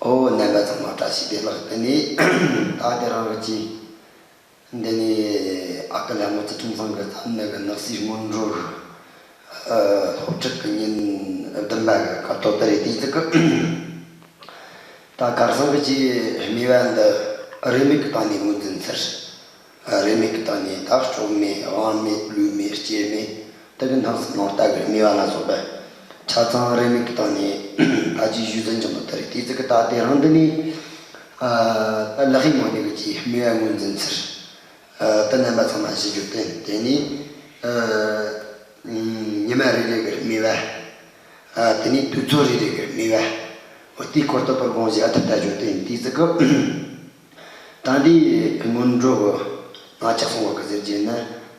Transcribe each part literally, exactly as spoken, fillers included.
ཨོ། རྣམ་པ་ཚང་མ་བཀྲ་ཤིས་བདེ་ལེགས། དེ་ནས་ད་དེ་རིང་གི་འདི་ནས་ཨ་ཁུ་ལྷ་མོ་ཚུལ་ཁྲིམས་ཚང་གི་བརྩམས་ནི་གི་ནགས་གསེབ་སྔོན་འགྲོ་གི་སློབ་ཁྲིད་ཀྱི་ཉིན་བདུན་པ་གི་སྐབས་ཐོག་དེ་རེད། དེའི་ཚིག་གི་ད་ཁ་སང་གི་ཅིག་སྨྲས་པ་འདི་རེའུ་མིག་གི་སྟེང་ནས་ངོས་འཛིན་ཚུལ། རེའུ་མིག་གི་སྟེང་ནས་ད་ལྕོགས་མེད། དབང་མེད། ལུས་མེད། སྐྱེས་མེད། དེ་གི་ནང་སེམས་ནང་ལྟ་གི་སྨྲས་པ་ལ་སོགས་པ་ཆ་ཚང་རེའུ་མིག་གི་སྟེང་ནས་ད་ཅིག་ཞུས་ཟིན་ཀྱང་ད་དེ་རེད། དེའི་ཚིག་གི་ད་དེ་རིང་འདི་ནས་ད་ལག་ཤེས་ངོས་ནས་གི་ཅིག་སྨྲས་པ་ངོས་འཛིན་ཚུལ། ད་རྣམ་པ་ཚང་མ་ཞུ་རྒྱུ་བསྟན། དེ་ནས་ཉི་མ་རེ་རེ་གི་སྨྲས་པ། དེ་ནས་དུས་ཚོད་རེ་རེ་གི་སྨྲས་པ། འོ་དེའི་སྐོར་དུ་དོ་དགོངས་བཞེས། ཨ་ཐུབ་ད་ཞུ་བསྟན། དེའི་ཚིག་གི་ད་འདི་སྔོན་འགྲོ་གི་ང་ཅག་སོང་བ་གི་ཟེར་གྱི་ན།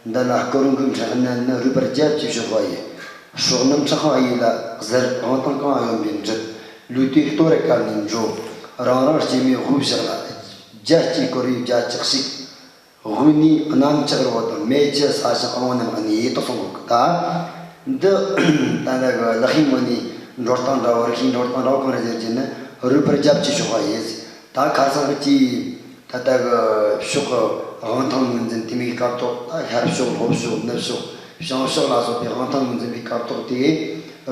འདི་ལ་སྐུ་རིང་གི་འཕྲེང་རྣམས་ནི། རུས་པར་རྒྱབ་ཀྱིས་གཤོག་པ་ཡི། སྲོག་རྣམས་ཕྲག་གཡས་ལ་གཟིར། དབང་ཐང་གང་གཡོ་བས་འགྲུབ། ལུས་དེ་གཏོར་བར་གབ་ནས་འགྲོ། རང་རང་སྐྱེས་མའི་དབུས་བཞག་ལ། རྒྱལ་གཅེས་བསྐོར་བའི་རྒྱལ་ལྕགས་ཤིག། དབུས་ནས་གནམ་ལྕགས་རི་བོ་དང་། མེ་ཆུ་ས་ཞིང་རླུང་རྣམས་གནས། དེ་གསུངས་གོ་གི། ད་འདི་ད་ལྟ་གི་ལག་ཤེས་ངོས་ནས་འགྲོ་སྟངས་འདྲ་བོ། རིག་ཤེས་འགྲོ་སྟངས་འདྲ་བོ་གང་རེད་ཟེར་གྱི་ན། རུས་པར་རྒྱབ་ཀྱིས་གཤོག་པ་ཡི། ད་ཁ་སང་གི་ཅིག་ད་ལྟ་གི་ཕྱོགས་གི་དབང་ཐང་ངོས་འཛིན་དེ་མོའི་སྐབས་ཐོག་ད་ཤར་ཕྱོགས། ལྷོ་ཕྱོགས། ནུབ་ཕྱོགས། བྱང་ཕྱོགས་ལ་སོགས་པའི་དབང་ཐང་ངོས་འཛིན་པའི་སྐབས་ཐོག་དེ་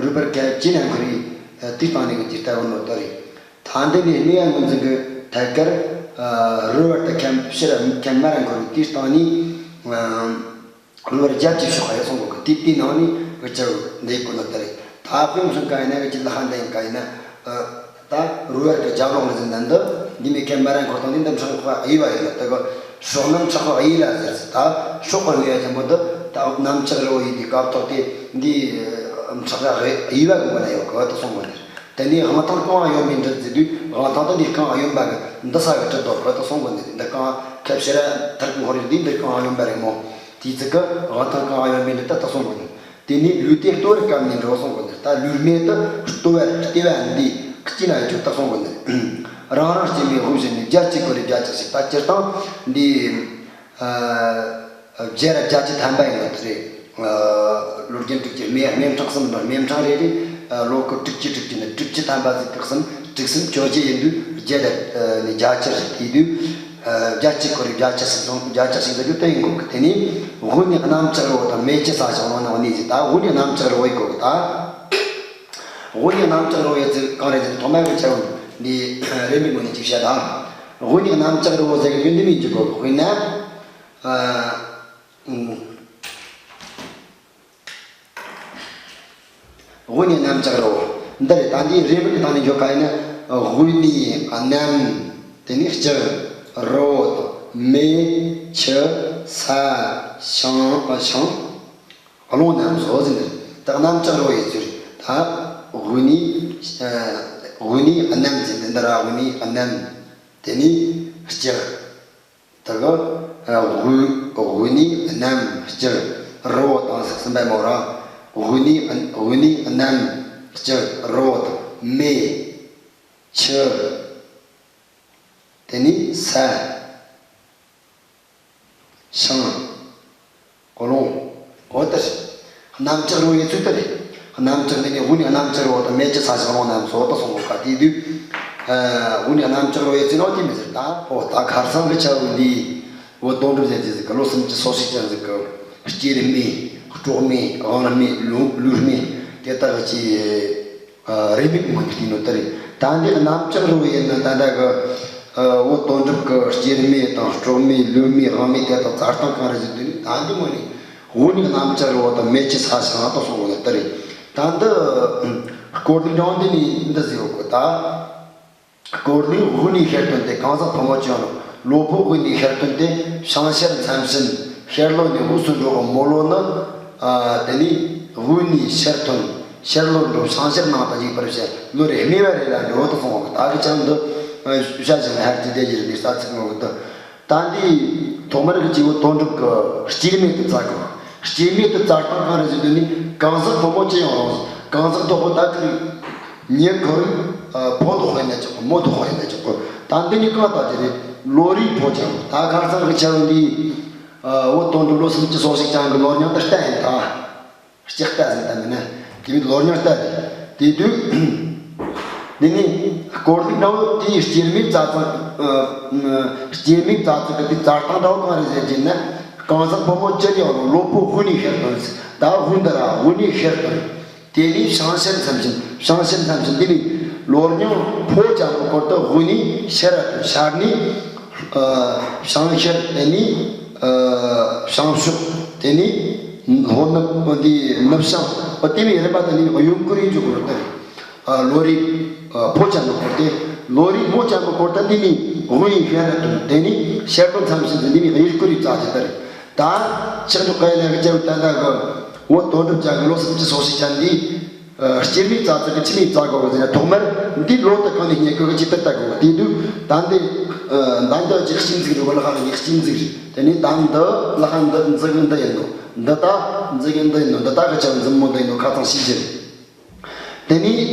རུས་པར་རྒྱབ་ཀྱིས་ནས་འཁོར་བའི་དེའི་སྟེང་ནས་གི་ཅིག་ལྟ་བུ་ནོ་ད་རེད། ད་འདི་ནས་སྨྲས་པ་ངོས་འཛིན་གི་ཐད་ཀར་རུས་པར་ད་ཁམ་ཕྱིར་ཁམ་མར་འཁོར་བའི་དེའི་སྟེང་ནས་རུས་པར་རྒྱབ་ཀྱིས་གཤོག་པ་ཡི་གསུངས་གོ་གི། དེ་དེའི་ནང་ནས་འུ་ཅག་འདི་གོ་ནོ་ད་རེད། ད་དཔེ་མཚོན་ག་ཡིན་ན་གི་ཅིག་ལ་ཧ་འདི་ཡིན་ག་ཡིན་ན། ད་རུས་པར་གི་རྒྱབ་ལོགས་ནས་འཛིན་ན་འདི་འདི་མོའི་ཁམ་མར་འཁོར་སྟངས་འདི་འདི་ཕྲག་གཡས་པ་ཡིན་ན། ད་གི་སྲོག་རྣམས་ཕྲག་གཡས་ལ་ཟེར། ད་སྲོག་གི་སྨྲས་པ་ཆེན་པོ་འདི་ད་གནམ་ལྕགས་རི་བོ་ཡི་དེའི་སྐབས་ཐོག་དེ་འདི་ཕྲག་གཡས་པ་གི་ངོས་ན་ཡོད་གི་ད་གསུངས་གོ་ནི། དེ་ནས་དབང་ཐང་གང་གཡོ་བས་འགྲུབ་ཟེར་དུས། དབང་ཐང་དེ་འདི་གང་གཡོ་བ་གི་འདི་ས་གི་གྲི་དོ་གི་ད་གསུངས་གོ་ནི། འདི་གང་ཁ་ཕྱིར་ཐར་གི་འཁོར་ཡི་འདི་འདི་གང་གཡོ་བ་རེད་མོ། དེའི་ཚིག་གི་དབང་ཐང་གང་གཡོ་བས་འགྲུབ་ད་ད་གསུངས་གོ་ནི། དེ་ནས་ལུས་དེ་གཏོར་བར་གབ་ནས་འགྲོ་གསུངས་གོ་ནི། ད་ལུས་སྨད་དེ་གཏོར་བར་ལྟེ་བ་འདི་གཅིག་ན་ཡོད་རྒྱུ་ད་གསུངས་གོ་ནི། རང་རང་སྐྱེས་མའི་དབུས་བཞག་ནས། རྒྱལ་གཅེས་བསྐོར་བའི་རྒྱལ་ལྕགས་ཤིག། ད་སྤྱིར་བཏང་འདི་རྒྱལ་ར་རྒྱལ་གཅེས་ཐམ་པ་ཡིན་ནོ་དེ་རེད། ལོ་རྒྱུན་དྲུག་ཅུ། སྨད་སྨད་འཕྲང་གསུམ་ནོ། སྨད་འཕྲང་རེ་རེ་ལོ་སྐོར་དྲུག་ཅུ། དྲུག་ཅུ་ནི་དྲུག་ཅུ་ཐམ་པ་ཟིག་གི་གསུམ། དྲུག་གསུམ་ཅོ་ཅེ་ཡིན་དུས་རྒྱལ་ར་ནི་རྒྱལ་ལྕགས་ཤིག། དེ་དུས་རྒྱལ་གཅེས་བསྐོར་བའི་རྒྱལ་ལྕགས་ཤིག་དང་། རྒྱལ་ལྕགས་ཤིག་ཟེར་རྒྱུ་དེ་ཡིན་གོ་གི། དེ་ནས་དབུས་ནས་གནམ་ལྕགས་རི་བོ་དང་། མེ་ཆུ་ས་ཞིང་རླུང་རྣམས་གནས་ཟེར། ད་དབུས་ནས་གནམ་ལྕགས་རི་བོ་ཡིན་གོ་གི། ད་དབུས་ནས་གནམ་ལྕགས་རི་བོ་ཡི་ཚིག་གང་རེད་ཟེར་ན། ཐོག་མར་གི་ཆ་བོ་འདི་རེའུ་མིག་ངོས་ནས་ཅིག་བཤད་ད། དབུས་ནས་གནམ་ལྕགས་རི་བོ་ཟེར་གི་ཡོད་འདི་མིན་གྱི་གོ་གི། དབུས་ན་ཨ། དབུས་ནས་གནམ་ལྕགས་རི་བོ། འདི་རེད། ད་འདིའི་རེའུ་མིག་གི་སྟེང་ནས་འཇོག་ག་ཡིན་ན། དབུས་ནས་གནམ། དེ་ནས་ལྕགས། རི་བོ་དང་། མེ། ཆུ། ས། ཞིང་། ཞིང་། རླུང་རྣམས་སོ་ཟེར་ནས། ད་གནམ་ལྕགས་རི་བོ་ཡི་ཚུལ་རེད། ད་དབུས་ནས་དབུས་ནས་གནམ་ཟེར་ནས། འདི་ར་དབུས་ནས་གནམ། དེ་ནས་ལྕགས། ད་གི་དབུས་དབུས་ནས་གནམ། ལྕགས། རི་བོ་དང་ཟེར་གསུམ་པ་མོ་ར། དབུས་ནས་དབུས་ནས་གནམ། ལྕགས། རི་བོ་དང་། མེ། ཆུ། དེ་ནས་ས། ཞིང་། རླུང་། འོ་དེ་རེད། གནམ་ལྕགས་རི་བོ་ཡི་ཚུལ་དེ་རེད། གནམ་ལྕགས་འདི་ནི་དབུས་ནས་གནམ་ལྕགས་རི་བོ་དང་། མེ་ཆུ་ས་ཞིང་རླུང་རྣམས་སོ་ད་གསུངས་གོ་ག། དེ་དུས་དབུས་ནས་གནམ་ལྕགས་རི་བོ་ཡི་ཚུལ་ནོ་དེ་མི་ཟེར་ད། འོ་ད་ཁ་སང་གི་ཆ་བོ་འདི་འོ་དོན་གྲུབ་ཟེར་གྱི་ཟིག་གི་ལོ་སུམ་ཅུ་སོ་གཅིག་ཅན་ཟིག་གི་སྐྱེས་རི་སྨྲས། སྲོག་སྨྲས། དབང་སྨྲས། ལུས་ལུས་སྨྲས། དེ་དག་གི་ཨ་རེའུ་མིག་ངོས་ནས་བལྟས་ནོ་དེ་རེད། ད་འདི་གནམ་ལྕགས་རི་བོ་ཡིན་ན་ད་ལྟ་གི་ཨ་འོ་དོན་གྲུབ་ཀྱི་སྐྱེས་རི་སྨྲས་དང་། སྲོག་སྨྲས། ལུས་སྨྲས། དབང་སྨྲས། དེ་དག་བཙལ་སྟངས་གང་རེད་ཟེར་དུས་ནི། ད་འདི་ངོས་ནས་དབུས་ནས་གནམ་ལྕགས་རི་བོ་དང་། མེ་ཆུ་ས་ཞིང་རླུང་དང་གསུངས་ནོ་དེ་རེད། ད་འདི་སྐོར་ལུགས་འབྲིང་འདི་ནས་འདི་ཟེར་ཡོད་གི། ད་སྐོར་ལུགས་དབུས་ནས་ཤར་ཐོན་ཏེ། གང་ཟག་ཕོ་མོ་ཅི་ཡང་རུང་། གློ་བུར་དབུས་ནས་ཤར་ཐོན་ཏེ། བྱང་ཤར་མཚམས་ཕྱིན། ཤར་ལྷོ་ནས་དབུས་སུ་འགྲོ་བའི་མོ་ལོ་ནི། ཨ་དེ་ནས་དབུས་ནས་ཤར་ཐོན། ཤར་ལྷོར་འགྲོ། བྱང་ཤར་ནང་དུ་འཇུག་པར་བྱ། ལོ་རེ་སྨྲས་པ་རེ་ལ་འགྲོ་དུ་སོང་བ། ད་གི་ཅང་འདི་བྱ་བྱ་ནས་ཧར་གྱི་བདེ་གྱི་རིགས་ནས་ས་ཚིགས་ངོ་གི་ད། ད་འདི་ཐོག་མར་གི་སྐྱེས་བུ་དོན་གྲུབ་ཀྱི་སྐྱེས་སྨྲས་དེ་བཙལ་གི། སྐྱེས་སྨྲས་དེ་བཙལ་སྟངས་གང་རེད་ཟེར་དུས་ནི། གང་ཟག་ཕོ་མོ་ཅི་ཡང་རུང་། གང་ཟག་དོག་པོ་ད་ཁིར་ཉེ་ཁོར་ཕོ་དོག་པོ་ཡིན་ན་ཆོག་གི། མོ་དོག་པོ་ཡིན་ན་ཆོག་གི། ད་འདི་ནི་གང་ལྟར་གྱི་རེད། ལོ་རེའི་ཕོ་ཆ་བོ། ད་ཁ་སང་གི་ཆ་བོ་འདི་འོ་དོན་གྲུབ་ལོ་སུམ་ཅུ་སོ་གཅིག་ཅན་གྱི་ལོ་རྙིང་དེ་ལྟ་ཡིན་ད། ལྕགས་རྟ་ཟེར་ད་མིན་ན། དེ་བས་ལོ་རྙིང་རྟ་རེད། དེ་དུས་འདི་ནི་ སྐོར་ལུགས་འདྲ་བོ་དེའི་སྐྱེ་དམན་རྩ་ཚང་། ཨ། སྐྱེ་དམན་རྩ་ཚང་གི་དེ་རྩ་སྟངས་འདྲ་བོ་གང་རེད་ཟེར་གྱི་ན། གང་ཟག་ཕོ་མོ་ཅི་ཡང་རུང་། གློ་བུར་དབུགས་ནས་ཤར་དོན་ཟེར། ད་དབུགས་འདི་ར་དབུགས་ནས་ཤར་དོན། དེ་ནས་བྱང་ཤར་མཚམས་བཞིན། བྱང་ཤར་མཚམས་བཞིན་དེ་ནས་ལོ་སྙིང་ཕོ་རྒྱལ་པོ་སྐོར་དུ་དབུགས་ནས་ཤར་ར་དོན། ཤར་ནས། ཨ། བྱང་ཤར། དེ་ནས། ཨ། བྱང་ཕྱོགས། དེ་ནས་ལྷོ་ནུབ། འདི་ནུབ་བྱང་། ཨ། དེ་ནས་རིམ་པ་དང་ནི་གཡོན་སྐོར་ཡིན་རྒྱུ་སྐོར་དུ། ཨ། ལོ་རེ། ཨ། ཕོ་རྒྱལ་པོ་སྐོར་ཏེ། ལོ་རེ་མོ་རྒྱལ་པོ་སྐོར་ཏེ་འདི་ནི་དབུགས་ནས་ཤར་ར་དོན། དེ་ནས་ཤར་དོན་མཚམས་བཞིན་དུ་འདི་ནི་གཡས་སྐོར་ཡིན་རྒྱུ་ལྟར། ད་ཆག་འཇོག་ག་ཡིན་ན་གི་ཅའུ་ད་ད་གི་འོ་དོན་གྲུབ་ཅན་གི་ལོ་སུམ་ཅུ་སོ་གཅིག་ཅན་འདི། ཨ། སྐྱེ་དམན་རྩ་ཚང་གི་ཕྱི་མའི་རྩ་དགོས་པ་ཟེར་ན། ཐོག་མར་འདི་ལོ་དེ་གང་ནས་རྙེད་དགོས་གི་ཇི་ལྟར་ལྟ་དགོས་གི། དེ་དུས་ད་འདི། ཨ། ད་འདི་ཅིག་གཅིག་འཛིགས་རེད། ལ་ཁ་ལ་ངས་གཅིག་འཛིགས་རེད། དེ་ནས་ད་འདི་ལ་ཁ་འདི་འཛིགས་གི་འདི་ཡིན་ནོ། འདི་ད་འཛིགས་གི་འདི་ཡིན་ནོ། འདི་ད་གི་ཅའུ་འཛིན་མོ་འདི་ཡིན་ནོ། ཁ་ཚང་ཤེས་ཀྱི་རེད། དེ་ནས་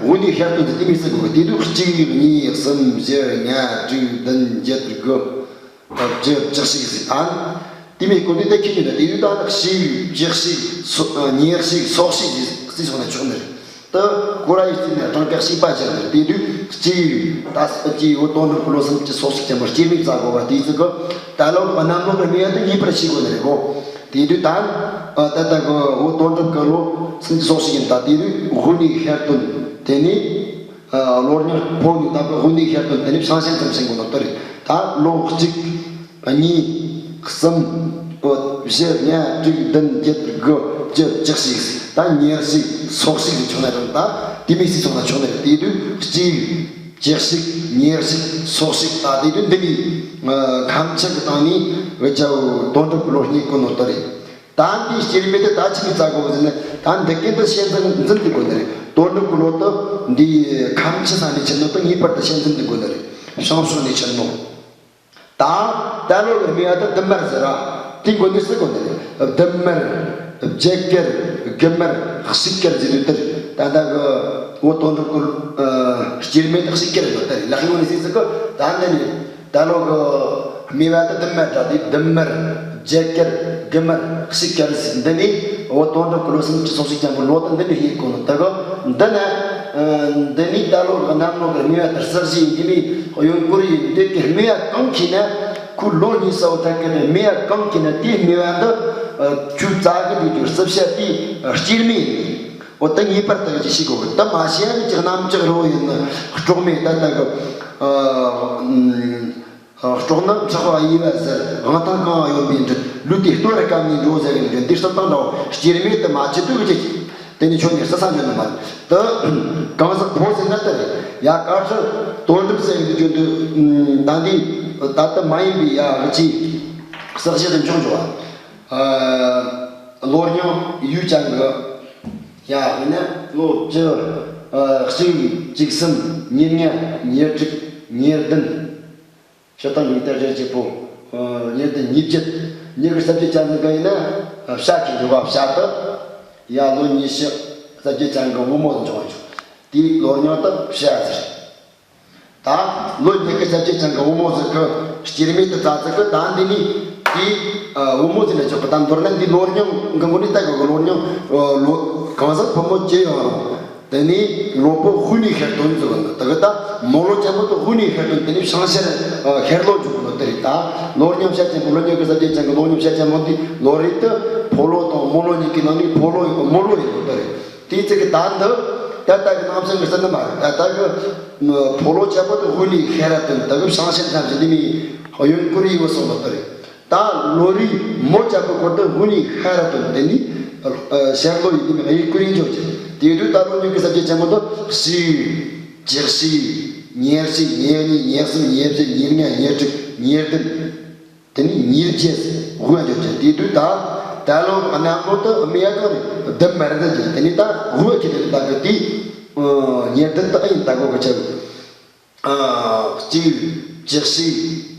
དབུགས་ནས་ཤར་དོན་དུ་དེ་མི་སྲིད་དགོས། དེ་དུས་གཅིག་གཉིས་གསུམ་བཞི་ལྔ་དྲུག་བདུན་བརྒྱད་དགུ་བཅུ་བཅུ་གཅིག་ཟིག་ཨང་། དེ་མི་སྐོར་དུས་དེ་ཁྱེད་ཀྱི་ནི་དེ་དུས་ད་ནི་གཅིག་བཅུ་གཅིག་སོ་ཉེར་གཅིག་སོ་གཅིག་ཟིག་སོང་ན་ཆོག་ནི་རེད། དེ་ཀོ་ར་ཡི་སྟེང་ནས་གྲངས་ཀ་གཅིག་པ་སྦྱར་ནི་རེད། དེ་དུས་གཅིག་ད་གཅིག་འོ་དོན་གྲུབ་ཀྱི་ལོ་སུམ་ཅུ་སོ་གཅིག་ཅན་པོ་སྐྱེ་དམན་རྩ་དགོས་པ་དེའི་ཚིག་གི་ད་ལོ་གནམ་ལོ་གི་སྨེ་བ་དེ་ངེས་པར་ཤེས་དགོས་ནི་རེད་གོ། དེ་དུས་ད། ཨ། ད་ལྟ་གི་འོ་དོན་གྲུབ་ཀྱི་ལོ་སུམ་ཅུ་སོ་གཅིག་ཡིན། ད་དེ་དུས་དབུགས་ནས་ཤར་དོན། དེ་ནས། ཨ། ལོ་སྙིང་ཕོ་ནས་ད་གི་དབུགས་ནས་ཤར་དོན། དེ་ནས་བྱང་ཤར་མཚམས་བཞིན་གོ་ནོ་དེ་རེད། ད་ལོ་གཅིག་གཉིས། གསུམ། བཞི། ལྔ། དྲུག་བདུན། བརྒྱད། དགུ། བཅུ། བཅུ་གཅིག་ད་ཉེར་གཅིག་སོ་གཅིག་ཟིག་ཆོག་ན་རུང་། ད་དེ་མི་སྲིད་སོང་ན་ཆོག་ནི་རེད། དེ་དུས་གཅིག་བཅུ་གཅིག་ཉེར་གཅིག་སོ་གཅིག་ད་དེ་དུས་འདི་ནི། ཨ། ཁམས་ཆེན་གྱི་སྟེང་ནས་འུ་ཅའུ་དོན་གྲུབ་ཀྱི་ལོ་རྙེད་གོ་ནོ་དེ་རེད། ད་འདི་སྐྱེ་དམན་དེ་ད་ཆི་མི་རྩ་དགོས་ཟེར་ན། ད་འདི་གི་འདི་ཤེས་འཛིན་འཛིན་དུ་དགོས་ནི་རེད། དོན་གྲུབ་ཀྱི་ལོ་དུ་འདི་ཁམས་ཆེན་ས་ནས་ཆེན་ནོ་དུ་ངེས་པར་དུ་ཤེས་འཛིན་དུ་དགོས་ནི་རེད། བྱང་ཕྱོགས་ནས་ཆེན་ནོ། ད་ད་ལོ་གི་སྨེ་བ་དུ་བདུན་དམར་ཟེར་ར། དེ་དགོས་ནི་སུ་དགོས་ནི་རེད། བདུན་དམར། བརྒྱད་དཀར། དགུ་དམར། གཅིག་དཀར་ཟེར་དུས་དེར་ད་ལྟ་གི་འོ་དོན་གྲུབ་ཀྱི་སྐྱེ་དམན་དུ་གཅིག་དཀར་ཡོད་དེ་རེད། ལག་ཡོང་ནས་ཟེར་ཟེར་གི་ད་འདི་ནི། ད་ལོ་གི་སྨེ་བ་དུ་བདུན་དམར་འདྲ་དེ་བདུན་དམར། བརྒྱད་དཀར། དགུ་དམར། གཅིག་དཀར་ཟེར། འདི་ནི་འོ་དོན་གྲུབ་ཀྱི་ལོ་སུམ་ཅུ་སོ་གཅིག་ཅན་པོ་ལོ་དུ་འདི་ནི་ཡིན་གོ་ནོ་དེ་གི་འདི་ན། ཨ། འདི་ནི་ད་ལོ་གི་གནམ་ལོ་གི་སྨེ་བ་དུ་རྩིབས་བཞི་ཡིན། འདི་ནི་གཡོན་སྐོར་ཡིན། འདི་གི་སྨེ་བ་གང་ཁེ་ན་ཁོ་ལོ་གཉིས་ས་བོ་ཐད་ཀི་ནི་སྨེ་བ་གང་ཁེ་ན་དེའི་སྨེ་བ་འདི་ཁྱོད་རྩ་གི་འདི་རྒྱུ་རྩིབས་ཞབས་དེའི་སྐྱེ་དམན་ཡིན། འོ་ད་ངེས་པར་དུ་ཅིག་ཤེས་དགོས་གི། ད་མ་ཤེས་ཡ་ནི་ཅིག་གནམ་ལྕགས་རི་བོ་ཡིན་ནི་སྲོག་མེད་ད་ལྟ་གི། ཨ། སྲོག་ནི་ཚགས་པ་གཡས་པ་ཟེར། དབང་ཐང་གང་ཡོད་པའི་འདྲི། ལུས་དེ་ལྟོ་ར་སྐམ་ནས་འགྲོ་ཟེར་གི་འདྲི། འདི་སྲིད་དང་འདྲ་བོ་སྐྱེ་དམན་དུ་མ་བྱེད་དུས་ཀྱི་དེ་ནི་ཁྱོད་ནི་རྩི་ས་འཇོག་ནི་མ་རེད། དུ་གང་ཟག་ཕོ་ཟེར་ན་དེ་རེད། ཡ་གར་སོ་དོན་གྲུབ་ཟེར་གི་འདི་ཁྱོད་འདི་ད་འདི་ད་ལྟ་མ་ཡིན་པའི་ཡ་གི་ཅི་ཟག་བཅས་དུ་འཇོག་འཇོག་བ། ལོ་སྙིང་ཡུལ་ཅན་གི་ཡ་ཡིན་ན་ལོ་བཅུ་གཅིག་བཅུ་གསུམ་ཉེར་ལྔ་ཉེར་དྲུག་ཉེར་བདུན། སྤྱིར་བཏང་ཉིན་ལྟར་རེ་གཅིག་པོ། ཉེར་བདུན་ཉེར་བརྒྱད། ཉི་ཤུ་རྩ་བརྒྱད་ཅན་ཟིག་གི་ཡིན་ན་བྱ་གི་འཇུག་པ་བྱ་དུ། ཡ་ལོ་ཉི་ཤུ་རྩ་བརྒྱད་ཅན་གི་བུ་མོ་འཇོག་འཇོག་དེའི་ལོ་སྙིང་དུ་བྱ་ཟེར། ད་ལོ་ཉི་ཤུ་རྩ་བརྒྱད་ཅན་གི་བུ་མོ་ཟིག་གི་སྐྱེ་དམན་དུ་རྩ་ཟིག་གི་ད་འདི་ནི་དེའི་བུ་མོ་ཟིག་ལ་འཇོག་གི། ད་མདོར་ན་འདི་ལོ་སྙིང་གི་ངོ་ནས་ལྟ་དགོས་གི། ལོ་སྙིང་ལོ་གང་ཟག་ཕོ་མོ་སྐྱེ་ཡོང་རུང་། དེ་ནས་ལོ་ཕོ་དབུགས་ནས་ཤར་དོན་ཟེར་བ་ནི་དེ་གི་ད་མོ་ལོ་ཅན་པོ་དེ་དབུགས་ནས་ཤར་དོན། དེ་ནས་བྱང་ཤར་ཤར་ལོ་འཇུག་གི་ནོ་དེ་རེད། ད་ལོ་སྙིང་བྱ་ཅན་པོ། ལོ་ཉི་ཤུ་རྩ་བརྒྱད་ཅན་གི་ལོ་སྙིང་བྱ་ཅན་པོ་འདི་ལོ་རེ་དུ་ཕོ་ལོ་དང་མོ་ལོ་གཉིས་ཀྱི་ནང་ནས་ཕོ་ལོ་ཡིན་གི་མོ་ལོ་ཡིན་གི་དེ་རེད། དེའི་ཚིག་གི་ད་འདི་ད་ལྟ་གི་ནང་བཞིན་གི་ཟེར་ནི་མ་རེད། ད་ལྟ་གི་ཕོ་ལོ་ཅན་པོ་དེ་དབུགས་ནས་ཤར་ར་དོན། ད་གི་བྱང་ཤར་མཚམས་ཀྱི་འདི་ནས་གཡོན་སྐོར་ཡི་བ་སོང་ལོ་དེ་རེད། ད་ལོ་རེའི་མོ་ཅན་པོ་སྐོར་དུ་དབུགས་ནས་ཤར་ར་དོན། དེ་ནི་ཤར་ལོ་ཡི་དེ་ནི་གཡས་སྐོར་ཡིན་འཇོག་གི། དེ་དུས་ད་ལོ་ཉི་ཤུ་རྩ་བརྒྱད་ཅན་པོ་དེ་གཅིག་བཅུ་གཅིག་ཉེར་གཅིག་ཉེར་གཉིས་ཉེར་གསུམ་ཉེར་བཞི་ཉེར་ལྔ་ཉེར་དྲུག་ཉེར་བདུན། དེ་ནི་ཉེར་བརྒྱད་དབུགས་འཇོག་གི། དེ་དུས་ད་ད་ལོ་གནམ་ལོ་དེ་སྨེ་བ་གང་རེད། བདུན་དམར་རེད་ཟེར་གི། དེ་ནི་ད་དབུགས་ཀྱི་དེ་ནི་ད་གི་དེ་ཉེར་བདུན་དེ་ཨ་ཡིན་ད་གོ་གི་ཆ་གི། ཨ། གཅིག་བཅུ་གཅིག་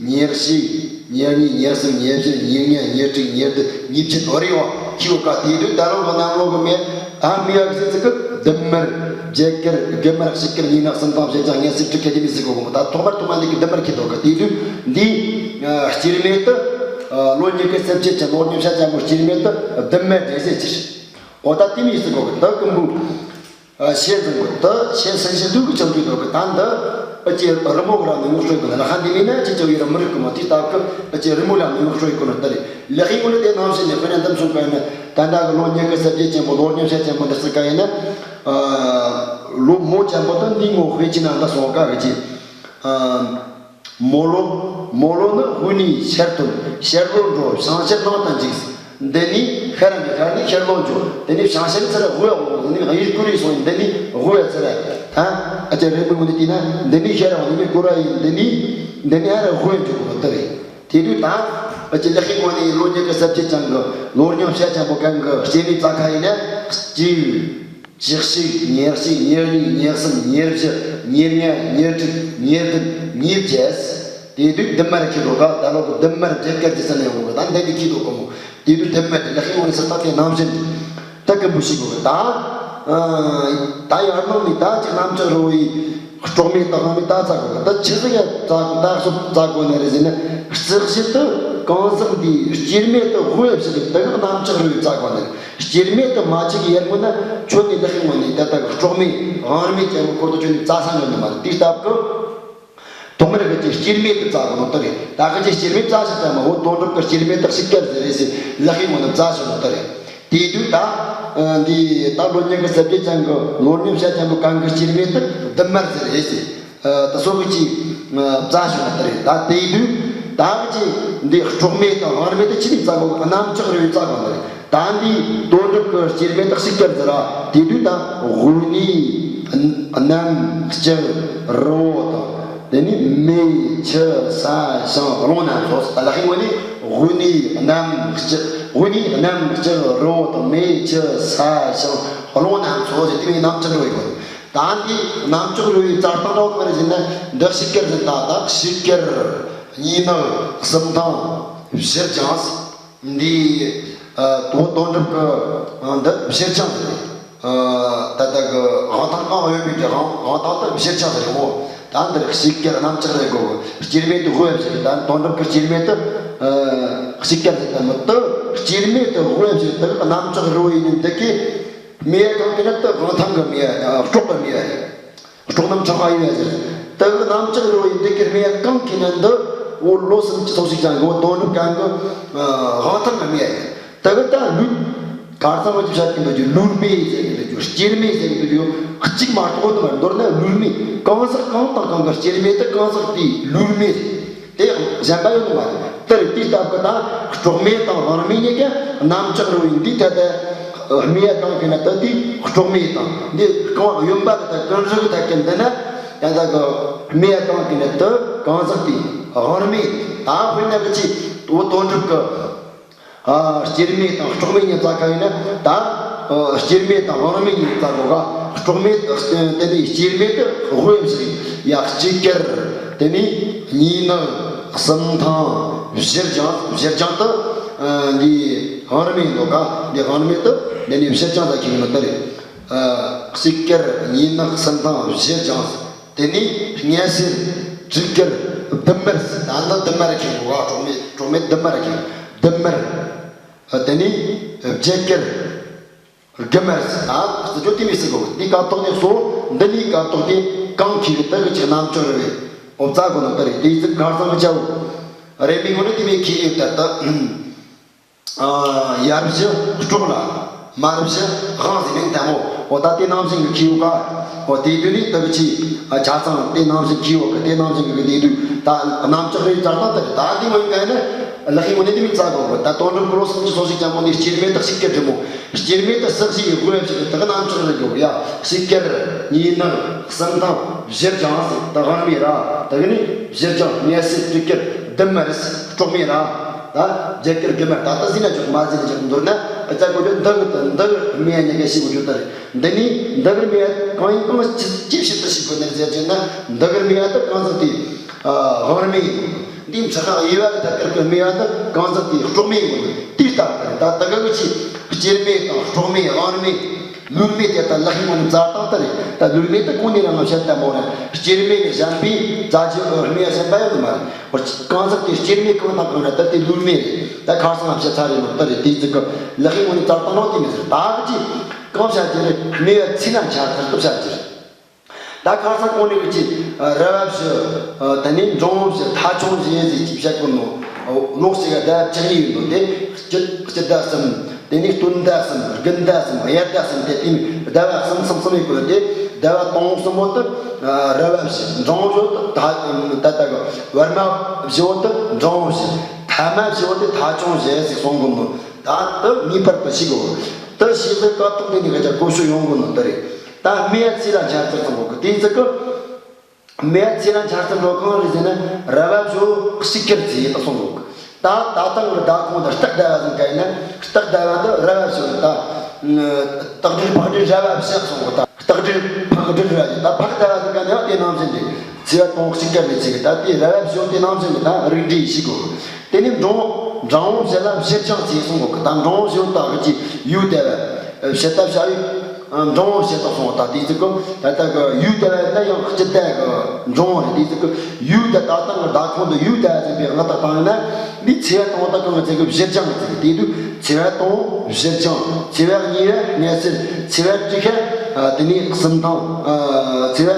ཉེར་གཅིག་ཉེར་གཉིས་ཉེར་གསུམ་ཉེར་བཞི་ཉེར་ལྔ་ཉེར་དྲུག་ཉེར་བདུན་ཉེར་བརྒྱད་ལོ་རེ་བ་ཁྱི་བ་ཀ། དེ་དུས་ད་ལོ་གི་གནམ་ལོ་གི་སྨེ་ད་སྨེ་བ་གི་ཟེར་གི། བདུན་དམར། བརྒྱད་དཀར། དགུ་དམར། གཅིག་དཀར། གཉིས་ནག། གསུམ་དམར། བཞི་ལྗང་། ལྔ་སེར། དྲུག་ཁ་དེ་མི་ཟེར་གོ་གི། ད་ཐོག་མར་ཐོག་མ་འདི་གི་བདུན་དམར་ཁྱི་དོ་གི། དེ་དུས་འདི་སྐྱེ་དམན་དུ་ལོ་ཉི་ཤུ་རྩ་བརྒྱད་ཅན་ལོ་སྙིང་བྱ་ཅན་པོ་སྐྱེ་དམན་དུ་བདུན་དམར་རེད་ཟེར་གི། འོ་ད་དེ་མི་ཟེར་གོ་གི། ད་ཀུན་པོ། ཨ་ཤེས་ཟིན་གོ་ད་ཤེས་ཟིན་ཤེས་དུས་ཀྱི་ཆང་དུས་དོ་གི་ད་འདི་ཨ་ཅེ་རི་མོ་གི་ར་ནི་ངོ་སྤྲོད་གི་ན་ལ་ཧ་འདི་མིན་ན་ཅི་ཅི་ཡི་ར་མི་རིགས་གི་མ་དུས་སྟབས་གི་ཨ་ཅེ་རི་མོ་ལ་ནི་ངོ་སྤྲོད་གི་ན་ད་རེད། ལེགས་ཡིན་ངོ་ནི་དེ་ནང་བཞིན་ནི་དཔེར་ན་འདི་མཚུངས་པ་ཡིན་ན་ད་ལྟ་གི་ལོ་ཉི་ཤུ་རྩ་བརྒྱད་ཅན་པོ་ལོ་ཉི་ཤུ་ཅན་པོ་འདི་སྲིད་ཀ་ཡིན་ན་ཨ་ལོ་མོ་ཅན་པོ་ད་འདི་ངོ་དཔེ་ཅི་ན་འདི་སོང་ཀ་གི་ཅི་ཨ། མོ་ལོ། མོ་ལོ་ནི་དབུས་ནས་ཤར་ཐོན། ཤར་ལྷོ་འགྲོ། བྱང་ཤར་ནང་དུ་འཇུག་འདི་ནས་ཤར་ར་འགྲོ། ཤར་ནས་ཤར་ལྷོ་འགྲོ། དེ་ནས་བྱང་ཤར་ཚུར་དབུས་འོང་། དེ་ནས་གཡས་སྐོར་རེ་སོང་། འདི་ནས་དབུས་ཚུར་ད་ཨ་ཅེ་རེ་མོ་ནི་དེ་ན་འདི་ནས་ཤར་འོང་། འདི་ནས་སྐོར་ར་ཡིན། འདི་ནས་འདི་ནས་ཧ་ར་དབུས་འཇུག་གོ་ནོ་དེ་རེད། དེ་དུས་ད་ཨ་ཅེ་ལེགས་ཡིན་ངོ་ནི་ལོ་ཉི་ཤུ་རྩ་བརྒྱད་ཅན་གྱི་ལོ་ཉི་ཤུ་ཅན་པོ་གང་གི་སྐྱེ་གནས་རྩ་ཁ་ཡིན་ན་གཅིག་བཅུ་གཅིག་ཉེར་གཅིག་ཉེར་གཉིས་ཉེར་གསུམ་ཉེར་བཞི་ཉེར་ལྔ་ཉེར་དྲུག་ཉེར་བདུན་ཉེར་བརྒྱད། དེ་དུས་བདུན་མར་ཁྱེར་འགྲོ་ག་ད་ལོ་གི་བདུན་མར་བརྒྱད་སྐར་གྱི་ས་ནས་འོང་གི་ད་འདི་ནས་ཁྱེར་འགྲོ་གི་མོ། དེ་དུས་བདུན་མར་དེ་ལ་ཧི་འོང་ས་ད་དེ་ནང་བཞིན་ད་ཀུན་པོ་ཞིག་གོ་གི་ད། ད་ཡར་ནང་ནས་ད་ཅིག་གནམ་ལྕགས་རི་བོ་ཡི་སྲོག་མེད་དང་དབང་མེད་ད་ཙག་གོ་གི་ད་ཆི་ཟིག་ཡ་ཙག་གོ་ད་སོ་ཙག་གོ་ནི་རེད་ཟེར་ན། རྩི་གཞི་དུ་གང་ཟག་འདིའི་སྐྱེ་དམན་དུ་དབུ་ཡ་བཞི་གི་དུ་གནམ་ལྕགས་རི་བོའི་ཙག་གོ་ནི་རེད། སྐྱེ་དམན་དུ་མ་ཅིག་ཡར་ངོ་ན་ཁྱོད་ནི་ལེགས་ངོ་ནི་ད་ལྟ་སྲོག་མེད་དབང་མེད་ཀྱི་སྐོར་དུ་ཁྱོད་ནི་རྩྭ་ས་ཉོ་ནི་མ་རེད། དེའི་སྟབས་ཀྱིས་ཐོག་མར་གི་ཅིག་སྐྱེ་དམན་དུ་རྩྭ་གི་ནོ་ད་རེད། ད་གི་ཅིག་སྐྱེ་དམན་རྩྭ་ཞིག་ད་མ་འོ་དོན་གྲུབ་ཀྱི་སྐྱེ་དམན་དུ་ཞིག་སྐྱར་ཟེར་རེད་ཟེར་ལེགས་ངོ་ནི་རྩྭ་ཞིག་ནོ་ད་རེད། དེ་དུས་ད་འདི་ད་ལོ་ཉི་ཤུ་རྩ་བརྒྱད་ཅན་གྱི་ལོ་ཉི་ཤུ་ཅན་པོ་གང་གི་སྐྱེ་དམན་དུ་བདུན་མར་ཟེར་རེད་ཟེར། ད་སོ་གི་ཅིག་རྩྭ་ཞིག་ནོ་ད་རེད། ད་དེ་དུས་ད་གི་ཅིག་འདི་སྲོག་མེད་དང་དབང་མེད་དུ་ཆི་ནི་རྩྭ་གོ་གནམ་ལྕགས་རི་བོའི་རྩྭ་གོ་ནི་རེད། ད་འདི་དོན་གྲུབ་ཀྱི་སྐྱེ་དམན་དུ་ཞིག་སྐྱར་ཟེར་ར། དེ་དུས་ད་དབུས་ནས་གནམ་ལྕགས་རི་བོ་དང་། དེ་ནས་མེ་ཆུ་ས་ཞིང་རླུང་རྣམས་སོ། ད་ལ་ཧིང་བོ་ནི་དབུས་ནས་གནམ་ལྕགས་དབུས་ནས་གནམ་ལྕགས་རི་བོ་དང་མེ་ཆུ་ས་ཞིང་རླུང་རྣམས་སོ་ཟེར་དེ་བས་གནམ་ལྕགས་རི་བོ་ཡིན། ད་འདི་གནམ་ལྕགས་རི་བོའི་རྩྭ་ཐང་རོགས་པར་བྱས་ན་འདི་ཞིག་སྐྱར་ཟེར། ད་ད་ཞིག་སྐྱར་གཉིས་ནག་གསུམ་ཐང་བཞི་ལྗང་། འདི་ཨ་དོ་དོན་གྲུབ་ཀྱི་ཨ་འདི་བཞེར་ཆང་ཟེར་རེད། ཨ་ད་ལྟ་གི་དབང་ཐང་གང་ཡོད་པའི་གི་དབང་དབང་ཐང་དུ་བཞེར་ཆང་ཟེར་རེད་མོ། ད་འདིར་ཞིག་སྐྱར་གནམ་ལྕགས་རེད་གོ། སྐྱེ་དམན་དུ་དབུ་བཞེར། ད་དོན་གྲུབ་ཀྱི་སྐྱེ་དམན་དུ་ཨ་ཞིག་སྐྱར་ཟེར། ད་མི་དུ་སྐྱེ་དམན་དུ་དབུ་བཞེར། དུ་གནམ་ལྕགས་རི་བོ་ཡིན་ནི་འདི་གི་མི་ཡ་གང་གི་ན་དུ་དབང་ཐང་གི་མི་ཡ་ཨ་སྲོག་གི་མི་ཡ་རེད། སྲོག་རྣམས་ཕྲག་པ་ཡིན་ཟེར། དེ་གི་གནམ་ལྕགས་རི་བོ་ཡི་འདི་གི་རྨི་ཡ་གང་གི་ན་འདི་འོ་ལོ་སུམ་ཅུ་སོ་ཞིག་ཅང་གི་འོ་དོན་གྲུབ་གང་གི་དབང་ཐང་གི་རྨི་ཡ་ཡིན། དེ་གི་ད་ལུས་གར་ཚང་བ་ཅི་བྱ་གི་འདུག་རྒྱུ་ལུས་རྨི་ཟེར་གི་འདུག་རྒྱུ་སྐྱེ་རྨི་ཟེར་གི་འདུག་རྒྱུ་གཅིག་མ་གཏོགས་དུ་མ་མདོར་ན་ལུས་རྨི། གང་ཟག་གང་དང་གང་གི་སྐྱེ་རྨི་དེ་གང་ཟག་དེའི་ལུས་རྨི་རེད། དེ་ཡང་གཞན་པ་ཡོད་ནི་མ་རེད། དེར་དེའི་སྟབས་ཀྱིས་ད་སྲོག་རྨི་དང་དབང་རྨི་གཉིས་ཀ་གནམ་ལྕགས་རི་བོ་ཡི་འདི་ཐད་དུ་རྨི་ཡ་གང་གི་ན་ད་དེ་སྲོག་རྨི་དང་འདི་རྐང་བ་གཡོན་པ་གི་ཐད་ཀུན་རིག་གི་ཐད་ཀྱི་འདི་ན་ཡང་ད་གི་རྨི་ཡ་གང་གི་ན་ད་གང་ཟག་དེ་དབང་རྨི། ད་དཔེར་ན་གི་ཅི་དོ་དོན་གྲུབ་ཀྱི་ཨ་སྐྱེ་རྨི་དང་སྲོག་རྨི་གཉིས་རྩ་ཁ་ཡིན་ན་ད་ཨ་སྐྱེ་རྨི་དང་དབང་རྨི་གཉིས་རྩ་གོ་ག་སྲོག་རྨི་དེ་ནས་སྐྱེ་རྨི་དེ་དབུ་ཡིན་ཟེར། ཡ་གཅིག་སྐྱར་དེ་ནས་གཉིས་ནག་གསུམ་ཐང་བཞི་ལྗང་། བཞི་ལྗང་དུ་ཨ་འདི་དབང་རྨི་འདུག་ག་འདི་དབང་རྨི་དུ་འདི་ནས་བཞི་ལྗང་ད་ཁྱེར་ནི་དེ་རེད། ཨ་གཅིག་སྐྱར་གཉིས་ནག་གསུམ་ཐང་བཞི་ལྗང་། དེ་ནས་ལྔ་སེར་དྲུག་སྐྱར་བདུན་དམར། ད་ལྟ་བདུན་དམར་ཁྱེར་འདུག་ག་སྲོག་རྨི་སྲོག་རྨི་བདུན་དམར་ཁྱེར་བདུན་དམར། དེ་ནས་བརྒྱད་སྐྱར་དགུ་དམར། ཨ་རྩི་ཅོ་དེ་མི་སྲིད་གོ། འདི་ཀ་ཐོག་ནས་སོ་འདི་ནས་ཀ་ཐོག་དེ་གང་ཁྱེར་གི་ད་གི་ཅིག་གནམ་ལྕགས་རི་བོའི་འོབ་རྩ་གོ་ནོ་ད་རེད། དེ་ཙི་གར་ཚང་གི་ཅའོ་རེད་མི་ངོ་ནི་དེ་མི་ཁྱེར་ཡོད་ད་ད། ཨ་ཡར་བཞི་སྲོག་ལ། མར་བཞི་དབང་ཟེར་ནས་དལ་མོ། འོ་ད་དེ་ནང་བཞིན་གྱི་ཁྱེར་ཡོད་ག་འོ་དེ་དུས་ནི་ད་གི་ཅི་ཨ་ཆ་ཚང་དེ་ནང་བཞིན་ཁྱེར་ཡོད་གི། དེ་ནང་བཞིན་གྱི་དེ་དུས་ད་གནམ་ལྕགས་རི་བོའི་རྩྭ་ཐང་དེ་རེད། ད་དེ་ངོ་ཡིན་ག་ནི་ལག་ཡིན་ངོ་ནི་དེ་མི་རྩ་གོ་གི། ད་དོན་གྲུབ་ལོ་སུམ་ཅུ་སོ་ཞིག་ཅང་མོ་ནི་སྐྱེ་རྨི་དག་ཞིག་སྐྱར་འགྲིམ་མོ། སྐྱེ་རྨི་དག་ཟག་ཞིག་ཡོད་གོ་ཡ་ཞིག་ད་གི་གནམ་ལྕགས་རི་བོ་ཡ་ཞིག་སྐྱར་གཉིས་ནག་གསུམ་ཐང་བཞི་ལྗང་ཟེར། ད་དབང་རྨི་ར་ད་གི་ནི་བཞི་ལྗང་། ལྔ་སེར་དྲུག་སྐྱར་བདུན་དམར་སྲོག་རྨི་ར། ད་བརྒྱད་སྐྱར་དགུ་དམར། ད་ལྟ་ཟིན་ན་ཆོག་མ་ཟིན་ན་ཆོག་མདོར་ན་ཨ་ཅག་གོ་ཆོད་འདི་གི་ད་འདི་གི་རྨི་ཡ་ཉེ་ག་ཞིག་གོ་ཆོད་ད་རེད། འདི་ནི་འདི་གི་རྨི་ཡ་གང་ཡིན་གང་ཅི་ཅི་ཞིག་ཏུ་ཞིག་གོ་ནས་ཟེར་ཅེ་ན་འདི་གི་རྨི་ཡ་ད་གང་ཟག་དེ་ཨ་དབང་རྨི་ཡིན། འདི་མི་ཚེ་གང་དབྱེ་བ་གི་ཐད་ཀར་གི་རྨི་ཡ་ད་གང་ཟག་དེ་སྲོག་རྨི་ཡིན་གོ། དེ་ལྟ་བུ་རེད། ད་ད་ག་གི་ཅི་སྐྱེ་རྨི་དང་སྲོག་རྨི་དབང་རྨི། ལུས་རྨི་དེ་ལྟར་ལག་ཡིན་ངོ་ནས་རྩ་བཏང་ལྟར་རེད། ད་ལུས་རྨི་དེ་གོང་ནས་རང་ལ་བཤད་ལྟ་མོ་རེད། སྐྱེ་རྨི་ནས་གཞན་པའི་རྩ་ཆེ་འོ་རྨི་ཡ་གཞན་པ་ཡོད་ནི་མ་རེད། འོ་གང་ཟག་དེ་སྐྱེ་རྨི་གང་དང་གང་རེད། ད་དེ་ལུས་རྨི་རེད། ད་ཁ་སང་ལ་བཤད་ཚར་རེད་མོ་ལྟར་རེད། དེ་ཙི་གི་ལག་ཡིན་ངོ་ནས་རྩ་བཏང་རོགས་དེ་མི་ཟེར། ད་གི་ཅི་ གང་བྱ་རྒྱུ་རེད། སྨེ་བ་ཚིག་ལ་འཆར་ཚུལ་དུ་བྱ་རྒྱུ་རེད། ད་ཁ་སང་གོང་ནས་གི་ཅི་ར་བ་བཞི། དེ་ནས་འབྲིང་བོ་བཞི། ཐ་ཆུང་བཞི་ཟེར་གྱི་བཤད་གོ་ནོ། ལོགས་ཤིག་ག་ཟླ་བ་བཅུ་གཉིས་ཡོད་ནོ་དེ། དཔྱིད་དཔྱིད་ཟླ་གསུམ། དེ་ནས་སྟོན་ཟླ་གསུམ། དགུན་ཟླ་གསུམ། དབྱར་ཟླ་གསུམ། དེ་དེ་ཟླ་བ་གསུམ་གསུམ་གསུམ་ཡོད་གོ་ནོ་དེ། ཟླ་བ་དང་པོ་གསུམ་པོ་དེ་ར་བ་བཞི། འབྲིང་བོ་བཞི་དེ་ད་ད་ད་གི་བར་མ་བཞི་བོ་དེ་འབྲིང་བོ་བཞི། ཐ་མ་བཞི་བོ་དེ་ཐ་ཆུང་བཞི་ཟེར་གསུང་གོ་ནོ། ད་དེ་ངེས་པར་དུ་ཤེས་དགོས། དེ་ཤེས་ཟེར་སྐབས་ཐོག་དེ་ནས་གི་ཅི་གོ་ཤོད་ཡོང་གོ་ནོ་དེ་རེད། ད་སྨེ་བ་ཚིག་ལ་འཆར་ཚུལ་གསུང་གོ་གི། དེ་ཚིག་གི་སྨེ་བ་ཚིག་ལ་འཆར་ཚུལ་འགྲོ་གང་རེད་ཟེར་ན། ར་བ་བཞི་བོ་གཅིག་ཁར་ཚིག་ཡིན་ད་གསུང་གོ་གི། ད་ད་ཐེངས་གི་ཟླ་གོང་དུ་སྟག་ཟླ་བ་ཟིན་ག་ཡིན་ན། སྟག་ཟླ་བ་འདི་ར་བ་བཞི་བོ་ད། སྟག་སྦྲུལ་ཕག་སྦྲུལ་ར་བ་བཞི་གསུང་གོ་ད། སྟག་སྦྲུལ་ཕག་སྦྲུལ་ར་བ་བཞི། ད་ཕག་ཟླ་བ་ཟིན་ག་ནས་དེ་ནང་བཞིན་རེད། ཚེས་པ་དང་པོ་གཅིག་ཁར་ནས་ཚིག་གི། ད་དེ་ར་བ་བཞི་བོ་དེ་ནང་བཞིན་གི་ད་རིགས་འགྲེ་ཡིས་ཤེས་དགོས་གི། དེ་ནས་འབྲིང་འབྲིང་བོ་བཞི་ལ་བཞིར་སྦྱངས་ཚིག་གསུང་གོ་གི། ད་འབྲིང་བོ་བཞི་བོ་ད་གི་ཅི་ཡོས་ཟླ་བ། བྱེད་ལྟ་བྱ་ཡུལ། འབྲིང་བོ་བྱེད་ལྟ་སོང་བ། ད་དེ་ཚིག་གི་ད་ལྟ་གི་ཡོས་ཟླ་བ་ཡིན་ན་ཡང་སྤྱི་ཟླ་གི་འབྲིང་བོ་རེད། དེ་ཚིག་གི་ཡོས་ཟླ། ད་ལྟ་གི་ཟླ་གོང་དུ་ཡོས་ཟླ་བ་ཟིན་པའི་སྔ་རྟགས་བཏང་ཡོད་ན། འདི་ཚེས་པ་དང་པོ་ད་གང་གི་ཚིག་གི་བཞིར་སྦྱངས་གི་ཚིག་གི། དེ་དུས་ཚེས་པ་དང་པོ་བཞིར་སྦྱངས། ཚེས་པ་གཉིས་པ་མངལ་སིལ། ཚེས་པ་དྲུག་པ་དེ་ནས་གསུམ་ཐེངས། ཚེས་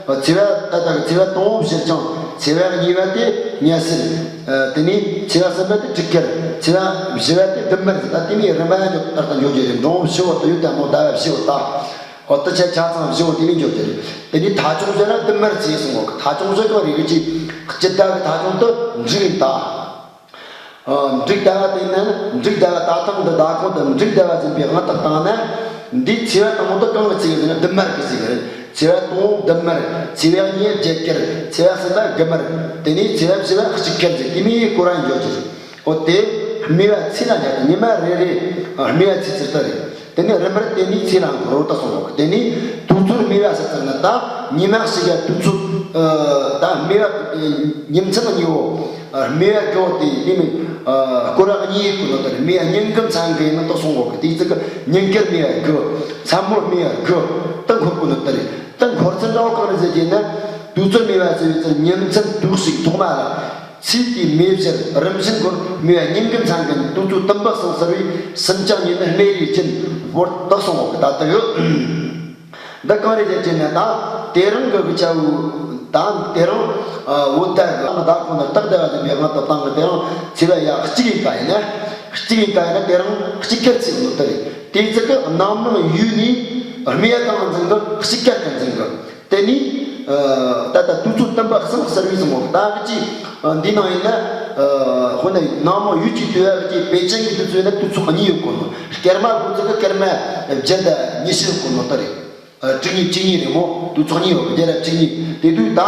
པ་ཚེས་པ་ད་ལྟ་གི་ཚེས་པ་དང་པོ་བཞིར་སྦྱངས། ཚེས་པ་གཉིས་པ་དེ་མངལ་སིལ། དེ་ནས་ཚེས་པ་གསུམ་པ་དེ་དྲུག་ཁར། ཚེས་པ་བཞི་པ་དེ་བདུན་པར་ཟེར། ད་དེ་ནས་རིམ་པ་ཡང་ལྟར་དུ་འཇོག་རྒྱུ་རེད། འབྲིང་བོ་བཞི་བོ་དེ་ཡོས་ཟླ་མོ་ཟླ་བ་བཞི་བོ་ད། འོ་དེ་ཆ་ཆ་ཚང་བཞི་བོ་དེ་ནས་འཇོག་རྒྱུ་རེད། དེ་ནས་ཐ་ཆུང་བཞི་ལ་བདུན་པར་ཚིག་གསུང་གོ་གི། ཐ་ཆུང་བཞི་གང་རེད་གི་ཅི། སྤྱི་ཟླ་གི་ཐ་ཆུང་དེ་འབྲུག་ཡིན་ད། འབྲུག་ཟླ་བ་དེ་ནི་འབྲུག་ཟླ་བ། ད་ཐེངས་འདི་ཟླ་གོང་དུ་འབྲུག་ཟླ་བ་ཟིན་པའི་སྔ་རྟགས་བཏང་ན། འདིའི་ཚེས་པ་དང་པོ་དེ་གང་གི་ཚིག་ཟེར་ན་བདུན་པར་གི་ཚིག་རེད། ཚེས་པ་དང་པོ་བདུན་པར། ཚེས་པ་གཉིས་པ་བརྒྱད་ཁར། ཚེས་པ་གསུམ་པ་དགུ་པར། དེ་ནས་ཚེས་པ་བཞི་པ་གཅིག་ཁར་ཟེར། དེ་མོ་སྐོར་ར་འཇོག་རྒྱུ་རེད། འོ་དེ་སྨེ་བ་ཚིག་ལ་འཆར་ཚུལ། ཉི་མ་རེ་རེ་སྨེ་བ་ཚིག་ཚུལ་དེ་རེད། དེ་ནས་རིམ་པར་དེ་ནས་ཚིག་ལ་འགོར་ད་གསུང་གོ་གི། དེ་ནས་དུས་ཚོད་སྨེ་བ་ཟེར་ཚུལ་ནི་ད་ཉི་མ་ཞིག་ག་དུས་ཚོད། ད་སྨེ་བ་ཉིན་མཚན་གཉིས་པོ། སྨེ་བ་དགུ་པོ་དེ་དེ་ནས་སྐོར་ར་གཉིས་གོ་ནོ་དེ་རེད། སྨེ་བ་ཉིན་དགུ་མཚན་དགུ་ཡིན་ན་ད་གསུང་གོ་གི། དེའི་ཚིག་གི་ཉིན་དཀར་སྨེ་བ་དགུ། མཚན་མོ་སྨེ་བ་དགུ། ད་འགོར་གོ་ནོ་དེ་རེད། ད་འགོར་ཚུལ་འདྲ་བོ་གང་རེད་ཟེར་གྱི་ན། དུས་ཚོད་སྨེ་བ་ཟེར་བའི་ཚུལ་ཉིན་མཚན་དུས་ཞིག་ཐོག་མ་ལ། ཚེས་དེའི་སྨེ་བཞིར་རིམ་བཞིན་འགོར། སྨེ་བ་ཉིན་དགུ་མཚན་དགུ། དུས་ཚོད་དུམ་བུ་གསུམ་ཟེར་བས། སུམ་ཆ་གཉིས་ནི་སྨེ་རེའི་རྒྱུན་བོར་ད་གསུང་གོ་གི། ད་ལྟ་གི་འདི་གང་རེད་ཟེར་གྱི་ན། ད་དེ་རིང་གི་གི་ཆ་བོ། ད་དེ་རིང་བོད་ཟླ་གི་ཟླ་གོང་ནས་སྟག་ཟླ་བ་ཟིན་པའི་སྔ་རྟགས་བཏང་གི། དེ་རིང་ཚེས་པ་ཡ་གཅིག་ཡིན་པ་ཡིན་ན། གཅིག་ཡིན་པ་ཡིན་ན་དེ་རིང་གཅིག་ཁར་ཚིག་ནོ་དེ་རེད། དེའི་ཚིག་གི་ནམ་ལངས་ཡོས་ནས་སྨེ་བ་གང་འཛིན་གི། གཅིག་ཁར་གི་འཛིན་གི། དེ་ནས་ད་ལྟ་དུས་ཚོད་དུམ་བུ་གསུམ་ཟེར་བས་གསུང་གོ། ད་གི་ཅི་འདི་ནང་ཡིན་ན། དཔེར་ན་ནམ་ལངས་ཡོས་ཀྱི་དུས་བ་གི་ཅི་པེ་ཅིན་གི་དུས་ཚོད་ཡིན་ན་དུས་ཚོད་གཉིས་ཡོད་གོ་ནོ། སྐར་མ་དགུ་ཚོད་གི་སྐར་མ་བརྒྱད་དང་ཉི་ཤུ་ཡོད་གོ་ནོ་དེ་རེད། ཨ། དྲུག་གཉིས་བཅུ་གཉིས་རེད་མོ། དུས་ཚོད་གཉིས་ཡོད་གི། བརྒྱད་ར་བཅུ་གཉིས། དེ་དུས་ད་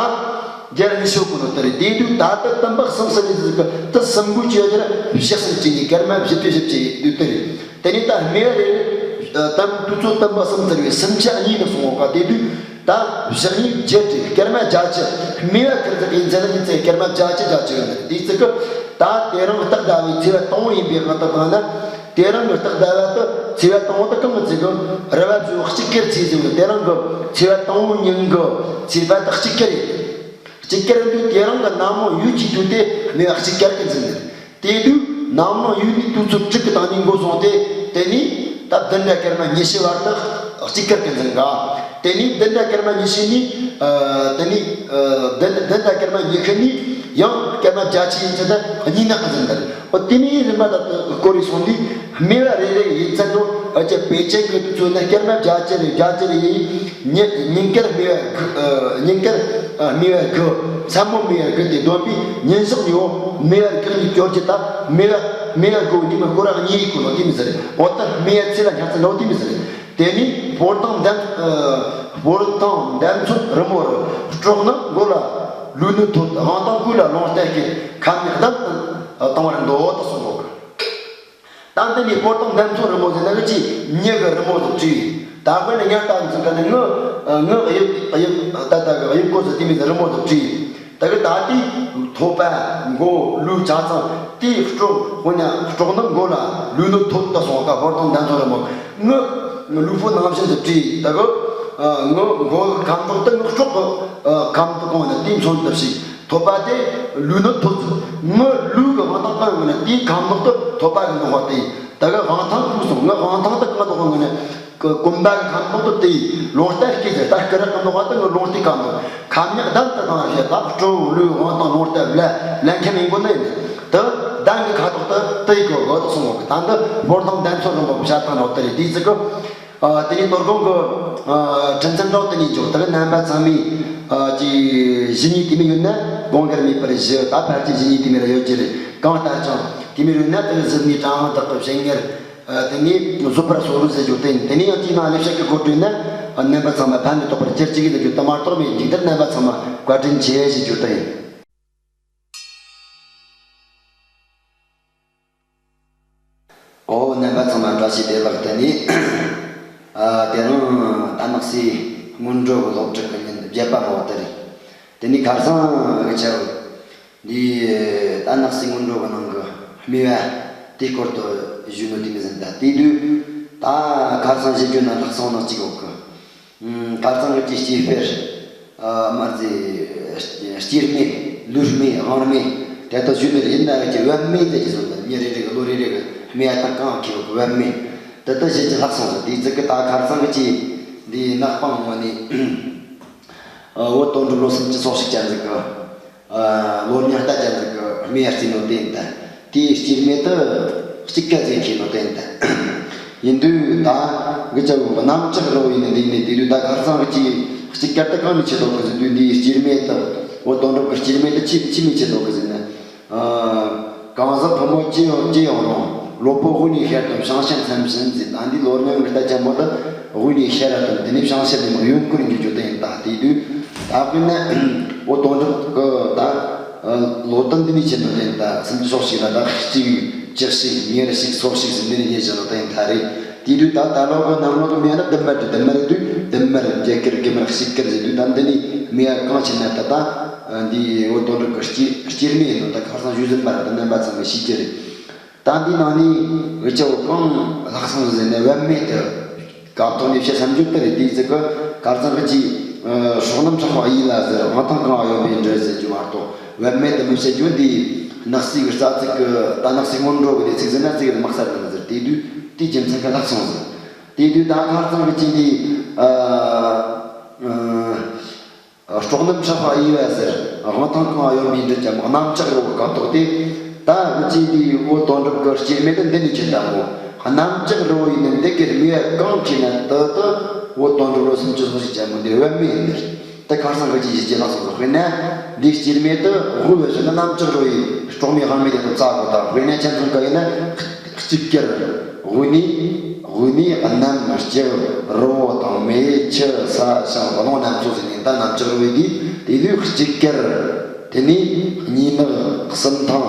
བརྒྱད་ར་ཉི་ཤུ་ཡོད་གོ་ནོ་དེ་རེད། དེ་དུས་ད་ལྟ་དུམ་བུ་གསུམ་ཟེར་བས་ཟེར་གི། དེ་གསུམ་པོ་ཅི་ཡོད་ཀྱི་ར། བཞི་གསུམ་བཅུ་གཉིས། སྐར་མ་བཞི་བཅུ་བཞི་བཅུ་ཡོད་དེ་རེད། དེ་ནས་ད་སྨེ་བ་རེ་རེ་དམ་དུས་ཚོད་དུམ་བུ་གསུམ་ཟེར་བས་སུམ་ཆ་གཉིས་ནས་གསུང་གོ་ག། དེ་དུས་ད་བཞི་གཉིས་བརྒྱད་རེད། སྐར་མ་བརྒྱད་ཅུ། སྨེ་བ་ཁེར་ཚིག་ཡིན་ཚེ་ན་ཡིན་ཚེ་སྐར་མ་བརྒྱད་ཅུ་བརྒྱད་ཅུ་ཡོད་ནི་རེད། དེའི་ཚིག་གི་ད་དེ་རིང་སྟག་ཟླ་བའི་ཚེས་པ་དང་པོ་ཡིན་པའི་སྔ་རྟགས་བཏང་ན། དེ་རིང་གི་སྟག་ཟླ་བ་དེ་ཚེས་པ་དང་པོ་དེ་གང་གི་ཚིག་གི། ར་བ་བཞི་བོ་གཅིག་ཁར་ཚིག་ཟེར་བས། དེ་རིང་གི་ཚེས་པ་དང་པོ་ཉིན་གི་ཚེས་པ་དེ་གཅིག་ཁར་ཡིན། གཅིག་ཁར་དུས་དེ་རིང་གི་ནམ་ལངས་ཡོས་ཀྱི་དུས་དེ་སྨེ་བ་གཅིག་ཁར་གི་འཛིན་ནི་རེད། དེ་དུས་ནམ་ལངས་ཡོས་ནས་དུས་ཚོད་དྲུག་གི་སྟེང་ནས་འགོ་བཟུང་སྟེ། དེ་ནས་ད་བདུན་ཕྲག་སྐར་མ་ཉི་ཤུ་བར་དུ་གཅིག་ཁར་གི་འཛིན་ག། དེ་ནས་བདུན་ཕྲག་སྐར་མ་ཉི་ཤུ་ནས། ཨ། དེ་ནས། ཨ། བདུན་བདུན་ཕྲག་སྐར་མ་ཉི་ཤུ་ནས་ཡང་སྐར་མ་བརྒྱད་ཅུ་ཡིན་ཚེ་ད་གཉིས་ནག་གི་འཛིན་ནི་རེད། འོ་དེ་ནས་རིམ་པ་ད་སྐོར་རེ་སོང་དུས་སྨེ་བ་རེ་རེ་ཡིན་ཚད་དུ། ཨ། ཅི་པེ་ཅིན་གི་དུས་ཚོད་ན་སྐར་མ་བརྒྱད་ཅུ་རེ་བརྒྱད་ཅུ་རེ་ཡིན། ཉིན་ཉིན་དཀར་སྨེ་བ་དགུ། ཨ། ཉིན་དཀར། ཨ། སྨེ་བ་དགུ། མཚན་མོ་སྨེ་བ་དགུ། དེ་བསྡོམས་པས་ཉིན་ཞག་གཉིས་པོ་སྨེ་བ་དགུ་གཉིས་སྐྱོར་གྱི་ད་སྨེ་བ་སྨེ་བ་དགུ་ནི་མི་སྐོར་ར་གཉིས་ཡིན་གོ་ནོ་དེ་མི་ཟེར། འོ་ད་སྨེ་བ་ཚིག་ལ་འཆར་ཚུལ་འདྲ་བོ་དེ་མི་ཟེར། དེ་ནས་སྤོར་ཐང་འདམ། ཨ། སྤོར་ཐང་འདམ་ཚོད་རི་མོ་རུ། སྲོག་ནི་མགོ་ལ་ལུས་ནི་ཐོད། དབང་ཐང་ཀུན་ལ་ལོངས་སྤྱད་ཀྱི། ཁ་མིག་བསྡམས་བཏང་བར་འདོད་དུ་གསུངས་གོ། ད་འདི་ནས་སྤོར་ཐང་འདམ་ཚོད་རི་མོ་ཟེར་ན་གི་ཅི་མྱི་གི་རི་མོ་དེ་བྲིས། ད་དཔེར་ན་ཉ་ལྟ་བུ་ཚོ་ག་ནས་ངུ་ངུ་དབྱིབས་དབྱིབས་ད་ལྟ་གི་དབྱིབས་སྐོར་ཟེར་དེ་མོ་ཟེར་རི་མོ་དེ་བྲིས། ད་གི་ད་དེ་ཐོད་པ་མགོ་ལུས་ཆ་ཚང་དེ་སྲོག་དཔེར་ན་སྲོག་ནི་མགོ་ལ་ལུས་ནི་ཐོད་དུ་སོང་ག། སྤོར་ཐང་འདམ་ཚོད་རི་མོ་ངུ་ལུས་པོ་ནང་བཞིན་དུ་བྲིས། ད་གི་ངུ་མགོ་གི་ཁ་མདོག་དེ་ངུ་སྲོག་གི་ཁ་མདོག་གང་ན་དེ་མཚོན་དུ་བྱས། ཐོད་པ་དེ་ལུས་ནི་ཐོད་ཚུལ། ངུ་ལུས་ཀྱི་དབང་ཐང་གང་ཡོང་ན་དེའི་ཁ་མདོག་དེ་ཐོད་པ་གི་མདོག་པ་དེ་ཡིན། ད་གི་དབང་ཐང་ཀུན་སོང་། ངུ་དབང་ཐང་དེ་གང་མདོག་གང་ཡོང་ན་ གི་གོམ་པ་གི་ཁ་མདོག་ཏུ་དེ་ཡི་ལུང་བསྟན་སྐད་ཀྱི་ད་སྐུ་རག་གི་མདོག་པ་དེ་ངི་ལུང་བསྟན་ཁ་མདོག་ཁ་མྱག་གདན་དུ་བཏང་ཞེས་ད་སྤྲོ་བོ་ལུས་དབང་དང་ལུང་བསྟན་ལ་ལེན་མཁན་མིན་གོ་ནི་ཡིན། དུ་གདན་གི་ཁ་དོག་ཏུ་དེ་ཡི་གོ་གོ་དོག་སོང་གོ་གི། ད་འདི་སྤོར་ཐང་གདན་ཚོ་རིན་པོ་བཤད་སྟངས་ནོ་དེ་རེད། དེའི་ཚིག་གི་ཨ་དེ་ནས་དོ་དགོང་གི་ཨ་ཁྲི་འཛིན་འགྲོ་དེ་ནས་འཇོག་དེ་གི་རྣམ་པ་ཚང་མས་ཨ་ཀྱི་གཞི་ཉིད་དེ་མི་ཡོད་ན་དགོངས་འགལ་མེད་པར་བཞི། ད་ཕལ་ཆེར་གཞི་ཉིད་དེ་མི་ར་ཡོད་ཀྱི་རེད། གང་ལྟར་ཀྱང་དེ་མི་ཡོད་ན་དེ་གི་གཟི་ནས་གྲང་དག་གི་བཤད་ངེར། ཨ་དེ་ནས་བཟོད་པར་གསོལ་རོ་ཟེར་རྒྱུ་དེ་ཡིན། དེ་ནས་ཡང་དེའི་ནང་ལེགས་བཤད་ཀྱི་གོ་དྲུག་ནི་རྣམ་པ་ཚང་མ་ཕན་མི་ཐོགས་པར་གྱུར་ཅིག་ཟེར་རྒྱུ་དེ་མ་གཏོགས་མེད། འཇིག་རྟེན་རྣམ་པ་ཚང་མ་བཀའ་དྲིན་ཆེ་ཟེར་རྒྱུ་དེ་ཡིན། ཨོ་རྣམ་པ་ཚང་མ་བཀྲ་ཤིས་བདེ་ལེགས། དེ་ནས་ཨ་དེ་རིང་རྟ་ནག་སའི་སྔོན་འགྲོ་གི་སློབ་ཁྲིད་ཀྱི་ཉིན་བརྒྱད་པ་འོག་དེ་རེད། དེ་ནས་ཁ་སང་གི་ཆར་འདི་རྟ་ནག་སའི་སྔོན་འགྲོ་གི་ནང་གི་སྨྲས་པ་དེའི་སྐོར་དུ་ཞུས་ནོ་དེ་མི་ཟིན། ད་དེ་དུས་ད་ཁ་སང་བཤད་རྒྱུ་ན་ལྷག་སོང་ནང་གཅིག་འོག་གི་ཁ་སང་གི་ཅིག་སྐྱེས་སྤེལ་མར་ཟི་སྐྱེས་སྨྲས་ལུས་སྨྲས་དབང་སྨྲས་དེ་ལྟར་ཞུས་ནི་ཡིན་ན་ཅི་བབ་སྨྲས་དེ་ཅི་ཟེར་ན་མྱི་རེ་རེ་གི་ལོ་རེ་རེ་གི་སྨྲས་ཡ་དང་གང་ཁེ་བབ་སྨྲས་དེ་ལྟར་བཤད་ཀྱི་ལྷག་སོང་ཟེར། དེའི་ཚིག་གི་ད་ཁ་སང་གི་ཅིག་འདི་ནག་པང་ངོ་ནས། ཨ་བོད་དོན་གྲུབ་བློ་སེམས་ཀྱི་ཚོགས་ཞིག་ཅན་ཟིག་གི་ཨ་བློ་སྙིང་རྟ་ཅན་ཟིག་གི་སྨྲས་ཡ་རྩིས་ནོ་དེ་ཡིན་ད། དེའི་སྐྱེས་སྨྲས་དུ་གཅིག་ག་ཟིག་ཁེ་ནོ་དེ་ཡིན་ད། ཡིན་དུས་ད་གི་ཅག་གི་གནམ་ལྕགས་རི་བོ་ཡིན་ནི་འདི་ནི་དེ་དུས་ད་ཁ་སང་གི་ཅིག་གཅིག་ག་ད་གང་ནས་ཆེ་དོག་གི་ཟིག་དུས་འདིའི་སྐྱེས་སྨྲས་དུ་བོད་དོན་གྲུབ་གི་སྐྱེས་སྨྲས་དུ་ཆི་ཆི་མི་ཆེ་དོག་གི་ཟིག་ནི། གང་ཟག་ཕོ་མོ་ཅི་ཡང་ཅི་ཡང་རུང་། ལོ་པོ་དབུས་ནས་ཤར་དང་བྱང་ཤར་མཚམས་བཞིན་ཟེར། ད་འདི་ལོ་རྙིང་གི་རྟ་ཅན་པོ་དེ་དབུས་ནས་ཤར་ར་དང་དེ་ནས་བྱང་ཤར་ནས་མར་ཡོང་ཁུར་འགྱུར་རྒྱུ་དེ་ཡིན། ད་དེ་དུས་ད་དཔེར་ན་འོ་དོན་གྲུབ་ཀྱི་ད་ལོ་དང་འདི་ནས་ཕྱིན་ནོ་དེ་ཡིན། ད་སུམ་ཅུ་སོ་གཅིག་ལ་ད་གཅིག་བཅུ་ཞིག་ཉེར་ཞིག་སོ་གཅིག་ཟེར་འདི་ནས་རྙེད་བཞག་ནོ་དེ་ཡིན། ད་རེད། དེ་དུས་ད་ད་ལོ་གི་གནམ་ལོ་གི་མེ་ན་བདུན་མ་རེད། བདུན་མ་རེད་དུས་བདུན་མ་རེད། བརྒྱད་ཀིར་དགུ་མ་རེད། གཅིག་ཀིར་ཟེར་དུས་ད་འདི་ནས་མེ་ཡ་གང་ཕྱིན་ན་ད་ད་འདི་འོ་དོན་གྲུབ་ཀྱི་སྐྱེས་སྐྱེས་སྨྲས་ཡིན་ནོ་ད་ཁ་སང་ཞུས་ཟིན་པ་རེད། ད་རྣམ་པ་ཚང་མས་ཤེས་ཀྱི་རེད། ད་འདི་ནང་ནས་འུ་ཅག་གང་ལྷག་སོང་ཟེར་ན་བབ་སྨྲས་དེ་སྐབས་ཐོག་ནས་བཤད་བསམ་རྒྱུ་དེ་རེད། དེའི་ཚིག་གི་ཁ་སང་གི་ཅིག་སྲོག་རྣམས་ཕྲག་པ་གཡས་ལ་ཟེར། དབང་ཐང་གང་ཡོད་པའི་འདྲ་ཟེར་རྒྱུ་མ་གཏོགས་བབ་སྨྲས་དེ་མི་བཤད་རྒྱུ། འདི་ནག་རྩིས་ཀྱི་རྩ་ཚིག་གི་ད་ནག་རྩིས་སྔོན་འགྲོ་གི་དེ་ཚིག་ཟེར་ན་ཚིག་གི་དམག་སར་དུ་མི་ཟེར། དེ་དུས་དེའི་རྒྱུ་མཚན་གི་ལྷག་སོང་ཟེར། དེ་དུས་ད་ཁ་སང་གི་ཅིག་འདི་ཨ། སྲོག་རྣམས་ཕྲག་པ་གཡས་པ་ཟེར། དབང་ཐང་གང་ཡོད་མིན་འདྲི་ཀྱང་གནམ་ལྕགས་རི་བོ་སྐབས་ཐོག་དེ། ད་འུ་ཅི་འདི་བོད་དོན་གྲུབ་ཀྱི་སྐྱེས་སྨྲས་དེ་འདི་ནས་ཁྱེར་ད་མོ། གནམ་ལྕགས་རི་བོ་ཡིན་ནི་འདི་གི་སྨྲས་གང་ཁྱེར་ན་དུ་དུ་བོད་དོན་གྲུབ་ལོ་སུམ་ཅུ་སོ་གཅིག་ཅན་མོ་འདི་བབ་སྨྲས་ཡིན་ནི། དེ་ཁ་སང་གི་ཅི་ཞིག་ཅི་ལགས་སོ་སོ་དཔེར་ན། འདི་སྐྱེས་སྨྲས་དུ་དབུ་བས་ཟེར་ན་གནམ་ལྕགས་རི་བོ་ཡི་སྲོག་མེ་དབང་མེ་དེ་དུ་རྩ་གོ། ད་དཔེར་ན་ཁྱེད་ཚོ་ག་ཡིན་ན། གཅིག་གིར་དབུས་ནས་དབུས་ནས་གནམ་ལྕགས་རི་བོ་དང་མེ་ཆུ་ས་ཞིང་རླུང་རྣམས་སོ་ཟེར་ནས་ད་གནམ་ལྕགས་རི་བོ་འདི་དེ་དུས་གཅིག་གིར། དེ་ནས་གཉིས་ནག་གསུམ་ཐང་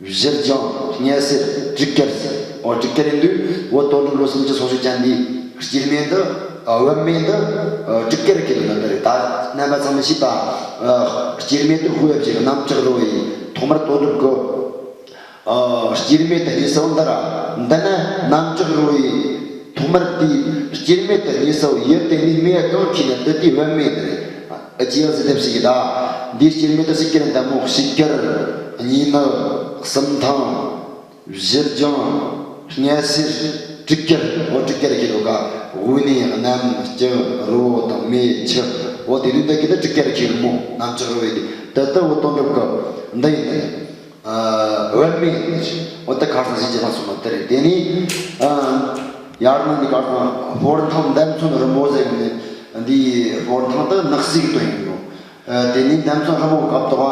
བཞི་ལྗང་ལྔ་སེར་དྲུག་གིར་ཟེར། འོ་དྲུག་གིར་ཡིན་དུས་བོད་དོན་གྲུབ་ལོ་སུམ་ཅུ་སོ་གཅིག་ཅན་འདི་སྐྱེས་སྨྲས་འདི་བབ་སྨྲས་འདི་དྲུག་གིར་ཁེལ་ལ་འདི་རེད། ད་རྣམ་པ་ཚང་མས་ཤེས་པ། སྐྱེས་སྨྲས་འདི་དབུས་བབ་ཀྱི་གནམ་ལྕགས་རི་བོ་ཡི་ཐོག་མར་དོན་གྲུབ་ཀྱི། ཨ། སྐྱེས་སྨྲས་དེ་གཉིས་སུ་འདི་ར། འདི་ནི་གནམ་ལྕགས་རི་བོའི་ཐོག་མར་དེའི་སྐྱེས་སྨྲས་དེ་གཉིས་སུ་ཡུལ་དེ་ནས་མེ་གང་ཁྱེར་ན་དུ་དེའི་བབ་སྨྲས་དེ་རེད། ཨ་ཅི་ཡང་ཟེར་དེ་ཞིག་གི་ད། འདིའི་སྐྱེས་སྨྲས་དེ་ཞིག་གི་རེད། ད་མོ་གཅིག་གིར་གཉིས་ནག་གསུམ་ཐང་བཞི་ལྗང་ལྔ་སེར་དྲུག་གིར། འོ་དྲུག་གིར་ཁེལ་ལོ་ག། དབུས་ནས་གནམ་ལྕགས་རི་བོ་དང་མེ་ཆུ། འོ་དེ་དུས་འདི་གི་ད་དྲུག་གིར་ཁེལ་མོ། གནམ་ལྕགས་རི་བོའི་དེ་དུ་དུ་འོ་དོན་གྲུབ་ཀྱི་འདི་ཡིན་ད། ཨ། བབ་སྨྲས། འོ་ད་ཁ་སང་ཞིག་ཅེས་ལ་གསུངས་པ་དེ་རེད། དེ་ནས། ཨ། ཡར་ནང་གི་ཁ་སང་སྤོར་ཐང་འདམ་ཚོན་རི་མོ་ཟེར་གི་ནི། འདི་སྤོར་ཐང་དུ་ནག་རྩིས་ཀྱི་དོན་ཡིན་ནོ། ཨ། དེ་ནས་འདམ་ཚོན་རི་མོ་སྐབས་ཐོག་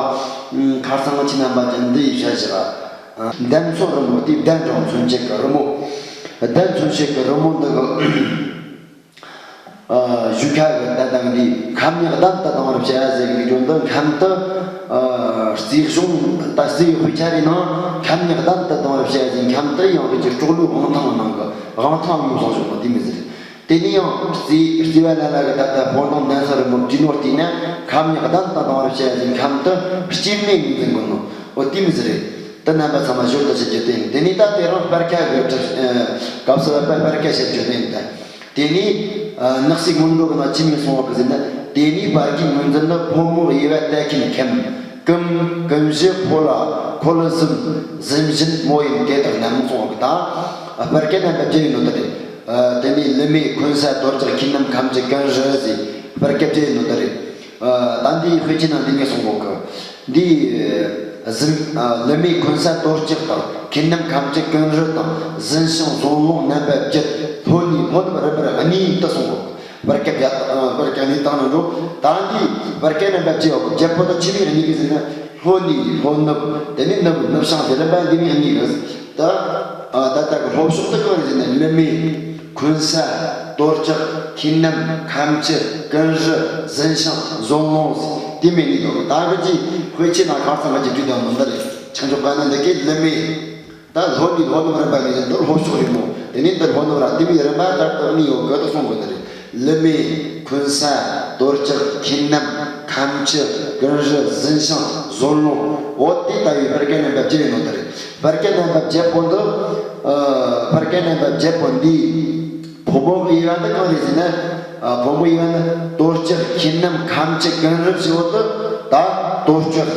ཁ་སང་ཁྱེད་རྣམ་པ་ཅན་འདི་ཡི་བཤད་བཞག་ཨ། འདམ་ཚོན་རི་མོ་དེ་གདན་དྲངས་མཚོན་བྱེད་ཀྱི་རི་མོ། གདན་མཚོན་བྱེད་ཀྱི་རི་མོ་འདི་གི། ཨ། བཞུགས་ཁ་གི་ད་དང་འདི་ཁམས་ཉག་གདན་དུ་བཏང་བར་བྱ་ཟེར་གི་རྒྱུ་འདི་ཁམས་དུ། ཨ། རྩིས་གཞུང་ད་རྩིས་དཔེ་ཆ་རེ་ནང་ཁམས་ཉག་གདན་དུ་བཏང་བར་བྱ་ཟེར། ཁམས་དུ་ཡང་གི་ཅིག་སྲོག་ལུས་དབང་ཐང་ནང་གི་དབང་ཐང་ཡོད་བཟོ་བྱུང་བ་དེ་མི་ཟེར། དེ་ནས་ཡང་རྩིས་རྩིས་པ་ལ་ལ་གི་ད་ལྟ་སྤོར་ཐང་གདན་ས་རི་མོ་བྲིས་ནོ་བལྟས་ན་ཁམས་ཉག་གདན་དུ་བཏང་བར་བྱ་ཟེར། ཁམས་དུ་སྐྱེས་སྨྲས་ངོས་འཛིན་དགོས་ནོ། འོ་དེ་མི་ཟེར་རེད། ད་རྣམ་པ་ཚང་མ་ཞོར་དུ་བྱེད་རྒྱུ་དེ་ཡིན། དེ་ནས་ད་དེ་རིང་སྤར་ཁ་གི་སྐབས་སུ་བབ་པ་སྤར་ཁ་བྱེད་རྒྱུ་དེ་ཡིན་ད། དེ་ནས། ཨ། ནག་རྩིས་སྔོན་འགྲོ་གི་ནང་ཅི་མིན་གསུངས་པ་གི་ཟེར་ན། དེ་ནས་སྤར་ཁའི་ངོས་འཛིན་ནི་ཕོ་མོ་དབྱེ་བ་གཏད་མཁན་མཁན། ཀུན་ཀུན་བཞི་ཕོ་ལ་ཁོ་ལ་གཟིམ། གཟིམ་བཞིན་མོ་ཡིན་དེ་དག་རྣམས་གསུངས་པ་གི་ད། སྤར་ཁ་རྣམ་པ་བརྒྱད་ཡིན་ནོ་ད་དེ། ཨ། དེ་ནས་ལི་མེ་འཁོན་ས་དོར་ཅོག་ཁྱིམ་རྣམ་ཁམ་ཆུ་ཀུན་རི་ཟེར་བར་སྐབས་བརྒྱད་ཡིན་ནོ་ད་རེད། ཨ། ད་འདིའི་དཔེ་ཆའི་ནང་འདི་ནས་གསུང་གོ་གི། འདི་ཟིན། ཨ། ལི་མེ་འཁོན་ས་དོར་ཅོག་དང་ཁྱིམ་རྣམ་ཁམ་ཆུ་ཀུན་རི་དང་ཟིན་ཞིང་ཟོན་ལོང་རྣམ་པ་བརྒྱད། ལྷོ་ནས་ལྷོ་ནུབ་རི་བར་གནས་ཡིན་ད་གསུང་གོ་གི། བར་སྐབས་བརྒྱད། ཨ། བར་སྐབས་གནས་དང་ནི་འགྲོ། ད་འདི་བར་སྐབས་རྣམ་པ་བརྒྱད་ཡོད་གི། བརྒྱད་པོ་ད་ཆི་མོ་གནས་གི་ཟེར་ན། ལྷོ་ནས་ལྷོ་ནུབ། དེ་ནས་ནུབ་ནུབ་བྱང་ཟེར་རིམ་པ་འདི་མོ་གནས་གི། ད། ཨ། ད་ལྟ་གི་ལྷོ་ཕྱོགས་དེ་གང་རེད་ཟེར་ན་ལི་མེ་འཁོན་ས་དོར་ཅོག་ཁྱིམ་རྣམ་ཁམ་ཆུ་ཀུན་རི་ཟིན་ཞིང་ཟོན་ལོང་ཟེར་དེ་མོ་གནས་འདུག། ད་གི་ཅི་དཔེ་ཆའི་ནང་གང་ཚང་མ་ཅིག་བྲིས་དང་མི་འདི་རེད། ཆང་ཆོག་པ་ན་འདི་གི་ལི་མེ། ད་ལྷོ་ནས་ལྷོ་ནུབ་རིམ་པ་ནས་འདི་ལྷོ་ཕྱོགས་རེད་མོ། དེ་ནས་འདི་ལྷོ་ནུབ་ར་དེ་མོ་རིམ་པ་ལྟར་དུ་གནས་ཡོད་གི་ད་གསུང་གི་འདི་རེད། ལི་མེ་འཁོན་ས་དོར་ཅོག་ཁྱིམ་རྣམ་ཁམ་ཆུ་ཀུན་རི་ཟིན་ཞིང་ཟོན་ལོང་། འོ་དེ་ལྟ་བུའི་བར་སྐབས་རྣམ་པ་བརྒྱད་ཡིན་ནོ་ད་རེད། བར་སྐབས་རྣམ་པ་བརྒྱད་པོ་འདི། ཨ། བར་སྐབས་རྣམ་པ་བརྒྱད་པོ་འདི། ཕོ་མོ་གི་དབྱེ་བ་འདི་གང་རེད་ཟེར་ན། ཨ། ཕོ་མོའི་དབྱེ་བ་ནི་དོར་ཅོག་ཁྱིམ་རྣམ་ཁམ་ཆུ་ཀུན་རི་ཞེས་པ་འདི། ད་དོར་ཅོག་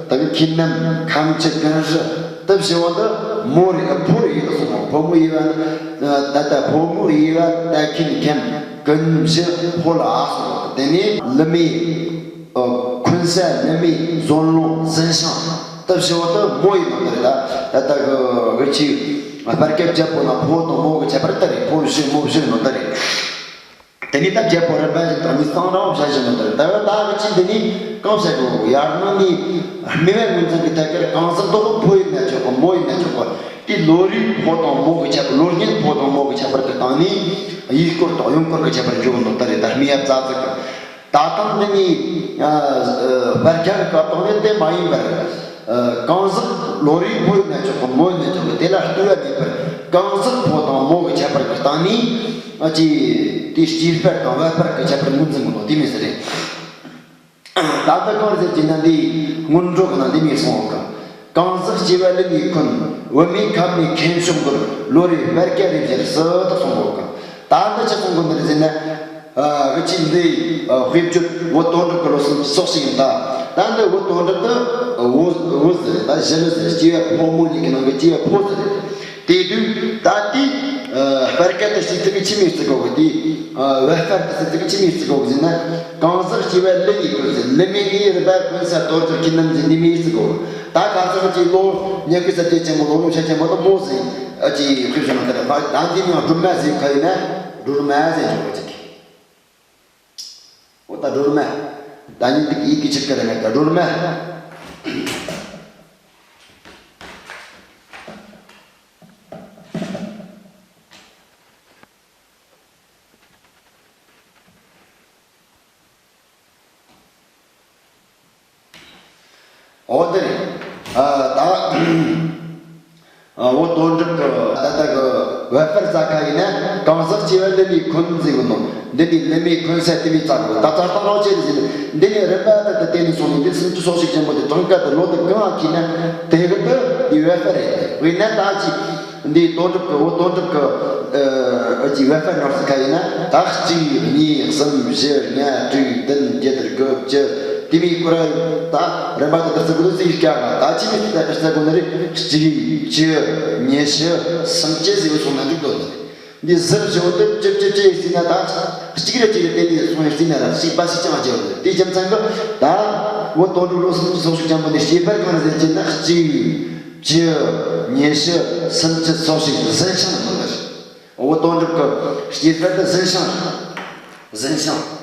དང་ཁྱིམ་རྣམ་ཁམ་ཆུ་ཀུན་རི་དེ་ཞེས་པ་འདི་མོ་རེད། ཨ། ཕོ་རེད་ད་གསུང་གོ། ཕོ་མོའི་དབྱེ་བ་ནི། ཨ། ད་ལྟ་ཕོ་མོའི་དབྱེ་བ་ད་ཁྱིམ་ཁམ་ཀུན་བཞི་ཕོ་ལ་གསུང་གོ། དེ་ནས་ལི་མེ། ཨ། འཁོན་ས་ལི་མེ་ཟོན་ལོང་ཟིན་ཞིང་དེ་ཞེས་པ་འདི་མོ་ཡིན་ནོ་ད་རེད། ད་ད་ལྟ་གི་གི་ཆི། བར་སྐབས་བརྒྱད་པོ་ན་ཕོ་དང་མོ་གི་ཁྱད་པར་ད་རེད། ཕོ་བཞི་མོ་བཞི་ཡིན་ནོ་ད་རེད། དེ་ནས་ད་བརྒྱད་པོ་རིམ་པ་བཞིན་དུ་གནས་སྟངས་རང་བཞག་བཞིན་ནོ་ད་རེད། ད་ཡང་ད་གི་ཆི་འདི་ནས་གང་བཤད་དགོས། ཡར་སྔོན་ནས་སྨེ་བ་ངོས་འཛིན་གི་ཐད་ཀར་གང་ཟག་དེ་ཕོ་ཡིན་ན་ཆོག་གི། མོ་ཡིན་ན་ཆོག་གི། དེ་ལོ་རེའི་ཕོ་དང་མོ་གི་ཁྱད་པར། ལོ་རྙེད་ཕོ་དང་མོ་གི་ཁྱད་པར་གི་སྟེང་ནས་ཡུལ་སྐོར་དང་གཡུལ་སྐོར་གི་ཁྱད་པར་འཇོག་ནོ་ད་རེད། ད་སྨེ་བ་ཙ་ཙི་གི། ད་ཐེངས་འདི་ནས། ཨ། ཨ། བར་ཁྱད་སྐབས་དང་ནི་དེ་མ་ཡིན་པར། ཨ། གང་ཟག་ལོ་རེའི་ཕོ་ཡིན་ན་ཆོག་གི། མོ་ཡིན་ན་ཆོག་གི། དེ་ལ་ལྟོས་པ་མེད་པར་གང་ཟག་ཕོ་དང་མོ་གི་ཁྱད་པར་གི་སྟེང་ནས། ཨ། ཅི། དེའི་སྐྱེས་པ་དང་བབ་པ་གི་ཁྱད་པར་ངོས་འཛིན་དགོས་ནོ་དེ་མོ་ཟིག་རེད། ད་ལྟ་གང་ཟེར་གྱི་ན་འདི་སྔོན་འགྲོ་གི་ནང་འདི་མོ་གསུངས་གི། གང་ཟག་སྐྱེ་བ་ལི་ནས་འཁོན། བུད་མེད་ཁམས་ནས་ཁེམ་ཕྱོགས་འགོར། ལོ་རེ་བར་སྐབས་རེ་བཞིན་སྲིད་དུ་གསུངས་གོ་གི། ད་འདི་ཅི་གསུང་གོ་ནི་རེད་ཟེར་ན། ཨ། གི་ཆི་འདི། ཨ། དཔེ་བརྗོད་བུ་དོན་གྲུབ་ཀྱི་བློ་སེམས་སོགས་ཤིག་ཡིན་ད། ད་འདི་བུ་དོན་གྲུབ་ཏུ་བུ་བུ་ཟེར། ད་གཞི་ལི་ཟེར། སྐྱེ་བ་ཕོ་མོ་གཉིས་ཀྱི་ནང་གི་སྐྱེ་བ་ཕོ་ཟེར། དེ་དུས་ད་དེ། ཨ། བར་སྐབས་དེ་ཟེར་ཚིག་གི་ཆི་མོ་ཟེར་གོ་གི། དེ། ཨ། བབ་པ་དེ་ཟེར་ཚིག་གི་ཆི་མོ་ཟེར་གོ་གི་ཟེར་ན། གང་ཟག་སྐྱེ་བ་ལི་ནས་འཁོན་ཟེར། ལི་མེ་ནས་རིམ་པ་འཁོན་ས་དོར་ཅོག་ཁྱིམ་རྣམ་ཟེར་འདི་མོ་ཟེར་གོ་གི། ད་གང་ཟག་གི་ལོ་ཉི་ཤུ་རྩ་བརྒྱད་ཅན་པོ་ལོ་ལོ་ཤ་ཅན་པོ་དེ་མོ་ཟེར། ཨ། ཅི་ཁོས་བྱུང་ན་ད་ད་འདི་མིང་སྒྲོལ་མ་ཟེར་ཁ་ཡིན་ན་སྒྲོལ་མ་ཟེར་འཇོག་གི་ཅིག། འོ་ད་སྒྲོལ་མ། ད་ནི་འདི་ཡི་གེ་ཆི་ཀ་ར་ན་ད་སྒྲོལ་མ། འོ་དེ་རེད། ཨ། ད། ཨ། བུ་དོན་གྲུབ་ཀྱི་ད་ལྟ་གི་བབ་པ་ཙ་ཁ་ཡིན་ན་གང་ཟག་སྐྱེ་བ་ལི་ནས་འཁོན་ཟེར་གི་ནོ། འདི་ནས་ལི་མེ་འཁོན་ས་དེ་མོ་ཙ་གི། ད་ཙ་སྟངས་རང་བྱས་ནས་ཟེར་ནས། འདི་ནས་རིམ་པ་ལྟར་དུ་བསྟན་ནས་སོང་ནས། འདི་སུམ་ཅུ་སོ་གཅིག་ཅན་པོ་དེ་གྲངས་ཀ་དེ་ལོ་དེ་གང་ཁེལ་ན་དེ་གི་དེ་དེ་བབ་པ་རེད། དཔེར་ན་ད་ཅི། འདི་དོན་གྲུབ་ཀྱི། བུ་དོན་གྲུབ་ཀྱི། ཨ། ཅི་བབ་པ་ནང་ཟེར་ཁ་ཡིན་ན། ད་གཅིག་གཉིས་གསུམ་བཞི་ལྔ་དྲུག་བདུན་བརྒྱད་དགུ་བཅུ། དེ་མོ་སྐོར་ར། ད་རིམ་པ་དེ་ལྟར་ཟེར་གོ་ནི་ཟེར་ཀྱང་། ད་ཅི་མོ་ལྟར་ཟེར་གོ་ནི་རེད། གཅིག་བཅུ་ཉི་ཤུ་སུམ་ཅུ་ཟེར་བའི་སོང་ན་འགྲིག་དོ་ནི་རེད། འདི་ཟུར་བཞི་བོ་དེ་བཅུ་བཅུ་བཅུ་ཡི་ཟེར་ན། ད་གཅིག་རེ་གཅིག་རེ་བསྟན་ནས་སོང་ཡི་ཟེར་ན་ར་གཅིག་པ་ཞིག་ཀྱང་བརྗེ་བ་རེད། དེའི་རྒྱུ་མཚན་གྱིས་ད་བུ་དོན་གྲུབ་ལོ་སུམ་ཅུ་སོ་གཅིག་ཅན་པོ་འདི་སྐྱེས་པ་གང་རེད་ཟེར་གྱི་ན། གཅིག་བཅུ་ཉི་ཤུ་སུམ་ཅུ་སོ་གཅིག་ཟིན་ཞིང་ཟིན་པ་རེད། བུ་དོན་གྲུབ་ཀྱི་སྐྱེས་པ་དེ་ཟིན་ཞིང་ཟིན་ཞིང་།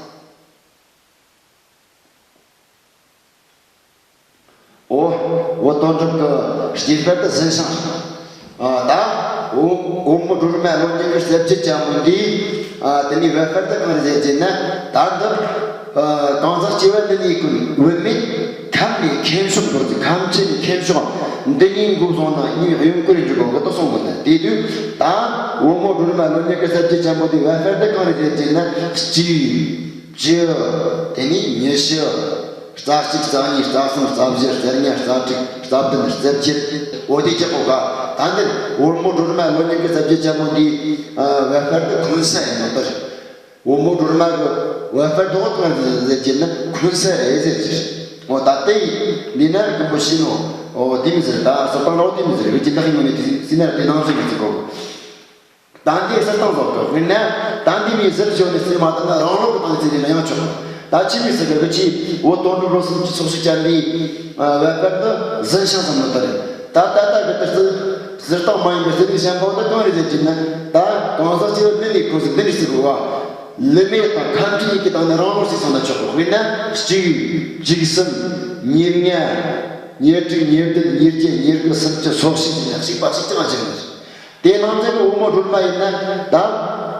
འོ། བུ་དོན་གྲུབ་ཀྱི་སྐྱེས་པ་དེ་ཟིན་ཞིང་། ཨ། ད་བུ་བུ་མོ་སྒྲོལ་མ་ལོ་ཉི་ཤུ་རྩ་བརྒྱད་ཅན་པོ་འདི། ཨ། དེ་ནས་བབ་པ་དེ་གང་རེད་ཟེར་གྱི་ན། ད་འདི། ཨ། གང་ཟག་སྐྱེ་བ་འདི་ནས་ཀུན། བུད་མེད་ཁམས་ནས་ཁེམ་ཕྱོགས་འགོར་ཟེར། ཁམས་ཆེན་ནས་ཁེམ་ཕྱོགས། འདི་གཉིས་འགོ་བཟུང་ན་གཉིས་གཡུལ་འགོར་འཇུག་གོ་གི་དེ་གསུང་གི་ན། དེ་དུས་ད་བུ་མོ་སྒྲོལ་མ་ལོ་ཉི་ཤུ་རྩ་བརྒྱད་ཅན་པོ་འདི་བབ་པ་དེ་གང་རེད་ཟེར་གྱི་ན། གཅིག་བཅུ། དེ་ནས་ཉི་ཤུ། རྩ་གཅིག་རྩ་གཉིས། རྩ་གསུམ། རྩ་བཞི། རྩ་ལྔ། རྩ་དྲུག་རྩ་བདུན། རྩ་བརྒྱད། འོ་དེ་གཅིག་གོ་ག། ད་འདིར་བུ་མོ་སྒྲོལ་མ་ལོ་ཉི་ཤུ་རྩ་བརྒྱད་ཅན་པོ་འདི། ཨ། བབ་པ་དེ་འཁོན་ས་ཡིན་ནོ་ད་རེད། བུ་མོ་སྒྲོལ་མ་གི་བབ་པ་དེ་གང་རེད་ཟེར་གྱི་ན་འཁོན་ས་རེད་ཟེར་གྱི་རེད། འོ་ད་དེ་ཡིན་ན་རིན་པོ་ཆེ་ནོ། འོ་དེ་མོ་ཟེར། ད་སོ་པ་ལོ་དེ་མོ་ཟེར་གི་ཅི་འདྲ་ཡིན་ནོ་ནི་དེ་ཟེར་ན་དེ་ནང་ཟེར་གི་ཟེར་གོ། ད་འདི་ཟུར་སྟངས་བཟོ་དགོས། དཔེར་ན་ད་འདི་མིའི་ཟུར་བྱོན་ནས་སེམས་མ་བཏང་ན་རང་ལོག་གི་སྟངས་ཀྱི་ཚེ་ནས་ཡང་ཆོག་ད་ཆི་མི་ཟེར་གི་གི་ཆི་འོ་དོན་གྲུབ་བློ་སེམས་ཀྱི་ཚོགས་ཞིག་ཅན་འདི་བ་པར་དུ་ཟིན་ཤང་བསམ་ནོ་ད་རེད། ད་ད་ལྟ་གི་དུས་སུ་ཟུར་སྟངས་མ་ཡིན་པའི་ཟིན་ཤང་པོ་ད་གང་རེད་ཟེར་གྱི་ན། ད་གང་ཟག་སྐྱེ་བོ་འདི་ནས་ཁོ་ཟིག་འདི་ནས་ཟིག་གོ་བ། ལི་མེ་དང་ཁམ་ཆུ་གཉིས་ཀྱི་སྟེང་ནས་རང་ལོག་ཞིག་སོང་ན་ཆོག་གི་དཔེར་ན་གཅིག་བཅུ་གསུམ་ཉེར་ལྔ་ཉེར་དྲུག་ཉེར་བདུན་ཉེར་བརྒྱད་ཉེར་དགུ་སུམ་ཅུ་སོ་བཞི་ཟེར་ནས་གཅིག་པ་གཅིག་རྐྱང་བྱས་ནས། དེ་ནང་ཚན་གྱི་བུ་མོ་སྒྲོལ་མ་ཡིན་ན་ད་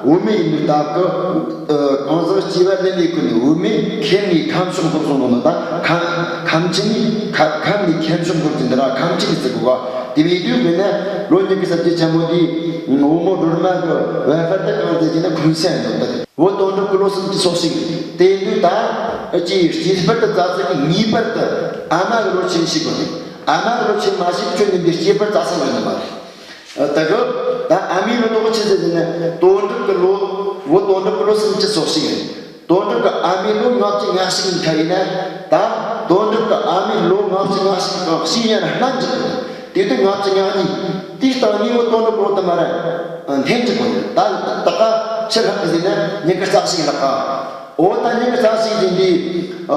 བུད་མེད་ཡིན་པའི་སྟབས་ཀྱིས་གང་ཟག་སྐྱེ་བ་ལེན་ལས་ཀུན་ནས་བུད་མེད་ཁྱིམ་ནས་ཁམས་བྱུང་འགོར་སོང་ནོ་ན། ད་ཁམས་ཁམས་ཆུ་ནས་ཁ་ཁམས་ནས་ཁྱིམ་བྱུང་འགོར་གྱི་འདི་ར་ཁམས་ཆུ་ནས་བརྩི་དགོས་པ། དེ་མིན་དུས་དཔེར་ན་ལོ་ཉི་ཤུ་རྩ་བརྒྱད་ཆེན་མོ་འདིའི་བུ་མོ་སྒྲོལ་མ་གི་བ་ཧྥར་ད་གང་ཟེར་གྱི་ན་ཁུན་སན་ཡོད་པ་རེད། བུ་དོན་གྲུབ་ཀྱི་བློ་སེམས་ཀྱི་ཚོགས་ཤིག་རེད། དེ་དུས་ད་ཨ་ཅེ་སྐྱེས་པར་དུ་བཙའ་ཚིག་གི་ངེས་པར་དུ་ཨ་མ་གི་བློ་ཆེན་ཞིག་དགོས་རེད། ཨ་མ་གི་བློ་ཆེན་མ་ཞིག་ཁྱོད་ནི་འདི་སྐྱེས་པར་བཙའ་ས་ཡོད་ནི་མ་རེད། ད་གི་ད་ཨ་མའི་བློ་དོགས་ཆི་ཟེར་ཟེར་ན་དོན་གྲུབ་ཀྱི་བློ་བུ་དོན་གྲུབ་ཀྱི་བློ་སེམས་ཀྱི་ཚོགས་ཤིག་རེད། དོན་གྲུབ་ཀྱི་ཨ་མའི་ལོ་ལྔ་བཅུ་ང་གཅིག་ཡིན་ཁ་ཡིན་ན། ད་དོན་གྲུབ་ཀྱི་ཨ་མའི་ལོ་ལྔ་བཅུ་ང་གཅིག་གི་གཤིས་ཡར་སྣ་འཇིག་གི་རེད། དེ་དུས་ལྔ་བཅུ་ང་གཉིས་དེའི་སྟེང་ནས་བུ་དོན་གྲུབ་བློ་དུ་མར་འཐེན་འཇིག་གི་རེད། ད་ད་ག་ཆི་ལྷག་གི་ཟེར་ན་ཉི་ཤུ་རྩ་གཅིག་ལྷག་ག་འོ་ད་ཉི་ཤུ་རྩ་གཅིག་ཟིན་དུས་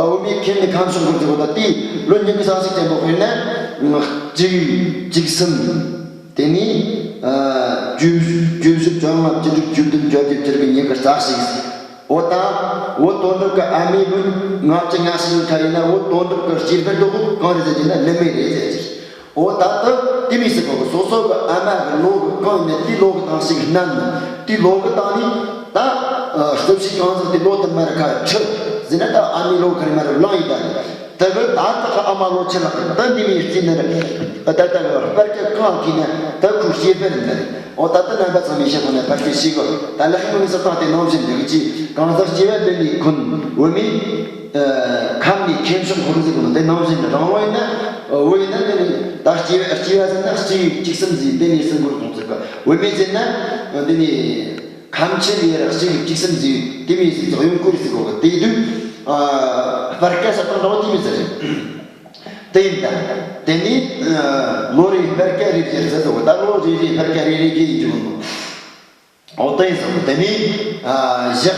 བུད་མེད་ཁྱིམ་ནས་ཁམས་བྱུང་དགོས་ཟེར་བ་ད་དེའི་ལོ་ཉི་ཤུ་རྩ་གཅིག་ཅན་པོ་དཔེར་ན་གཅིག་བཅུ་གསུམ། དེ་ནས་བཅུ་བཅུ་བཞི་བཅོ་ལྔ་བཅུ་དྲུག་བཅུ་བདུན་བཅོ་བརྒྱད་བཅུ་དགུ་ཉི་ཤུ་རྩ་གཅིག་འོ་ད་བུ་དོན་གྲུབ་ཀྱི་ཨ་མའི་ལོ་ལྔ་བཅུ་ང་གཅིག་ཡིན་ཁ་ཡིན་ན་བུ་དོན་གྲུབ་ཀྱི་སྐྱེས་པའི་ལོ་གང་རེད་ཟེར་གྱི་ན་ལི་མེ་རེད་ཟེར་གྱི། འོ་ད་ལྟ་དེ་མི་སྲིད་གོ་གི་སོ་སོ་གི་ཨ་མ་གི་ལོ་གི་གང་ཡིན་ན་དེའི་ལོ་གི་སྟེང་ཞིག་བསྣན་ནས་དེའི་ལོ་གི་སྟེང་ནས་ད་རྩིབས་ཞིག་གང་ཟག་དེ་ལོ་དུ་མར་ཁ་ཁྲི་ཟེར་ན་ད་ཨ་མའི་ལོ་ཁ་རི་མ་རི་བླངས་ཡིན་ད་རེད། ད་གི་ད་ལྟ་ཨ་མ་ལོ་ཆེ་ལགས་ད་འདི་མིའི་རྩིས་ནི་རེད། ད་ལྟ་གི་སྤར་ཁ་གང་གིས་ན་ད་ཁུ་སྐྱེས་པ་རེད་ན་རེད། འོ་ད་ལྟ་རྣམ་པ་ཚང་མས་བཤད་ཁོ་ན་ཕལ་ཆེར་ཤེས་གི། ད་ལག་ཡོང་ས་སྟངས་དེ་ནང་བཞིན་འདུག་ཅིག་གང་ཟག་སྐྱེ་བ་ལེན་ནས་ཁུན་བུད་མེད་ཁམས་ནས་ཁྱིམ་བྱུང་འཁོར་ཟེར་གི་ནོ་དེ་ནང་བཞིན་རང་བ་ཡིན་ན་བུ་ཡིན་ན་དེ་ནི་ད་སྐྱེ་བ་སྐྱེ་བ་ཟེར་ན་སྐྱེ་བའི་བཅུ་གསུམ་ཟིན་དེ་ནས་སྲིན་པོར་གཏོང་ཟེར་གི། བུད་མེད་ཟེར་ན་འདི་ནི་ཁམས་ཆེན་ལས་ར་གཅིག་གཅིག་སེམས་ཟེར་དེ་མིན་ཟེར་ཙག་ཡོང་ཀུ་རེ་ཟེར་གོ་གི། དེ་དུས་སྤར་ཁ་ས་སྟེང་འདྲ་བོ་དེ་མིན་ཟེར་རེད། དེ་ཡིན་ད། དེ་ནི་ལོ་རེའི་སྤར་ཁ་རེ་རེ་ཟེར་ཟེར་གོ། ད་ལོ་རེ་རེའི་སྤར་ཁ་རེ་རེ་གི་ཡིན་རྒྱུ་མིན་ནོ། འོ་དེ་ཡིན་ཟེར་གོ། དེ་ནི་ཞག་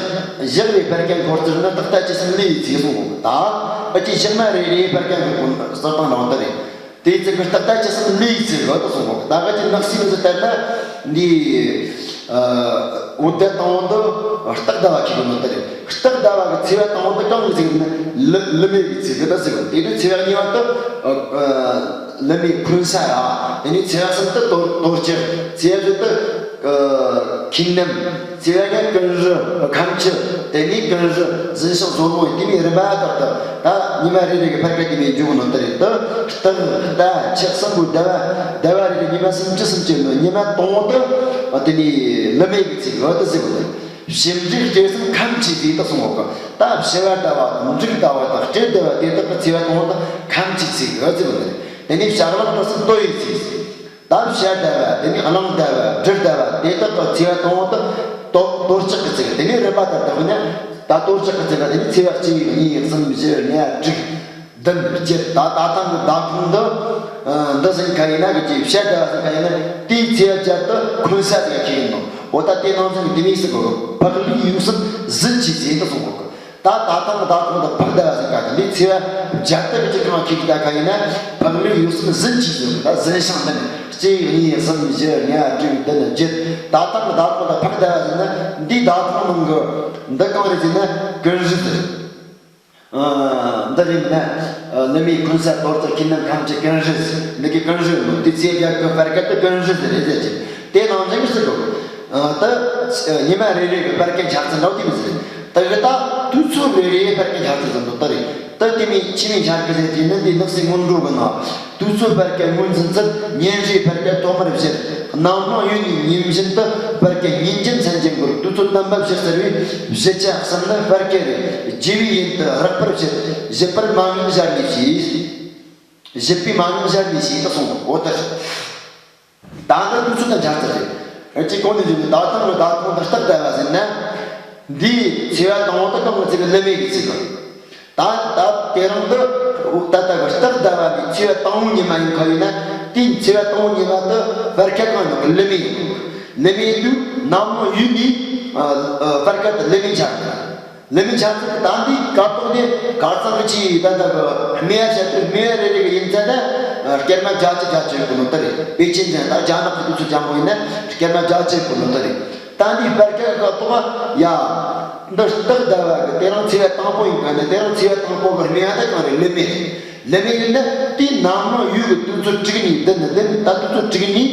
ཞག་རེའི་སྤར་ཁ་འཁོར་ཚུལ་ནི་ཏག་ཏག་ཅི་སེམས་ལས་ཡིན་ཚེ་གསུང་གོ། ད་ཨ་ཅེ་ཞག་མ་རེ་རེའི་སྤར་ཁ་འཁོར་གོ་ས་སྟེང་འདྲ་བོ་ད་རེད། དེའི་ཚེ་གི་རྟགས་ཟླ་ཅི་སྲིད་ལུས་ཚེ་གི་དུ་སོང་གོ། ད་ག་ཅི་ནགས་སྲིད་མི་ཚེ་ལྟར་ན་འདི་འོ་དེ་དང་པོ་འདི་རྟགས་ཟླ་བ་ཁྱེར་གི་ནོ་དེ་རེད། རྟགས་ཟླ་བ་གི་ཚེས་པ་དང་པོ་འདི་གང་གི་ཚེ་གི་ན་ལི་ལི་མེ་གི་ཚེ་གི་ད་ཟེར་གི། དེ་དུས་ཚེས་པ་གཉིས་པ་དུ་ལི་མེ་འཁོན་ས་ར། དེ་ནས་ཚེས་པ་གསུམ་དུ་དོར་དོར་ཅིག་ཚེས་པ་བཞི་དུ་ཁྱིམ་རྣམས། ཚེས་པ་ཀུན་རི་ཁམས་ཆུ། དེ་ནས་ཀུན་རི་ཟིན་ཤིང་ཟོར་མོ་དེ་ནས་རིམ་པ་ལྟར་དུ་ད་ཉི་མ་རེ་རེ་གི་སྤར་ཁ་དེ་ནས་འཇུག་ནོ་དེ་རེད། དུ་རྟགས་ཟླ་ཆུ་གསུམ་པོའི་ཟླ་བ་ཟླ་བ་རེ་རེ་ཉི་མ་སུམ་ཅུ་སུམ་ཅུ་ནོ་ཉི་མ་དང་པོ་དུ་དེ་ནས་ལི་མེ་གི་ཚེས་འོ་དུ་ཟེར་གོ་ནི། ཕྱི་འབྲེལ་སྐྱེ་སེམས་ཁམས་ཆེ་ཟིག་དུ་སོང་གོ། ད་ཕྱི་བ་ཟླ་བ་དང་འབྲུག་ཟླ་བ་དང་སྤྲེལ་ཟླ་བ་དེ་དག་གི་ཚེས་པ་དང་པོ་དུ་ཁམས་ཆེ་ཟིག་འོ་ཟེར་གོ་ནི། དེ་ནས་ཞག་ལག་དུ་སུམ་ཏོ་ཡི་ཚེས། ད་བྱ་ཟླ་བ་དེ་ནས་གླང་ཟླ་བ་སྦྲུལ་ཟླ་བ་དེ་དག་གི་ཚེས་པ་དང་པོ་དུ་དོ་དོར་ཅག་གི་ཚེས་པ། དེ་ནས་རིམ་པ་ལྟར་དུ་ན་ད་དོར་ཅག་གི་ཚེས་པ་དེ་ནས་ཚེས་པ་གཅིག་གཉིས་གསུམ་བཞི་ལྔ་དྲུག་བདུན་བརྒྱད། ད་ད་ཐེངས་ཀྱི་ཟླ་ཕོགས་འདི་འདི་ཟིན་ཁ་ཡིན་ན་གི་ཅིག་བྱ་ཟླ་བ་ཟིན་ཁ་ཡིན་ན་དེའི་ཚེས་པ་བརྒྱད་དུ་འཁོན་ས་ཟིག་ཁྱེར་ཡིན་ནོ། འོ་ད་དེ་ནང་ཚན་གི་དེ་མིན་ཟེར་གོ། ཕག་ལུག་ཡུག་གསུམ་ཟིན་གྱི་ཚེས་དུ་སོང་གོ། ད་ད་ཐེངས་ཟླ་ཕོགས་འདི་ཕག་ཟླ་བ་ཟིན་ཁ་དེ་འདི་ཚེས་པ་བརྒྱད་དུ་གི་ཅིག་གང་ཁྱེར་གི་ད་ཁ་ཡིན་ན་ཕག་ལུག་ཡུག་གསུམ་ཟིན་གྱི་ཚེས། ད་ཟིན་ཤིང་འདི་ནི་གཅིག་གཉིས་གསུམ་བཞི་ལྔ་དྲུག་བདུན་བརྒྱད། ད་ཐེངས་ཟླ་ཕོགས་འདི་ཕག་ཟླ་བ་ཟིན་ན་འདི་ཟླ་ཕོགས་ནང་གི་འདི་གང་རེད་ཟེར་ན་ཀུན་རི་ཟེར། འདི་རེད་ན། ལི་མེ་འཁོན་ས་དོར་ཅག་ཁྱིམ་རྣམས་ཁམས་ཆེ་ཀུན་རི་ཟེར། འདི་གི་ཀུན་རི་ནོ་དེ་ཚེས་བརྒྱད་གི་སྤར་ཁ་དུ་ཀུན་རི་ཟེར་རེད་ཟེར་གྱི། དེ་ནང་བཞིན་གྱི་ཟེར་གོ། ད་ཉི་མ་རེ་རེ་གི་སྤར་ཁ་འཆར་ཚུལ་འདྲ་བོ་དེ་མི་ཟེར། ད་གི་ད་དུས་ཚོད་རེ་རེའི་སྤར་ཁ་འཆར་ཚུལ་ཟེར་འདུག་ད་རེད། ད་དེ་མིན་ཆི་མོ་འཆར་གི་ཟེར་གྱི་ན་འདི་ནགས་སྲིད་སྔོན་འགྲོ་གི་ནང་དུས་ཚོད་སྤར་ཁ་ངོས་འཛིན་ཚུལ། ཉིན་རེའི་སྤར་ཁ་ཐོག་མར་བཤད། གནམ་ལངས་ཡུན་ནི་ཉིན་བཞིན་དུ་སྤར་ཁ་ཉིན་རྒྱུན་མཚན་གྱི་འགོར། དུས་ཚོད་དམ་པ་བཞི་ཟེར་བའི་བཞི་ཆ་གསུམ་ནི་སྤར་ཁ་རེད། བརྗེ་བའི་ཡུན་དུ་རགས་པར་བཤད། བཞི་པར་མ་དངུལ་གཞལ་ནས་བྱས། བཞི་པའི་མ་དངུལ་གཞལ་ནས་བྱས་དུ་སོང་གོ། འོ་ད་ད་ལྟ་དུས་ཚོད་དང་འཆར་ཚུལ་རེད། ཨ་ཅེ་གོང་ནས་བརྗོད་པའི་ཟླ་ཐང་གི་ཟླ་ཐང་དང་རྟགས་ཟླ་བ་ཟེར་ན། འདིའི་ཚེས་པ་དང་པོ་དེ་གང་གི་ཚེས་གི་ལི་མེ་གི་ཚེས་གི། ད་ད་དེ་རིང་འདི་ད་ལྟ་གི་རྟགས་ཟླ་བ་ནི་ཚེས་པ་དང་པོ་ཉི་མ་ཡིན་ཁ་ཡིན་ན། དེའི་ཚེས་པ་དང་པོ་ཉི་མ་དེ་སྤར་ཁ་གང་ཡིན་ནོ་གི་ལི་མེ་ཡིན་ནོ། ལི་མེ་དུ་ནམ་ཡུལ་ནི་ཨ་ཨ་བར་སྐད་དུ་ལི་མེ་ཆགས་ཀྱི། ལི་མེ་ཆགས་ཚུལ་གྱི་ད་འདི་སྐབས་ཐོག་ནས་ཁ་སང་གི་ཆི་ད་ལྟ་གི་སྨྲས་ཡ་བཤད་དུས་སྨྲས་ཡ་རེ་རེ་གི་ཡིན་ཚད་ད་སྐར་མ་བརྒྱད་ཅུ་བརྒྱད་ཅུ་ཡོད་གི་ནོ་ད་རེད། པེ་ཅིན་ཅན་ད་རྒྱ་ནག་གི་དུས་ཚོད་འཇམ་པོ་ཡིན་ན་སྐར་མ་བརྒྱད་ཅུ་ཡོད་གི་ནོ་ད་རེད། ད་འདི་བར་སྐད་གི་སྐབས་ཐོག་ཡ། འདི་སྟག་ཟླ་བ་གི་དེ་རིང་ཚེས་པ་དང་པོ་ཡིན་ག་ནས་དེ་རིང་ཚེས་པ་དང་པོ་གི་སྨྲས་ཡ་ད་གང་རེད། ལི་མེ་རེད། ལི་མེ་ཡིན་ན་དེ་ནམ་ལངས་ཡུལ་གི་དུས་ཚོད་དྲུག་ནས་བདུན་ནས་བདུན་ད་དུས་ཚོད་དྲུག་ནས་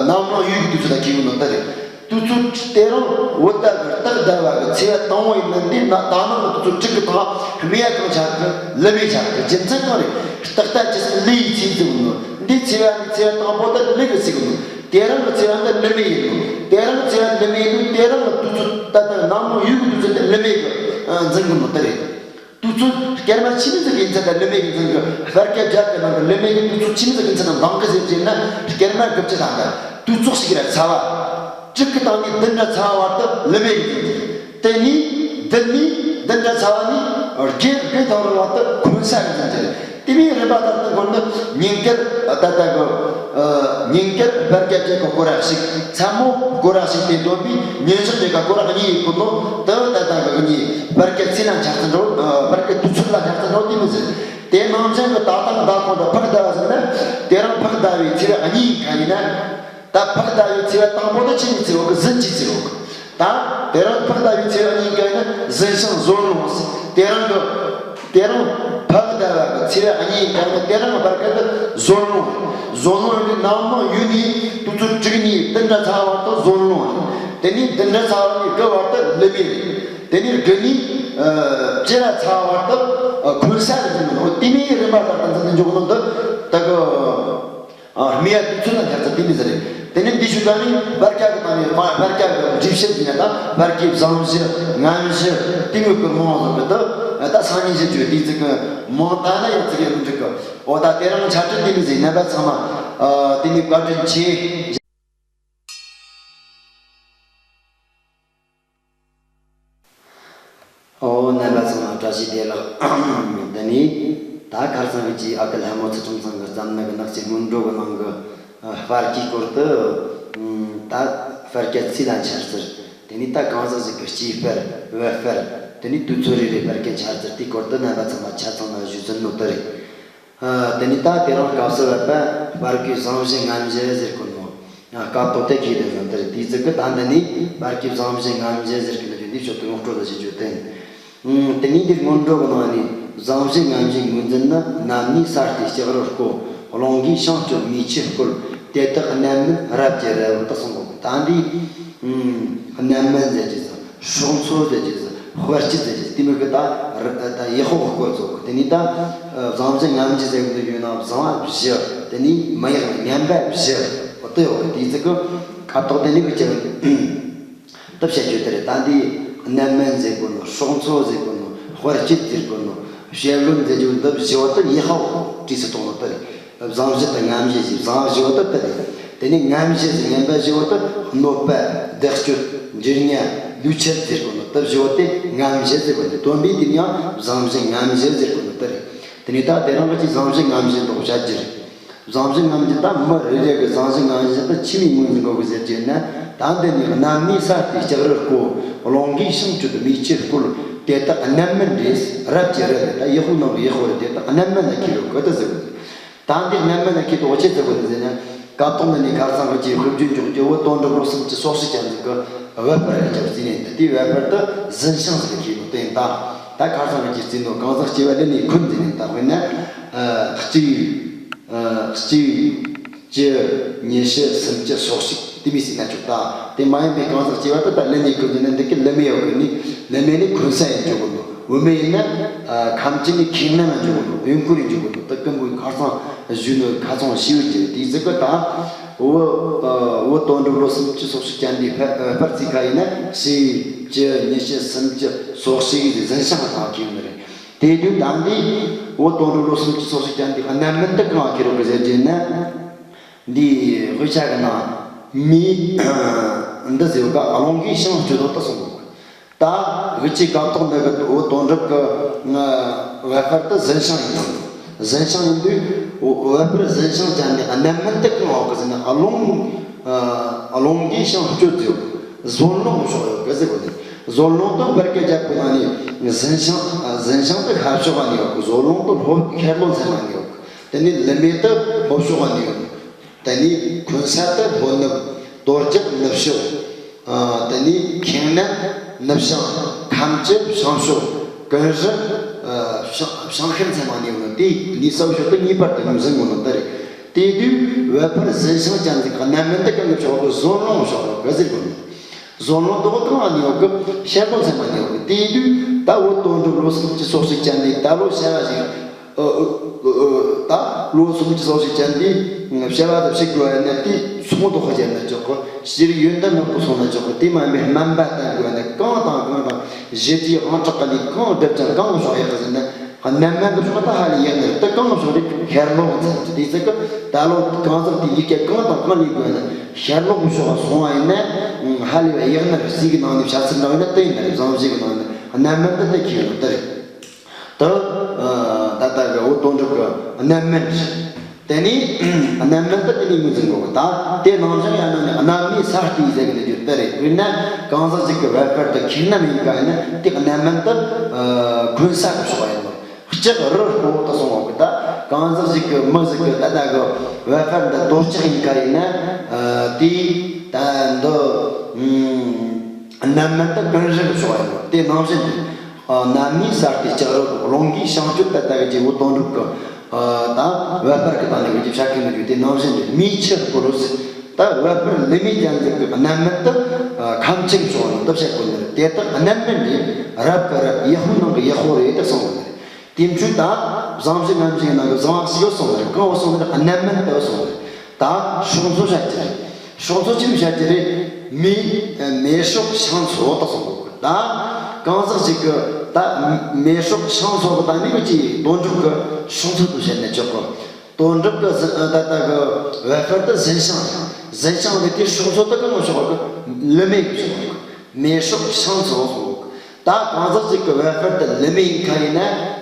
ནམ་ལངས་ཡུལ་གི་དུས་ཚོད་ལ་ཁེལ་གི་ནོ་ད་རེད། དུས་ཚོད་དེ་རིང་བོད་ཟླ་གི་སྟག་ཟླ་བ་གི་ཚེས་པ་དང་པོ་ཡིན་ན་འདི་ན་ད་ནང་གི་དུས་ཚོད་དྲུག་གི་ཐོག་སྨྲས་ཡ་གང་ཆགས་གི། ལི་མེ་ཆགས་གི། རྒྱུ་མཚན་གང་རེད། སྟག་རྟ་ཅི་སི་ལི་ཡི་ཚེས་ཟེར་གི་ནོ། འདི་ཚེས་པ་ནི་ཚེས་པ་དང་པོ་ད་ལི་གི་ཟེར་གི་ནོ། དེ་རིང་གི་ཚེས་པ་འདི་ལི་མེ་ཡིན་ནོ། དེ་རིང་གི་ཚེས་པ་ལི་མེ་ཡིན་ནོ། དེ་རིང་གི་དུས་ཚོད་ད་ལྟ་ནམ་ལངས་ཡུལ་གི་དུས་ཚོད་འདི་ལི་མེ་གི་འཛིན་གི་ནོ་ད་རེད། དུས་ཚོད་སྐར་མ་ཆི་མོ་ཟིག་ཡིན་ཚད་ད་ལི་མེ་གི་འཛིན་གི། བར་སྐད་བརྒྱད་གི་ནང་གི་ལི་མེ་གི་དུས་ཚོད་ཆི་མོ་ཟིག་ཡིན་ཚད་ད་འདང་གི་ཟེར་གྱི་ན་སྐར་མ་དགུ་བཅུ་ཐམ་པ། དུས་ཚོད་ཞིག་ར་ཚ་བ། དྲུག་གི་སྟེང་ནས་བདུན་ར་ཚ་བ་བར་དུ་ལི་མེ་གི་འཛིན་གི། དེ་ནས་བདུན་ནས་བདུན་ར་ཚ་བ་ནས་བརྒྱད་བརྒྱད་ཐམ་ར་བར་དུ་འཁོན་ས་གི་འཛིན་གི། དེ་མིན་རིམ་པ་ལྟར་དུ་འགོར་ནི་ཉིན་དཀར་ད་ལྟ་གི་ཉིན་དཀར་བར་སྐད་བཅས་ཀྱི་སྐོར་ར་ཞིག་མཚན་མོ་སྐོར་ར་ཞིག་སྟེ་བསྡོམས་པས་ཉིན་ཞག་བཅས་ཀྱི་སྐོར་ར་གཉིས་ཡིན་གོ་ནོ། དེ་ད་ལྟ་གི་གཉིས་བར་སྐད་ཚེས་ལ་འཆར་ཚུལ་འགྲོ། བར་སྐད་དུས་ཚོད་ལ་འཆར་ཚུལ་འགྲོ་དེ་མི་ཟེར། དེ་ནང་བཞིན་གྱི་ད་ལྟ་ཟླ་གོང་དུ་ཕག་ཟླ་བ་ཟེར་ན་དེ་རིང་ཕག་ཟླ་བའི་ཚེས་པ་གཉིས་ཡིན་ཁ་ཡིན་ན། ད་ཕག་ཟླ་བའི་ཚེས་པ་དང་པོ་དེ་ཆི་ནས་ཚེས་པ་གི་གཟན་གྱི་ཚེས་པ་གི། ད་དེ་རིང་ཕག་ཟླ་བའི་ཚེས་པ་གཉིས་ཀ་ནི་གཟན་ཤིང་ཟོར་ལོང་ཟེར། དེ་རིང་གི་དེ་རིང་ཕག་ཟླ་བ་གི་ཚེས་པ་གཉིས་ཀ་ནི་དེ་རིང་བར་སྐད་དུ་ཟོར་ལོང་རེད། ཟོར་ལོང་ཡིན་ནི་ནམ་ལངས་ཡུལ་ནས་དུས་ཚོད་དྲུག་ནས་བདུན་ར་ཚ་བར་དུ་ཟོར་ལོང་རེད། དེ་ནས་བདུན་ར་ཚ་བ་ནས་དགུ་བར་དུ་ལི་མེ་རེད། དེ་ནས་དགུ་ནས་ཨ་བཅུ་ར་ཚ་བར་དུ་ཨ་འཁོན་ས་རེད་ཟེར་ནོ། དེ་མིན་རིམ་པ་ལྟར་དུ་འཛིན་དུ་འཇུག་ནོ་འདི་ད་གི། ཨ་སྨྲས་ཡ་དུས་ཚོད་ལ་འཆར་ཚུལ་དེ་མི་ཟེར་རེད། དེ་ནས་འདི་ཞུ་ད་ནི་བར་སྐད་ཀྱི་སྟེང་ནས་བར་བར་སྐད་ཀྱི་འགྲེལ་བཤད་ཡིན་ན་ད་བར་སྐད་བཟང་བཞི་ངན་བཞི་དེ་མོ་གི་མང་བ་ཟེར་གི། ད་ད་སང་ཉིན་བཤད་རྒྱུ་དེ་ཚིག་གི་མང་ད་ན་ཡང་ཚིག་ཡང་མི་འགྲིག་གི། འོ་ད་དེ་རིང་འཆར་ཚུལ་དེ་མི་ཟེར། རྣམ་པ་ཚང་མ་ཨ་དེ་ནས་བཀའ་དྲིན་ཆེ། ཨོ་རྣམ་པ་ཚང་མ་བཀྲ་ཤིས་བདེ་ལེགས། དེ་ནས་ད་ཁར་སང་གི་ཅི་ཨ་ཁུ་ལྷ་མོ་ཚུལ་ཁྲིམས་ཚང་གི་བརྩམས་ནི་གི་ནགས་ཚལ་སྔོན་འགྲོ་གི་ནང་གི་ཨ་དཔལ་གྱི་སྐོར་དུ་ད་དཔལ་སྐད་ཚེས་ལ་འཆར་ཚུལ། དེ་ནས་ད་གང་ཟག་ཟིག་གི་སྐྱེས་དཔལ་བུ་དཔལ། དེ་ནས་དུས་ཚོད་རེ་རེ་དཔལ་སྐད་འཆར་ཚུལ་དེའི་སྐོར་དུ་རྣམ་པ་ཚང་མ་ཆ་ཚང་ན་ཞུ་ཟིན་ནོ་དེ་རེད། ཨ་དེ་ནས་ད་དེ་རིང་སྐབས་སུ་བབ་པ་བར་སྐབས་བཟང་བཞི་ངན་བཞི་ཟེར་གོ་ནོ། ཨ་སྐབས་ཐོག་དེ་གི་དེ་ཟེར་དེ་རེད། དེའི་ཚིག་གི་ད་འདི་ནི་བར་སྐབས་བཟང་བཞི་ངན་བཞི་ཟེར་གི་ནོ་རྒྱུ་འདི་ཆོ་དུ་ངོ་སྤྲོད་ལ་བྱེད་རྒྱུ་དེ་ཡིན། ཨུམ། དེ་ནས་འདིར་སྔོན་འགྲོ་གི་ནང་ནས་བཟང་བཞི་ངན་བཞིའི་ངོས་འཛིན་ནི། གནམ་ནས་ས་སྟེ་ལྕགས་རི་བརྐོ། རླུང་གིས་ཤིང་གཅོད་མེ་ཆུ་སྐོལ། དེ་དག་གནམ་མིན་རབ་ཀྱི་རལ་པར་དག་གསུངས་གོ། ད་འདི་ཨུམ། གནམ་མིན་ཟེར་གྱི་ཟེར། སྲོག་འཚོ་ཟེར་གྱི་ཟེར། དཔལ་སྐྱིད་ཟེར་གྱི་ཟེར། དེ་མོ་གི་ད་ད་ཡག་པོ་སྐོར་ཚོ་གི། དེ་ནས་ད་བཟང་བཞི་ངན་བཞི་ཟེར་གི་འདུག་ཡོད་ན་བཟང་བ་བཞི། དེ་ནས་མི་ཡག་ངན་པ་བཞི། འོ་དེ་ཡོད་གི། དེའི་ཚིག་གི་ཁ་དོག་དེ་ནས་གི་ཅི་ད་བཤད་རྒྱུ་དེ་རེད། ད་འདི་གནམ་སྨན་ཟེར་གོ་ནོ། སྲོག་འཚོ་ཟེར་གོ་ནོ། དཔལ་སྐྱིད་ཟེར་གོ་ནོ། བཤད་ལུང་ཟེར་རྒྱུ་འདི་བཞི་བོ་དེ་ཡག་པོ་བྲིས་སུ་གཏོང་ནོ་དེ་རེད། བཟང་བཞི་དང་ངན་བཞི་ཞེས་བཟང་བཞི་བོ་དེ་དེ་རེད། དེ་ནས་ངན་བཞི་ཟེར་ངན་པ་བཞི་བོ་དེ་གནོད་པ་བདག་སྤྱོད་འགྱུར་ཉ་ལུས་ཆད་ཟེར་གོ་ནོ། དེ་བཞི་བོ་དེ་ངན་བཞི་ཟེར་གོ་ནོ། དོན་པའི་དེ་ཡང་བཟང་བཞི་ངན་བཞི་ཟེར་གོ་ནོ་དེ་རེད། དེ་ནས་ད་དེ་རིང་གི་ཅིག་བཟང་བཞི་ངན་བཞི་འདོགས་བྱ་རྒྱུ་རེད། བཟང་བཞི་ངན་བཞི་ད་མི་རེ་རེ་གི་བཟང་བཞི་ངན་བཞི་ད་ཆི་མོ་ངོས་འཛིན་དགོས་གི་ཟེར་གྱི་ན། ད་འདི་ནི་གནམ་ནས་ས་སྟེ་ལྕགས་རི་བརྐོ། རླུང་གིས་ཤིང་གཅོད་མེ་ཆུ་སྐོལ། དེ་དག་གནམ་མིན་རེད། རབ་ཀྱི་རལ་པར། ད་ཡག་པོ་ནང་གི་ཡག་པོ་རེད། དེ་དག་གནམ་མིན་ན་ཁེལ་རོགས་གི་ད་ཟེར་གི། ད་འདི་གནམ་མིན་ན་ཁེལ་དོ་ཆི་ཟེར་གི་ཟེར་ན། སྐབས་ཐོག་འདི་ནས་ཁར་སང་གི་ཅིག་དཔེ་བརྗོད་འཇོག་རྒྱུ་བོ་དོན་གྲུབ་ལོ་གསུམ་གྱི་སོག་སྲིད་ཅན་ཟིག་གི་བབ་པར་རེད་ཀྱང་རྩིས་ནས་འདི་དེའི་བབ་པར་དུ་གཟན་ཤིང་ཟིག་གི་ཁེལ་ནོ་དེ་ཡིན། ད་ད་ཁར་སང་གི་ཅིག་རྩིས་ནོ་གང་ཟག་སྐྱེ་བ་ལེན་ནས་ཁུར་འཛིན་ནས་ད་དཔེར་ན་གཅིག་ཨ་གཅིག་བཅུ་ཉི་ཤུ་སུམ་ཅུ་སོ་གཅིག་དེ་མི་སྲིད་ན་ཆོག་ད་དེ་མ་ཡིན་པའི་གང་ཟག་སྐྱེ་བ་དེ་ད་ལི་མེ་ཀུན་ནས་འདི་གི་ལི་མེ་ཡོད་གི་ནི་ལི་མེ་ནི་ཁུན་ས་ཡིན་འཇོག་གི་ནོ། བུད་མེད་ཡིན་ན་ཨ་ཁམས་ཅན་ནི་ཁེག་རྣམ་ཡིན་འཇོག་གི་ནོ། གཡོན་སྐོར་ཡིན་འཇོག་གི་ནོ། ད་ཀུན་པོའི་ཁ་སང་བཞུགས་ནོ་ཁ་སང་ཤི་བོ་གྱི་དེའི་ཟིག་གི་ད་བོད་ཨ་བོད་དོན་གྲུབ་ལོ་སུམ་ཅུ་སོ་གཅིག་ཅན་དེ་ཕར་ཨ་ཕར་རྩིས་ཁ་ཡིན་ན་གཅིག་བཅུ་ཉི་ཤུ་སུམ་ཅུ་སོ་གཅིག་གི་གཟན་ཤིང་ལ་ཐང་ཁེག་ནི་རེད། དེ་དུས་ད་འདི་བོད་དོན་གྲུབ་ལོ་སུམ་ཅུ་སོ་གཅིག་ཅན་དེ་གནམ་མིན་དུ་གང་ཁེ་རོགས་གི་ཟེར་གྱི་ན། འདི་དབུས་ཆ་གི་ནང་མི་འདི་ཟེར་བ་ག་རླུང་གིས་ཤིང་གཅོད་དོ་ད་གསུངས་གོ། ད་དབུས་ཆའི་སྐབས་ཐོག་འདི་གི་བོད་དོན་གྲུབ་གི་བབ་པར་དུ་གཟན་ཤིང་ཡིན་ནོ། གཟན་ཤིང་ཡིན་དུས་བབ་པར་གཟན་ཤིང་ཅན་དེ་གནམ་མིན་དུ་གང་འོག་གི་ཟེར་ན་རླུང་ ཨ། རླུང་གིས་བྱང་གཅོད་ཟེར། ཟོར་རླུང་ཕྱོགས་ཡོད་གི་ཟེར་གོ་ནི། ཟོར་རླུང་དུ་བར་གྱི་རྒྱབ་ཀྱི་ནང་ནས་ཟིན་བྱང་། ཨ། ཟིན་བྱང་དུ་ཤར་ཕྱོགས་ནས་ཡོད་གི། ཟོར་རླུང་དུ་ལྷོ། ཤར་ལྷོ་མཚམས་ནས་ཡོད་གི། དེ་ནས་ལི་མེ་དུ་ལྷོ་ཕྱོགས་ནས་ཡོད། དེ་ནས་འཁོན་ས་དུ་ལྷོ་ནུབ། རྡོ་རྒྱག་ནུབ་ཕྱོགས། ཨ། དེ་ནས་ཁེངས་སྣམ་ནུབ་བྱང་། ཁམ་ཆུ་བྱང་ཕྱོགས། ཀུན་རི། ཨ། བྱང་། བྱང་ཤར་མཚམས་ནས་ཡོད་ནི། དེ་གཉིས་ས་ཕྱོགས་དེ་གཉིས་བར་དུ་ཡོང་ཟིན་གོ་ནི་དེ་རེད། དེ་དུས་བལ་ཕར་ཟིན་བྱང་ཅན་ཟིག་གི་རྣམ་སྨིན་དུ་གང་གི་ཕྱོགས་གི་ཟོར་རླུང་ཕྱོགས་གི་ཟེར་གོ་ནི། ཟོར་རླུང་དུ་གང་ནས་ཡོད་གི། ཤར་ལྷོ་མཚམས་ནས་ཡོད་གི། དེ་དུས་ད་བོད་དོན་གྲུབ་ལོ་སུམ་ཅུ་སོ་གཅིག་ཅན་དེ་ད་ལོ་བྱ་བ་ཞིག་ཨ། ཨ། ད་ལོ་སུམ་ཅུ་སོ་གཅིག་ཅན་དེ་བྱ་བ་དུ་ཞིག་དགོས་ན་དེ་ཚོང་དུ་ཁོ་བྱས་ན་ཆོག་གི། ཕྱིར་ཡོན་ཏན་ནོར་བུ་སོང་ན་ཆོག་གི། དེ་མ་ཡིན་པའི་སྨན་པ་བསྟེན་དགོས་ན་གང་དང་གང་དང་། གཞི་དེའི་དབང་དྲག་གི་ལས་གང་བསྒྲུབ་ཀྱང་གང་ཕྱོགས་ཡག་གི་ཟེར་ན། རྣམ་སྨིན་གྱི་ཕྱོགས་ད་ཧ་ལས་ཡག་ནི་རེད། དེ་གང་ཕྱོགས་རེད། ཤར་ལྷོ་མཚམས་ཀྱི་དེ་ཚིག་གི་ད་ལོ་གང་ཟག་དེ་ལས་ཀ་གང་དང་གང་ལས་དགོས་ན་ཤར་ལྷོ་ཕྱོགས་སོང་བ་ཡིན་ན་ཧ་ལས་པའི་ཡག་ནི་རེད། ཟས་ཀྱི་ནང་ནས་བྱ་ཚིག་འདྲ་བ་ཡིན་ན་དེ་ཡིན་ནི་རེད། བཟང་སྤྱོད་ཀྱི་ནང་ནས་རྣམ་སྨིན་དེ་དེ་ཁྱེར་ཡོད་ནི་དེ་རེད། དེ། ཨ། ད་ལྟ་གི་བོད་དོན་གྲུབ་ཀྱི་རྣམ་སྨིན། དེ་ནས་རྣམ་སྨིན་དེ་དེ་ནས་ངོས་འཛིན་དགོས་གི། ད་དེ་ནང་བཞིན་ཡང་ན་ནི་གནམ་མེད་ས་གཏད་ཟེར་གི་འདུག་རྒྱུ་དེ་རེད། དཔེར་ན་གང་ཟག་ཅིག་གི་བལ་ཕར་དུ་ཁེངས་སྣམ་ཡིན་ག་ཡིན་ན་དེ་རྣམ་སྨིན་དེ། ཨ། འཁོན་ས་གི་ཕྱོགས་ཡིན་ནོ། ལྕགས་རི་སྤོ་བོ་དེ་སོང་བ་གི། ད་གང་ཟག་ཅིག་གི་མི་ཟིག་གི་ད་ལྟ་གི་བལ་ཕར་འདི་རྡོ་ལྕགས་ཡིན་ག་ཡིན་ན། ཨ། དེ་ད་འདི། ཨ། རྣམ་སྨིན་དེ་ཀུན་རི་གི་ཕྱོགས་ཡིན་ནོ། དེ་ནང་བཞིན་དུ། ཨ། གནམ་མེད་ས་གཏད་ལྕགས་རི་སྤོ་བོ། རླུང་གིས་བྱང་གཅོད་ད་ལྟ་གི་རྗེ་བོ་དོན་གྲུབ་ཀྱི། ཨ། ད་བལ་ཕར་གི་སྟེང་ནས་འོ་དེ་བྱ་གི་མི་རྒྱུ་དེ་ནང་བཞིན་དུ་མེ་ཆུ་སྤོ་རུ་ཟེར། ད་བལ་ཕར་ལི་མེ་ཅན་ཟིག་གི་རྣམ་སྨིན་དེ། ཨ། ཁམ་ཆུ་གི་ཕྱོགས་ཡིན་ནོ་དེ་བཤད་དགོས་ནི་རེད། དེ་དག་རྣམ་སྨིན་རེད། རབ་གི་རབ། ཡག་པོའི་ནང་གི་ཡག་པོ་རེད་དེ་གསུངས་པ་རེད། དེ་འཕྲོས་ད་བཟང་སྤྱོད་ངན་སྤྱོད་ནང་གི་བཟང་ཞིག་གསུངས་པ་རེད། གང་བ་གསུངས་པ་རེད། རྣམ་སྨིན་དེ་གསུངས་པ་རེད། ད་སྲོག་འཚོ་བྱ་རྒྱུ་རེད། སྲོག་འཚོ་ཅི་བྱ་རྒྱུ་རེད། མེ། མེ་སྲོག་ཤིང་འཚོ་དེ་གསུངས་པ་རེད། ད་གང་ཟག་ཅིག་གི་ད་མེ་སྲོག་ཤིང་འཚོ་གི་ད་ནི་གི་ཅི་དོན་གྲུབ་ཀྱི་སྲོག་འཚོ་དེ་བྱས་ན་ཆོག་གི། དོན་གྲུབ་ཀྱི་ཟིན། ཨ། ད་ལྟ་གི་བལ་ཕར་དུ་ཟིན་བྱང་། ཟིན་བྱང་དེ་དེའི་སྲོག་འཚོ་དེ་གང་ཕྱོགས་གི། ལི་མེ་གི་ཕྱོགས་གི། མེ་སྲོག་ཤིང་འཚོ་གསུངས། ད་གང་ཟག་ཅིག་གི་བལ་ཕར་དུ་ལི་མེ་ཡིན་ཁ་ཡིན་ན་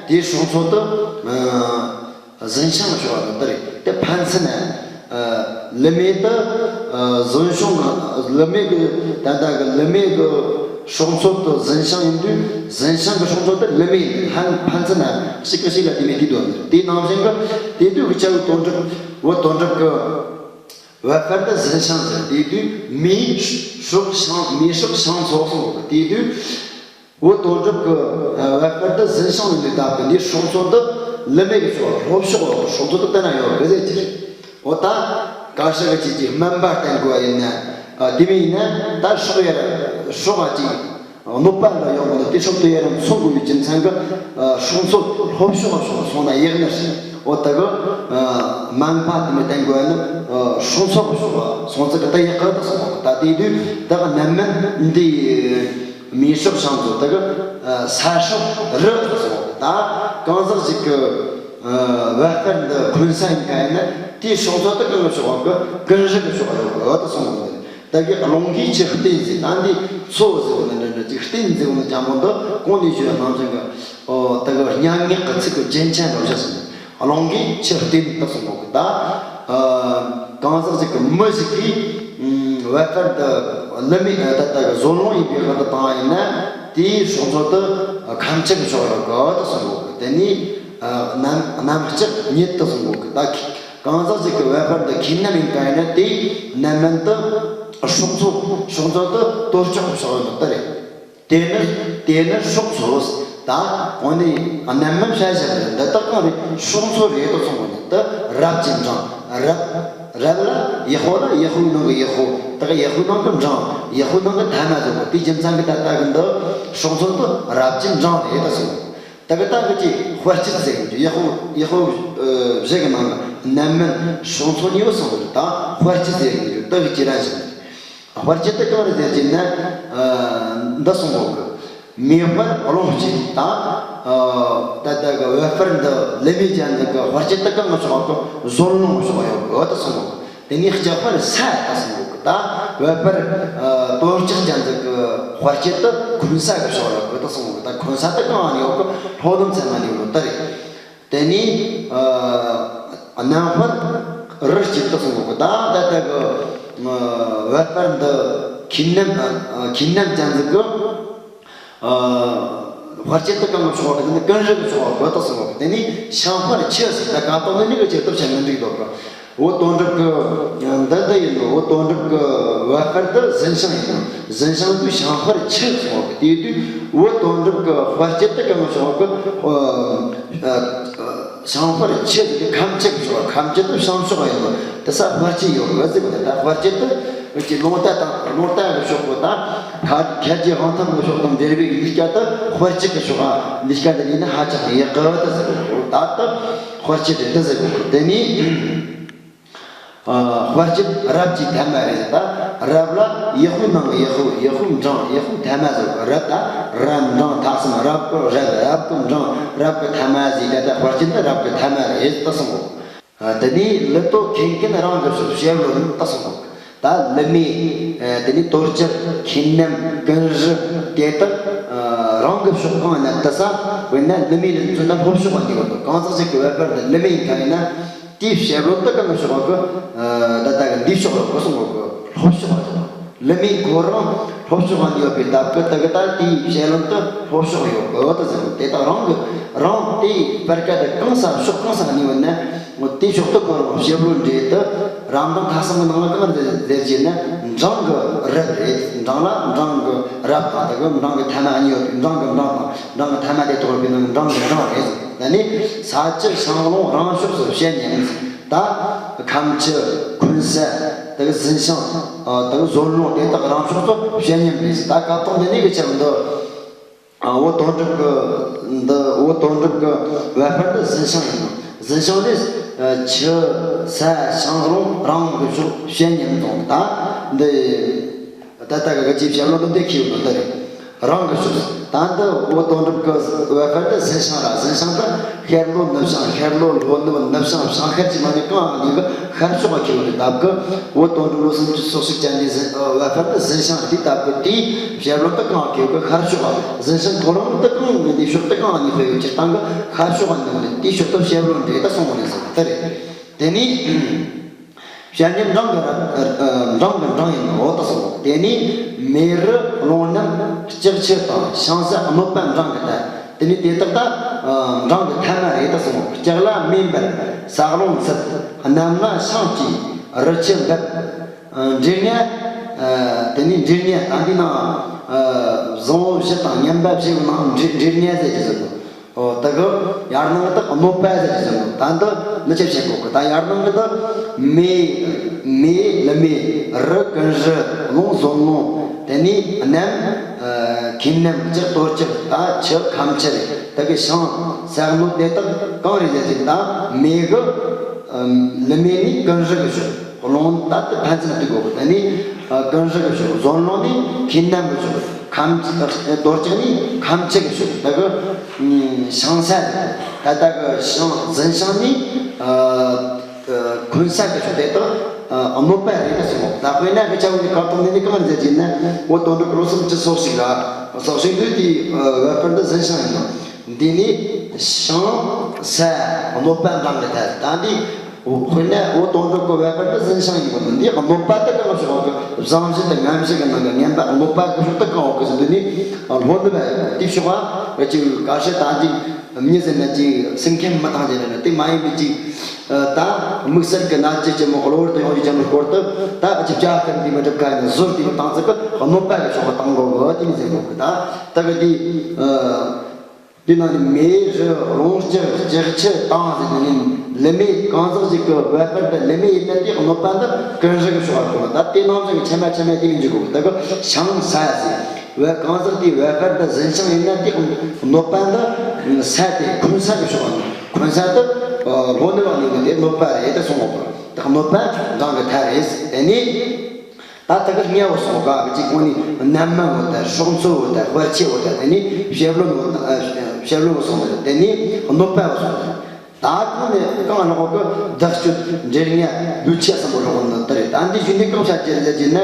དེའི་སྲོག་འཚོ་དེ། ཨ། ཟིན་བྱང་ཕྱོགས་གི་དེ་རེད། དེ་ཕན་ཚུན་ན། ཨ། ལི་མེ་དེ། ཨ། ཟིན་བྱང་གི་ལི་མེ་གི་ད་ལྟ་གི་ལི་མེ་གི་སྲོག་འཚོ་དེ་ཟིན་བྱང་ཡིན་དུས་ཟིན་བྱང་གི་སྲོག་འཚོ་དེ་ལི་མེ་ཡིན་དུས་ཕན་ཕན་ཚུན་ན་གཅིག་གིས་གཅིག་ལ་དེ་མེ་དེ་འདོན་ནི། དེ་ནང་བཞིན་གི་དེ་དུས་ཀྱི་བྱ་བའི་དོན་གྲུབ། བོད་དོན་གྲུབ་ཀྱི་བལ་ཕར་དུ་ཟིན་བྱང་ཟེར། དེ་དུས་མེ་སྲོག་ཤིང་། མེ་སྲོག་ཤིང་འཚོ་གསུངས་པ་དེ་དུས། བོད་དོན་གྲུབ་ཀྱི། ཨ། བལ་ཕར་དུ་ཟིན་བྱང་ཡིན་དུས་ད་གི་འདི་སྲོག་འཚོ་དེ་ལི་མེ་གི་ཕྱོགས་ལྷོ་ཕྱོགས་ལ་སྲོག་འཚོ་དེ་བསྟན་ན་ཡོད་གི་ཟེར་གྱི་རེད། འོ་ད་བཀའ་ཤག་གི་ཅིག་ཅིག་སྨན་པ་བསྟེན་དགོས་ཡིན་ན། ཨ། དེ་མིན་ཡིན་ན་ད་སྲོག་ཡར་སྲོག་ག་ཅིག་གནོད་པ་འདྲ་ཡོང་གི་འདུག་དེ་སྲོག་དེ་ཡར་འཚོ་དགོས་པའི་རྒྱུ་མཚན་གྱིས། ཨ། སྲོག་འཚོ་ལྷོ་ཕྱོགས་ཕྱོགས་སོང་ན་ཡག་ནི་རེད། འོ་ད་གི། ཨ། སྨན་པ་དེ་མི་བསྟེན་དགོས་ནི། ཨ། སྲོག་འཚོ་ཕྱོགས་སོང་ཙི་གི་ད་ཡག་གི་ད་སོང་། ད་དེ་དུས་ད་གི་རྣམ་སྨིན་འདི། མེ་སྲོག་ཤིང་འཚོ་ད་གི། ཨ། ས་སྲོག་རི་སོང་། ད་གང་ཟག་ཅིག་གི། ཨ། བལ་ཕར་འདི་འཁོན་ས་ཡིན་ག་ཡིན་ན་དེའི་སྲོག་འཚོ་དེ་གང་གི་ཕྱོགས་གི། ཀུན་རི་གི་ཕྱོགས་ཡོད་གི་ད་སོང་། ད་གི་རླུང་གིས་ཆུ་བསྟེན་ཟེར། ད་འདི་འཚོ་ཟེར་བ་ནི་འདྲ་འདྲ་ཅིག་བསྟེན་ཟེར་བ་ནི་ཅང་པོ་འདི་གོང་ནས་ཞུས་པ་ནང་བཞིན་གི། ཨོ། ད་གི་སྙན་ངག་གི་ཚིག་གི་རྒྱན་ཆ་འདྲ་བོ་ཞིག་སོང་། རླུང་གིས་ཆུ་བསྟེན་ད་སོང་གི། ད། ཨ། གང་ཟག་ཅིག་གི་མི་ཞིག་གིས། ཨ། བལ་ཕར་དུ་ལི་མེ། ད་ལྟ་གི་ཟོར་རླུང་ཡིན་པའི་དབང་དུ་བཏང་བ་ཡིན་ན་དེའི་སྲོག་འཚོ་དེ་ཁམ་ཆུ་གི་ཕྱོགས་ལ་གོ་དེ་སོང་གོ་གི། དེ་ནས། ཨ། གནམ་གནམ་ལྕགས་ཉིད་དེ་སོང་གོ་གི། ད་གང་ཟག་ཅིག་གི་བལ་ཕར་དུ་ཁེངས་སྣམ་ཡིན་ག་ཡིན་ན་དེའི་རྣམ་སྨིན་དེ་སྲོག་འཚོ། སྲོག་འཚོ་དེ་གཏོར་ཆོག་གི་ཕྱོགས་ཡིན་ནོ་དེ་རེད། དེ་ནི། དེ་ནི་སྲོག་འཚོ། ད་གོང་ནས་རྣམ་སྨིན་བཤད་བཞག་པ་རེད། འདི་དག་གང་རེད། སྲོག་འཚོ་རེད་དོ་གསུངས་པ་ནི་དེ་རབ་ཀྱི་འབྲིང་། རབ། རབ་ལ་ཡག་པོ་ལ་ཡག་པོའི་ནང་གི་ཡག་པོ། དེ་གི་ཡག་པོའི་ནང་གི་འབྲིང་། ཡག་པོའི་ནང་གི་ཐ་མ་ཟེར་བ་དེའི་རྒྱུ་མཚན་གྱིས་ད་ལྟ་གི་འདི་སྲོག་འཚོ་དེ་རབ་ཀྱི་འབྲིང་རེད་དོ་གསུངས། དེ་གི་ད་གི་ཅི་དཔལ་སྐྱེད་ཟེར་གི་འདུག་ཡག་པོ་ཡག་པོ། ཨ། བཞི་གི་ནང་གི་རྣམ་སྨིན་སྲོག་འཚོ་གཉིས་པོ་གསུངས་པ་རེད། ད་དཔལ་སྐྱེད་ཟེར་གི་འདུག་དེ་གི་ཅི་ར་ཞིག་དཔལ་སྐྱེད་དེ་གང་རེད་ཟེར་གྱི་ན། ཨ། འདི་གསུངས་འོང་གི། མེ་དཔལ་རླུང་སྐྱེད་དང་། ཨ། ད་ལྟ་གི་བལ་དཔལ་འདི་ལི་མེ་ཅན་འདི་གི་དཔལ་སྐྱེད་དེ་གང་གི་ཕྱོགས་གི། ཟོར་རླུང་གི་ཕྱོགས་ཡོད་གི་འོ་ད་གསུངས་འོང་གི། དེ་ནས་ལྕགས་དཔལ་ས་ད་གསུངས་འོང་གི། ད་བལ་དཔལ། ཨ། དོན་ལྕགས་ཅན་འདི་གི་དཔལ་སྐྱེད་དེ་འཁོན་ས་གི་ཕྱོགས་ཡོད་གི་འོ་ད་གསུངས་འོང་གི། ད་འཁོན་ས་དེ་གང་ཡོད་གི། ལྷོ་ནུབ་མཚམས་ན་ཡོད་ནོ་ད་རེད། དེ་ནས། ཨ། གནམ་དཔལ་རི་སྐྱེད་དེ་གསུངས་འོང་གི། ད་ད་ལྟ་གི། བ་དཔལ་འདི་ཁྱིམ་ནམ་ཨ་ཁྱིམ་ནམ་ཅན་ཟིག་གི་ཨ་དཔལ་སྐྱེད་དུ་གང་གི་ཕྱོགས་པ་གི་ནི་ཀུན་རིག་གི་ཕྱོགས་པ་གི་དག་སོང་བ་གི། དེ་ནས་ཤིང་དཔལ་ཆུ་ཟེར། ད་ག་དང་ནི་ནི་གི་ཆེད་དུ་བཤད་མི་འགྲིག་འདུག་གི། བོད་དོན་གྲུབ་ཀྱི་འདི་འདི་ཡིན་ནོ། བོད་དོན་གྲུབ་ཀྱི་བ་དཔལ་འདི་ཟིན་ཤིང་ཡིན་ནོ། ཟིན་ཤིང་དུ་ཤིང་དཔལ་ཆུ་སོང་བ་གི། དེ་དུས་བོད་དོན་གྲུབ་ཀྱི་དཔལ་སྐྱེད་དུ་གང་གི་ཕྱོགས་པ་གི་ཨ་ཤིང་དཔལ་ཆུ་ཟེར་གི་ཁམས་ཆུ་གི་ཕྱོགས། ཁམས་ཆུ་དུ་ཤིང་ཕྱོགས་ཡིན་ནོ། དེ་ས་དཔལ་སྐྱེད་ཡོད་གི་ཟེར་གི། ད་དཔལ་སྐྱེད་དུ་ཀྱི་ལུང་བསྟན་དང་ལུང་བསྟན་གྱི་ཕྱོགས་པོ་དང་ཁ་ཁྱད་ཀྱི་དབང་ཐང་གི་ཕྱོགས་དང་འབྲེལ་བའི་ལུས་སྐྱ་དུ་དཔལ་སྐྱེད་ཀྱི་ཕྱོགས་ལུས་སྐྱ་འདི་ཡིན་ན་ཧ་ཅང་ཡག་གི་ད་ཟེར་གི། ད་ལྟ་དཔལ་སྐྱེད་དེ་འདི་ཟེར་གི། དེ་ནས་ཨ་དཔལ་སྐྱེད་རབ་ཀྱི་ཐ་མ་རེད། ད་རབ་ལ་ཡག་པོའི་ནང་གི་ཡག་པོ། ཡག་པོའི་འབྲིང་། ཡག་པོའི་ཐ་མ་ཟེར་གི། རབ་ད་རབ་འབྲིང་ཐ་གསུམ། རབ་ཀྱི་རབ། རབ་ཀྱི་འབྲིང་། རབ་ཀྱི་ཐ་མ་ཟེར། ད་ལྟ་དཔལ་སྐྱེད་འདི་རབ་ཀྱི་ཐ་མ་རེད་ད་གསུངས་གོ། ཨ་དེ་ནས་ལུས་དོ་ཁེངས་མཁན་རང་གི་ཕྱོགས་བྱེད་ལོ་ནི་ད་གསུངས་གོ། ད་ལུས་མེད་ཨ་དེ་ནས་དོར་ཅིག་ཁེན་ནམ་ཀུན་རི་དེ་དག་ཨ་རང་གི་ཕྱོགས་གང་ན་དུ་ས། དཔེར་ན་ལུས་མེད་ལ་མཚོན་ན་ལྷོ་ཕྱོགས་ལ་འདུས་པ་དང་། གང་ཟག་ཅིག་གི་བ་དཔལ་དུ་ལུས་མེད་ཡིན་ཁ་ཡིན་ན། དེའི་བྱེད་ལོ་དུ་གང་གི་ཕྱོགས་གི་ཨ་ད་ལྟ་གི་འདུས་ཕྱོགས་ལ་གོ་སོང་གོ་གི། ལྷོ་ཕྱོགས་ལ། ལུས་མེད་ཁོ་རང་ལྷོ་ཕྱོགས་ལ་འདུས་པའི་སྟབས་ཀྱིས་དུ་གི་ད་དེའི་བྱེད་ལོ་དུ་ལྷོ་ཕྱོགས་ཡོད་གི་དུ་ཟེར། དེ་དག་རང་གི་རང་དེའི་བར་སྐད་དུ་གང་ས་ཕྱོགས་གང་ས་ནས་ཡོད་ན། དེའི་ཕྱོགས་དུ་ཁོ་རང་བྱེད་ལོ་འདྲེས་དུ། རབ་འབྲིང་ཐ་གསུམ་གྱི་ནང་ལ་གང་རེད་ཟེར་གྱི་ན། འབྲིང་གི་རབ་རེད། འབྲིང་ལ་འབྲིང་གི་རབ་དང་དུ་གི་འབྲིང་གི་ཐ་མ་གཉིས་ཡོད་པའི། འབྲིང་གི་འབྲིང་དང་འབྲིང་གི་ཐ་མ་དེ་ཐོགས་པའི་ནང་འབྲིང་གི་འབྲིང་རེད། ད་ནི་ས་ཆུ་ཤིང་རླུང་རང་ཕྱོགས་སུ་བྱེད་ཉན། ད་ཁམས་ཆུ་འཁོན་ས་དུ་གི་ཟིན་ཤིང་དུ་གི་ཟོན་རླུང་དེ་དག་རང་ཕྱོགས་སུ་བྱེད་ཉན་རེད། ད་སྐབས་དང་དེ་ནས་གི་ཆེད་འདི། བོད་དོན་གྲུབ་ཀྱི་འདི། བོད་དོན་གྲུབ་ཀྱི་བ་དཔལ་འདི་ཟིན་ཤིང་ཡིན་ནོ། ཟིན་ཤིང་ནི་ཆུ་ས་ཤིང་རླུང་རང་གི་ཕྱོགས་བྱེད་ཉན་དང་། ད་འདི་ད་ལྟ་གི་གི་ཅིག་བྱེད་ལོ་འདི་འདི་ཁྱེར་ཡོད་ནོ་འདི་རེད། རང་གི་ཕྱོགས། ད་འདི་བོད་དོན་གྲུབ་ཀྱི་བ་དཔལ་འདི་ཟིན་ཤིང་ར། ཟིན་ཤིང་འདི་ཤར་ལྷོ་ནུབ་བྱང་། ཤར་ལྷོ་ལྷོ་ནུབ་ནུབ་བྱང་བྱང་ཤར་གྱི་མ་ནི་གང་ཡང་ནི་གི་ཤར་ཕྱོགས་ལ་ཁྱེར་ཡོད་ནི་སྟབས་ཀྱིས། བོད་དོན་གྲུབ་ལོ་སུམ་ཅུ་སོ་གཅིག་ཅན་འདི་ཟིན་བ་དཔལ་འདི་ཟིན་ཤིང་དེའི་སྟབས་ཀྱིས་དེའི་བྱེད་ལོ་དུ་གང་ཁེ་གི་ཤར་ཕྱོགས། ཟིན་ཤིང་ཁོ་རང་དུ་གང་ནི་དེའི་ཕྱོགས་དུ་གང་ནི་ཕེ་ཡོད་ཀྱི་སྟངས་ཀྱི་ཤར་ཕྱོགས་ནི་ནི་དེའི་ཕྱོགས་དུ་བྱེད་ལོ་འདྲེས་ད་སོང་བ་ནི་ཟིན་དེ་རེད། དེ་ནས་བྱེད་ཉན་འབྲིང་གི་རབ། འབྲིང་གི་འབྲིང་ཡིན་ནོ་དུ་སོང་། དེ་ནས་མེ་རི་རླུང་ནམ་ལྕགས་ཆུ་དང་ཤིང་ས་གནོད་པ་འབྲིང་གི་ཐ། དེ་ནས་དེ་དག་ད་འབྲིང་གི་ཐ་མ་རེད་དུ་སོང་། ལྕགས་ལ་མེ་འབར། ས་རླུང་འཚུབ། གནམ་ལ་ཤིང་སྐྱེས། རི་ཆུ་འབབ། འབྲས་ལྔ། དེ་ནས་འབྲས་ལྔ་ད་འདི་ནང་བཟང་པོ་བཞི་དང་ངན་པ་བཞི་གི་ནང་འབྲས་འབྲས་ལྔ་ཟེར་གྱི་ཟེར་ནོ། ཨོ་ད་གི་ཡར་ནང་གི་ད་གནོད་པ་ཟེར་གྱི་ཟེར་ནོ། ད་འདི་མི་ཆེ་བྱེད་གོ་གི། ད་ཡར་ནང་གི་ད་མེ་མེ་ལི་མེ། རི་ཀུན་རི། རླུང་ཟོན་རླུང་། དེ་ནས་གནམ་ཁེན་ནམ། ལྕགས་དོར་ལྕགས། ད་ཆུ་ཁམས་ཆུ་རེད། ད་གི་ཤིང་ས་གནོད་དེ་དག་གང་རེད་ཟེར་གྱི་ད་མེ་གི་ལི་མེ་ནི་ཀུན་རི་གི་ཕྱོགས། རླུང་ད་དེ་ཕན་ཚུན་ལ་དུས་གོ་གི། ད་ནི་ཀུན་རི་གི་ཕྱོགས། ཟོན་རླུང་ནི་ཁེན་ནམ་གི་ཕྱོགས། ཁམས་དོར་ལྕགས་ནི་ཁམས་ཆུ་གི་ཕྱོགས། ད་གི་ཤིང་ས་རེད། ད་ལྟ་གི་ཤིང་ཟིན་ཤིང་ནི་འཁོན་ས་གི་ཕྱོགས་དེ་དག་གནོད་པ་རེད་ད་སོང་། ད་དཔེར་ན་གི་ཆ་བོ་ནི་གང་དང་ནི་ནི་གང་རེད་ཟེར་གྱི་ན། འོ་དོན་དུ་ལོ་སུམ་ཅུ་སོ་གཅིག་ལ་སོ་གཅིག་དུས་དེའི་བ་དཔལ་འདི་ཟིན་ཤིང་ཡིན་ནོ། འདི་ནི་ཤིང་ས་གནོད་པ་འབྲིང་གི་ཐ། ད་འདི་དཔེར་ན་འོ་དོན་དུ་གི་བ་དཔལ་འདི་ཟིན་ཤིང་ཡིན་གོ་ནི། འདི་གནོད་པ་དེ་གང་ཕྱོགས་གི་བཟང་བཞི་དང་ངན་བཞི་གི་ནང་གི་ངན་པ་གནོད་པ་གི་ཕྱོགས་དེ་གང་འོག་གི་ཟིན། འདི་ནི་ལྷོ་ནུབ་དེའི་ཕྱོགས་ཨ་ཅིག་ག་ཤེད་ད་འདི། མྱི་ཟེར་ན་ཅིག་སེམས་ཁམས་མི་ཐང་ཅན་རེད་ན། དེ་མ་ཡིན་པའི་ཅིག་ད་དམིགས་བསལ་གྱི་མནར་གཅོད་ཅན་མོ་གློ་བུར་དུ་ཡོང་རྒྱུ་ཅན་མོ་སྐོར་དུ་ད་ཅིག་བྱ་ཁན་དེ་མི་སྒྲུབ་ཁ་ནས་ཟུར་དེ་མི་བཏང་ཚིག་གི་གནོད་པ་གི་ཕྱོགས་བཏང་དགོས་གི། དེ་མི་ཟེར་གོ་གི། ད་ད་གི་དེ་དེ་ནང་ནས་མེ་རི་རླུང་ལྕགས་ལྕགས་ཆུ་དང་ཟེར་ནས་ནི་ལི་མེ་གང་ཟག་ཅིག་གི་བ་དཔལ་དུ་ལི་མེ་ཡིན་ན་དེ་གནོད་པ་འདི་ཀུན་རི་གི་ཕྱོགས་བ་གོ། ད་དེ་ནང་ཚན་གི་ཆེ་མ་ཆེ་མ་དེ་མི་འཇུག་གོ་གི། ད་གི་ཤིང་ས་ཟེར། བ་གང་ཟག་དེའི་བ་དཔལ་དུ་ཟིན་ཤིང་ཡིན་ན་དེ་གནོད་པ་འདི་ས་དེ་འཁོན་ས་གི་ཕྱོགས་ནས། འཁོན་ས་དེ་ལྷོ་ནུབ་བ་ནས་དེ་གནོད་པ་རེད་དེ་སོང་བ། དེ་གནོད་པ་འབྲིང་གི་ཐ་རེད། དེ་ནས་ད་དེ་གི་ལྔ་བོ་སོང་ག་གི་ཅིག་གོ་ནི་གནམ་སྨན་བོ་དང་སྲོག་འཚོ་བོ་དང་དཔལ་ཆེ་བོ་དང་། དེ་ནས་བྱེད་ལོ་བོ་དང་བྱེད་ལོ་བོ་སོང་། དེ་ནས་གནོད་པ་བོ་སོང་། ད་གང་ནས་གང་ལོག་གི་བདག་སྤྱོད་འབྲེལ་ངན་ལུས་ཆེ་གསུམ་པོ་ལོག་ནི་དེ་རེད། ད་འདི་བཞིན་དུ་གང་བྱ་རྒྱུ་རེད་ཟེར་ན།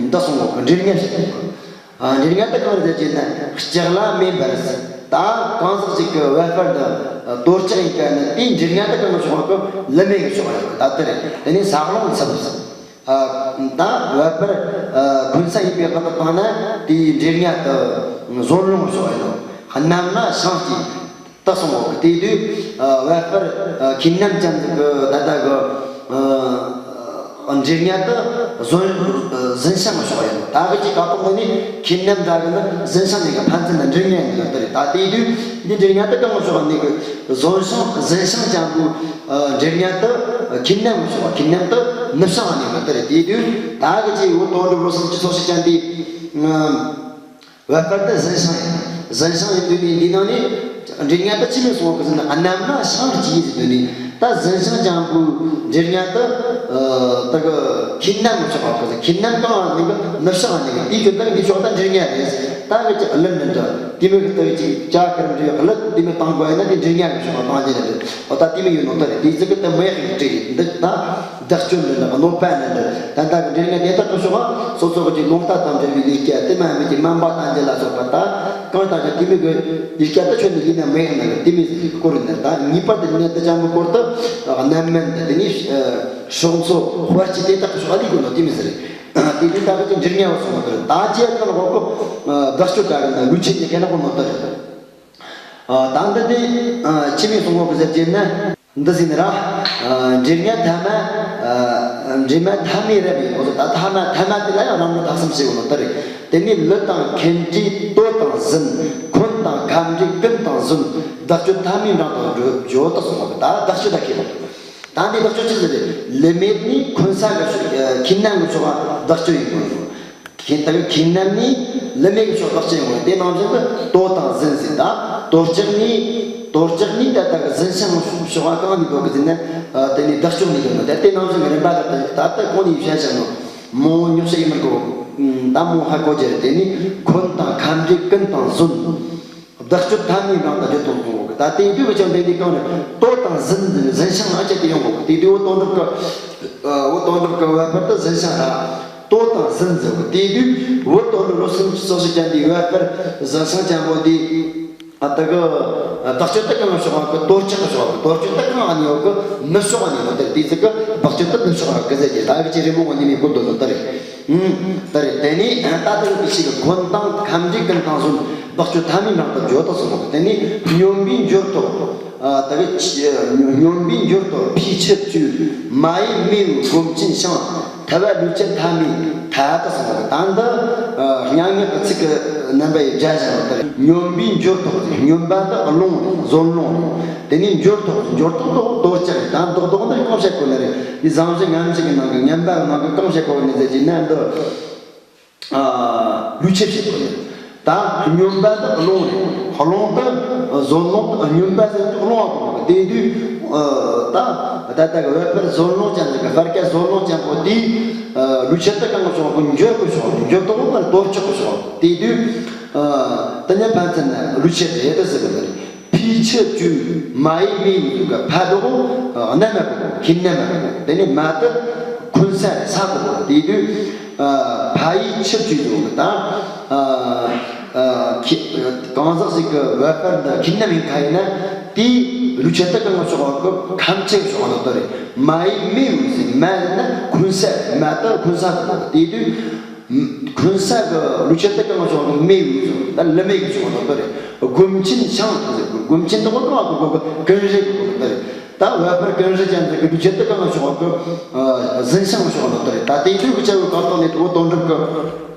འདི་སོང་ངོ་གི་འབྲེལ་ངན་བྱེད་དགོས། འབྲེལ་ངན་དེ་གང་རེད་ཟེར་ན། ལྕགས་ལ་མེ་འབར་ཟེར། ད་གང་ཟག་ཅིག་གི་བ་དཔལ་དུ་དོར་ལྕགས་ཡིན་ཀ་ནི་དེའི་འབྲེལ་ངན་དེ་གང་ལ་ཕྱོགས་གི་ལི་མེ་གི་ཕྱོགས་རེད། ད་དེ་རེད། དེ་ནས་ས་རླུང་འཚུབ་ཟེར། ད་བལ་པར་འཁོན་ས་ཡིན་པའི་ཁ་ཐུག་བཏང་ན་དེའི་འབྲས་ཉ་དུ་ཟོན་རླུང་ཤོག་ཡིན་ནོ། གནམ་ན་ཤིང་སྐྱེས། ད་སོང་བ་གི་དེ་དུས་བལ་པར་ཁྱིམ་ནམ་ཅན་གི་ད་ལྟ་གི་འབྲས་ཉ་དུ་ཟོན་ཟིན་ཤིང་ཤོག་ཡིན་ནོ། ད་གི་ཅིག་ཀ་ཏོག་ནི་ཁྱིམ་ནམ་འདྲ་གི་ནི་ཟིན་ཤིང་ནི་གི་ཕན་ཚུན་ན་འབྲས་ཉ་ཡིན་ནོ། ད་དེ་དུས་འདི་འབྲས་ཉ་དུ་གང་ཤོག་ནི་གི་ཟོན་ཤིང་ཟིན་ཤིང་ཅན་པོ། འབྲས་ཉ་དུ་ཁྱིམ་ནམ་ཤོག་ཁྱིམ་ནམ་དུ་ནུབ་ཤིང་ནི་གི་ད་དེ་དུས་ད་གི་ཅིག་འོ་དོན་གྲུབ་བློ་བཟང་སྤྱི་ཚོགས་ཤིག་ཅན་དེ། བལ་པར་དུ་ཟིན་ཤིང་ཡིན། ཟིན་ཤིང་ཡིན་དུས་ནི་འདི་ནང་ནས་འབྲས་ཉ་དུ་ཅི་མི་སོང་གི་ཟིན་ན་གནམ་ན་ཤིང་སྐྱེས་ཟིན་དུས་ནི་ད་ཟིན་ཤིང་ཅན་པོ་འབྲས་ཉ་དུ་ད་གི་ཁྱིམ་ནམ་མི་ཆོག་པ་གི་ཁྱིམ་ནམ་གང་ནི་གི་ནུབ་ཤིང་ནི་གི་དེའི་གི་ད་གི་འདི་ཕྱོགས་ད་འབྲས་ཉ་རེད། ད་གི་ཅི་གླུ་འདི་འདྲ་དེ་མི་གི་ད་གི་ཅི་ཅ་གི་རིམ་འདྲ་གླུ་དེ་མི་བཏང་དགོས་ཡིན་ན་དེ་འབྲས་ཉ་གི་ཆོག་པ་བཏང་རྒྱུ་རེད། འོ་ད་དེ་མི་ཡོད་ནོ་ད་རེད། དེ་ཚིག་གི་ད་མི་ཡག་གི་བྲིས་རེད། འདི་ད། བདག་སྤྱོད་འདི་ནི་གནོད་པ་ནི་འདི། ད་ལྟ་གི་འབྲས་ཉ་དེ་དག་གི་ཕྱོགས་སོ་སོ་གི་ལུང་རྟ་དང་འབྲེལ་བའི་ལས་ཀ་དེ་མ་མི་གི་སྨན་པ་དང་འབྲེལ་ལ་སོགས་པ་ད་གང་ལྟར་གི་དེ་མི་གི་ལས་ཀ་ད་ཆོད་ནི་ཡིན་ན་མེད་ན་གི་དེ་མི་སྐོར་ནི་ད་ངེས་པར་དུ་ནི་དེ་ཅང་གི་སྐོར་དུ་རྣམ་སྨིན་དེ་ནི་སྲོག་འཚོ་དཔལ་གྱི་དེ་དག་གི་ཕྱོགས་ལས་དགོས་ནོ་དེ་མི་ཟེར། དེ་ནི་ད་གི་འབྲས་ཉ་བ་སོང་བ་དེར་ད་ཅི་ཡ་ཐང་གོ་གི་བདག་སྤྱོད་ག་གི་ན་ལུས་ཆེན་གྱི་ག་ན་གོ་ནོ་དེར། ད་འདི་དེ་ཅི་མི་སོང་གོ་གི་ཟེར་གྱི་ན། འདི་ཟིན་ར། འབྲས་ཉ་ཐ་མ། འབྲས་མ་ཐ་མའི་རབ་ཡིན་ནོ། ད་ཐ་མ་ཐ་མ་དེ་ལ་ཡང་རང་ལ་ཐག་ཟམ་བྱེད་དགོས་ནོ་ད་རེད། དེ་ནས་ལུ་དང་ཁེན་དྲིས་ལྟོ་དང་ཟིན། འཁོན་དང་ཁམ་འབྲས་ཀུན་དང་ཟོན། བདག་སྤྱོད་ཐ་མའི་འབྲང་དང་འགྲོ་འགྲོ་དག་སོང་བ་ད་བདག་སྤྱོད་ད་ཁེལ་ལོ། ད་འདི་བདག་སྤྱོད་ཅི་ཟེར་རེད། ལུ་མེད་ནི་འཁོན་ས་གི་ཁྱིམ་ནང་གི་ཕྱོགས་བདག་སྤྱོད་ཡིན་དགོས་ནོ། ཁྱིམ་ད་གི་ཁྱིམ་ནང་ནི་ལུ་མེད་གི་ཕྱོགས་བདག་སྤྱོད་ཡིན་དགོས། དེ་ནང་བཞིན་དུ་ལྟོ་དང་ཟིན་ཟིན་ད་ལྟོ་ལྕགས་ནི་ལྟོ་ལྕགས་ནི་ད་ལྟ་གི་ཟིན་ཤིང་ཕྱོགས་གང་ནས་འགྲོ་གི་ཟིན་ན་དེ་ནི་བདག་སྤྱོད་ནི་འགྲོ་ནོ། ད་དེ་ནང་བཞིན་གི་རིམ་པ་ད་ད་ལྟ་གོང་ནས་བཤད་བཞག་ནོ། མོ་ཉོག་བཤད་ཡིན་མི་དགོས། ད་མོ་ཧ་གོ་རྒྱུ་རེད། དེ་ནི་འཁོན་དང་ཁམ་འབྲས་ཀུན་དང་ཟོན། བདག་སྤྱོད་ཐ་མའི་ནང་དུ་བརྗོད་དོ་གསུངས་གོ། ད་དེ་དུས་ཀྱང་དེ་འདི་གང་རེད། ལྟོ་དང་ཟིན་ཟིན་ཤིང་ནང་བཅད་དེ་ཡོང་གོ། དེ་དུས་འོ་དོན་གྲུབ་ཀྱི་འོ་དོན་གྲུབ་ཀྱི་བལ་པར་དུ་ཟིན་ཤིང་ར་ལྟོ་དང་ཟིན་ཟེར་གོ། དེ་དུས་འོ་དོན་གྲུབ་བློ་སེམས་ཀྱི་སོ་སོ་ཅན་དེ་བལ་པར་ཟིན་ཤིང་ཅན་པོ་དེ་ཨ་ད་གི་བདག་སྤྱོད་དུ་གང་ཕྱོགས་གི་ལྟོ་ལྕགས་ཕྱོགས་གི་ལྟོ་ལྕགས་དུ་གང་ཨ་ནི་ཡོད་གི་ནུབ་ཕྱོགས་ཨ་ནི་ཡོད། དེ་དེ་ཚིག་གི་བདག་སྤྱོད་དུ་ནུབ་ཕྱོགས་གི་ཟེར་གྱི་ད་གི་ཅི་རི་མོ་ངོ་ནི་མི་བཀོད་དོ་ནོ་ད་རེད། ད་རེད། དེ་ནས་ད་ལྟ་བུ་ཞིག་གི་འཁོན་དང་ཁམ་འབྲས་ཀུན་དང་ཟོན། བདག་སྤྱོད་ཐ་མའི་ནང་དུ་བརྗོད་དོ་གསུངས། དེ་ནས་སྨྱོན་པའི་འབྱོར་ཐོབ། ད་གི་སྨྱོན་པའི་འབྱོར་ཐོབ་ཕིའི་ཆུ་བཅུད། མ་ཡི་མེ་ཡི་སྒོམ་ཆེན་ཤིང་། ཐལ་བ་ལུས་ཆེན་ཐ་མའི་ཐལ་དུ་གསུངས། ད་འདི་སྙན་ངག་གི་ཚིག་གི་རྣམ་པ་ཡི་སྦྱར་བཞག་ནོ་ད་རེད། སྨྱོན་པའི་འབྱོར་ཐོབ་སྨྱོན་པ་ནི་རླུང་ཟོན་རླུང་རེད། དེ་ནས་འབྱོར་ཐོབ་འབྱོར་ཐོབ་དོ་ལྕགས་རེད། ད་མདོག་མདོག་འདི་གང་བཤད་དགོས་ནི་རེད། འདི་བཟང་ཞིག་ངན་ཞིག་གི་ནང་གི་ངན་པ་ནང་གི་གང་བཤད་དགོས་ནི་ཟེར་གྱི་ན་འདི་ལུས་ཆེན་བཤད་དགོས་ནི་རེད། ད་སྨྱོན་པ་ནི་རླུང་རེད། རླུང་དུ་ཟོན་རླུང་དུ་སྨྱོན་པ་ཟེར་དུས་རླུང་བ་གོ་དེ་དུས་ད་ད་ལྟ་གི་བལ་པར་ཟོན་རླུང་ཅན་ཟེར་གི་བལ་སྐད་ཟོན་རླུང་ཅན་པོ་དེ་ལུས་ཆེན་དུ་གང་བྱུང་གི་འབྱོར་གི་བྱུང་འབྱོར་དུ་ལྟོ་ལྕགས་གི་བྱུང་དེ་དུས། ད་ནི་ཕན་ཚུན་ན་ལུས་ཆེན་དེ་ཡེ་ད་ཟེར་གི་ནི་རེད། ཕིའི་ཆུ་བཅུད། མ་ཡི་མེ་ཡི་ཟུག་གི་ཕ་དོ་གནམ་མ་གོ་ཁྱིམ་ནམ་མ་གོ། དེ་ནས་མ་དུ་འཁོན་ས་ས་གོ། དེ་དུས་ཕ་ཡི་ཆུ་བཅུད་ཟུག་གི་ད་གང་ཟག་ཞིག་གི་བལ་པར་འདི་ཁྱིམ་ནམ་ཡིན་ཁ་ཡིན་ན་དེའི་ལུས་ཆེན་དུ་གང་ཕྱོགས་གི་ཁམ་ཆེན་ཕྱོགས་ནོ་ད་རེད། མ་ཡི་མེ་ཡི་ཟུག་མ་ཡིན་ན་འཁོན་ས་མ་དུ་འཁོན་ས་གོ། དེ་དུས། འཁོན་ས་གི་ལུས་ཆེན་དུ་གང་བྱུང་གི་མེ་ཡོད་ཚོ་ད་ལི་མེ་གི་བྱུང་ནོ་ད་རེད། སྒོམ་ཆེན་ཤིང་ཟེར་གི་སྒོམ་ཆེན་དུ་གོ་གང་གི་གོ་གི་ཀུན་རི་གི་གོ་ད་རེད། ད་བལ་པར་ཀུན་རི་ཅན་ཟེར་གི་ལུས་ཆེན་དུ་གང་བྱུང་གི་ཟིན་ཤིང་བྱུང་ནོ་ད་རེད། ད་དེ་དུས་ཀྱི་ཆ་བོ་གར་ཐོག་ནས་དུ་བོ་དོན་གྲུབ་གི་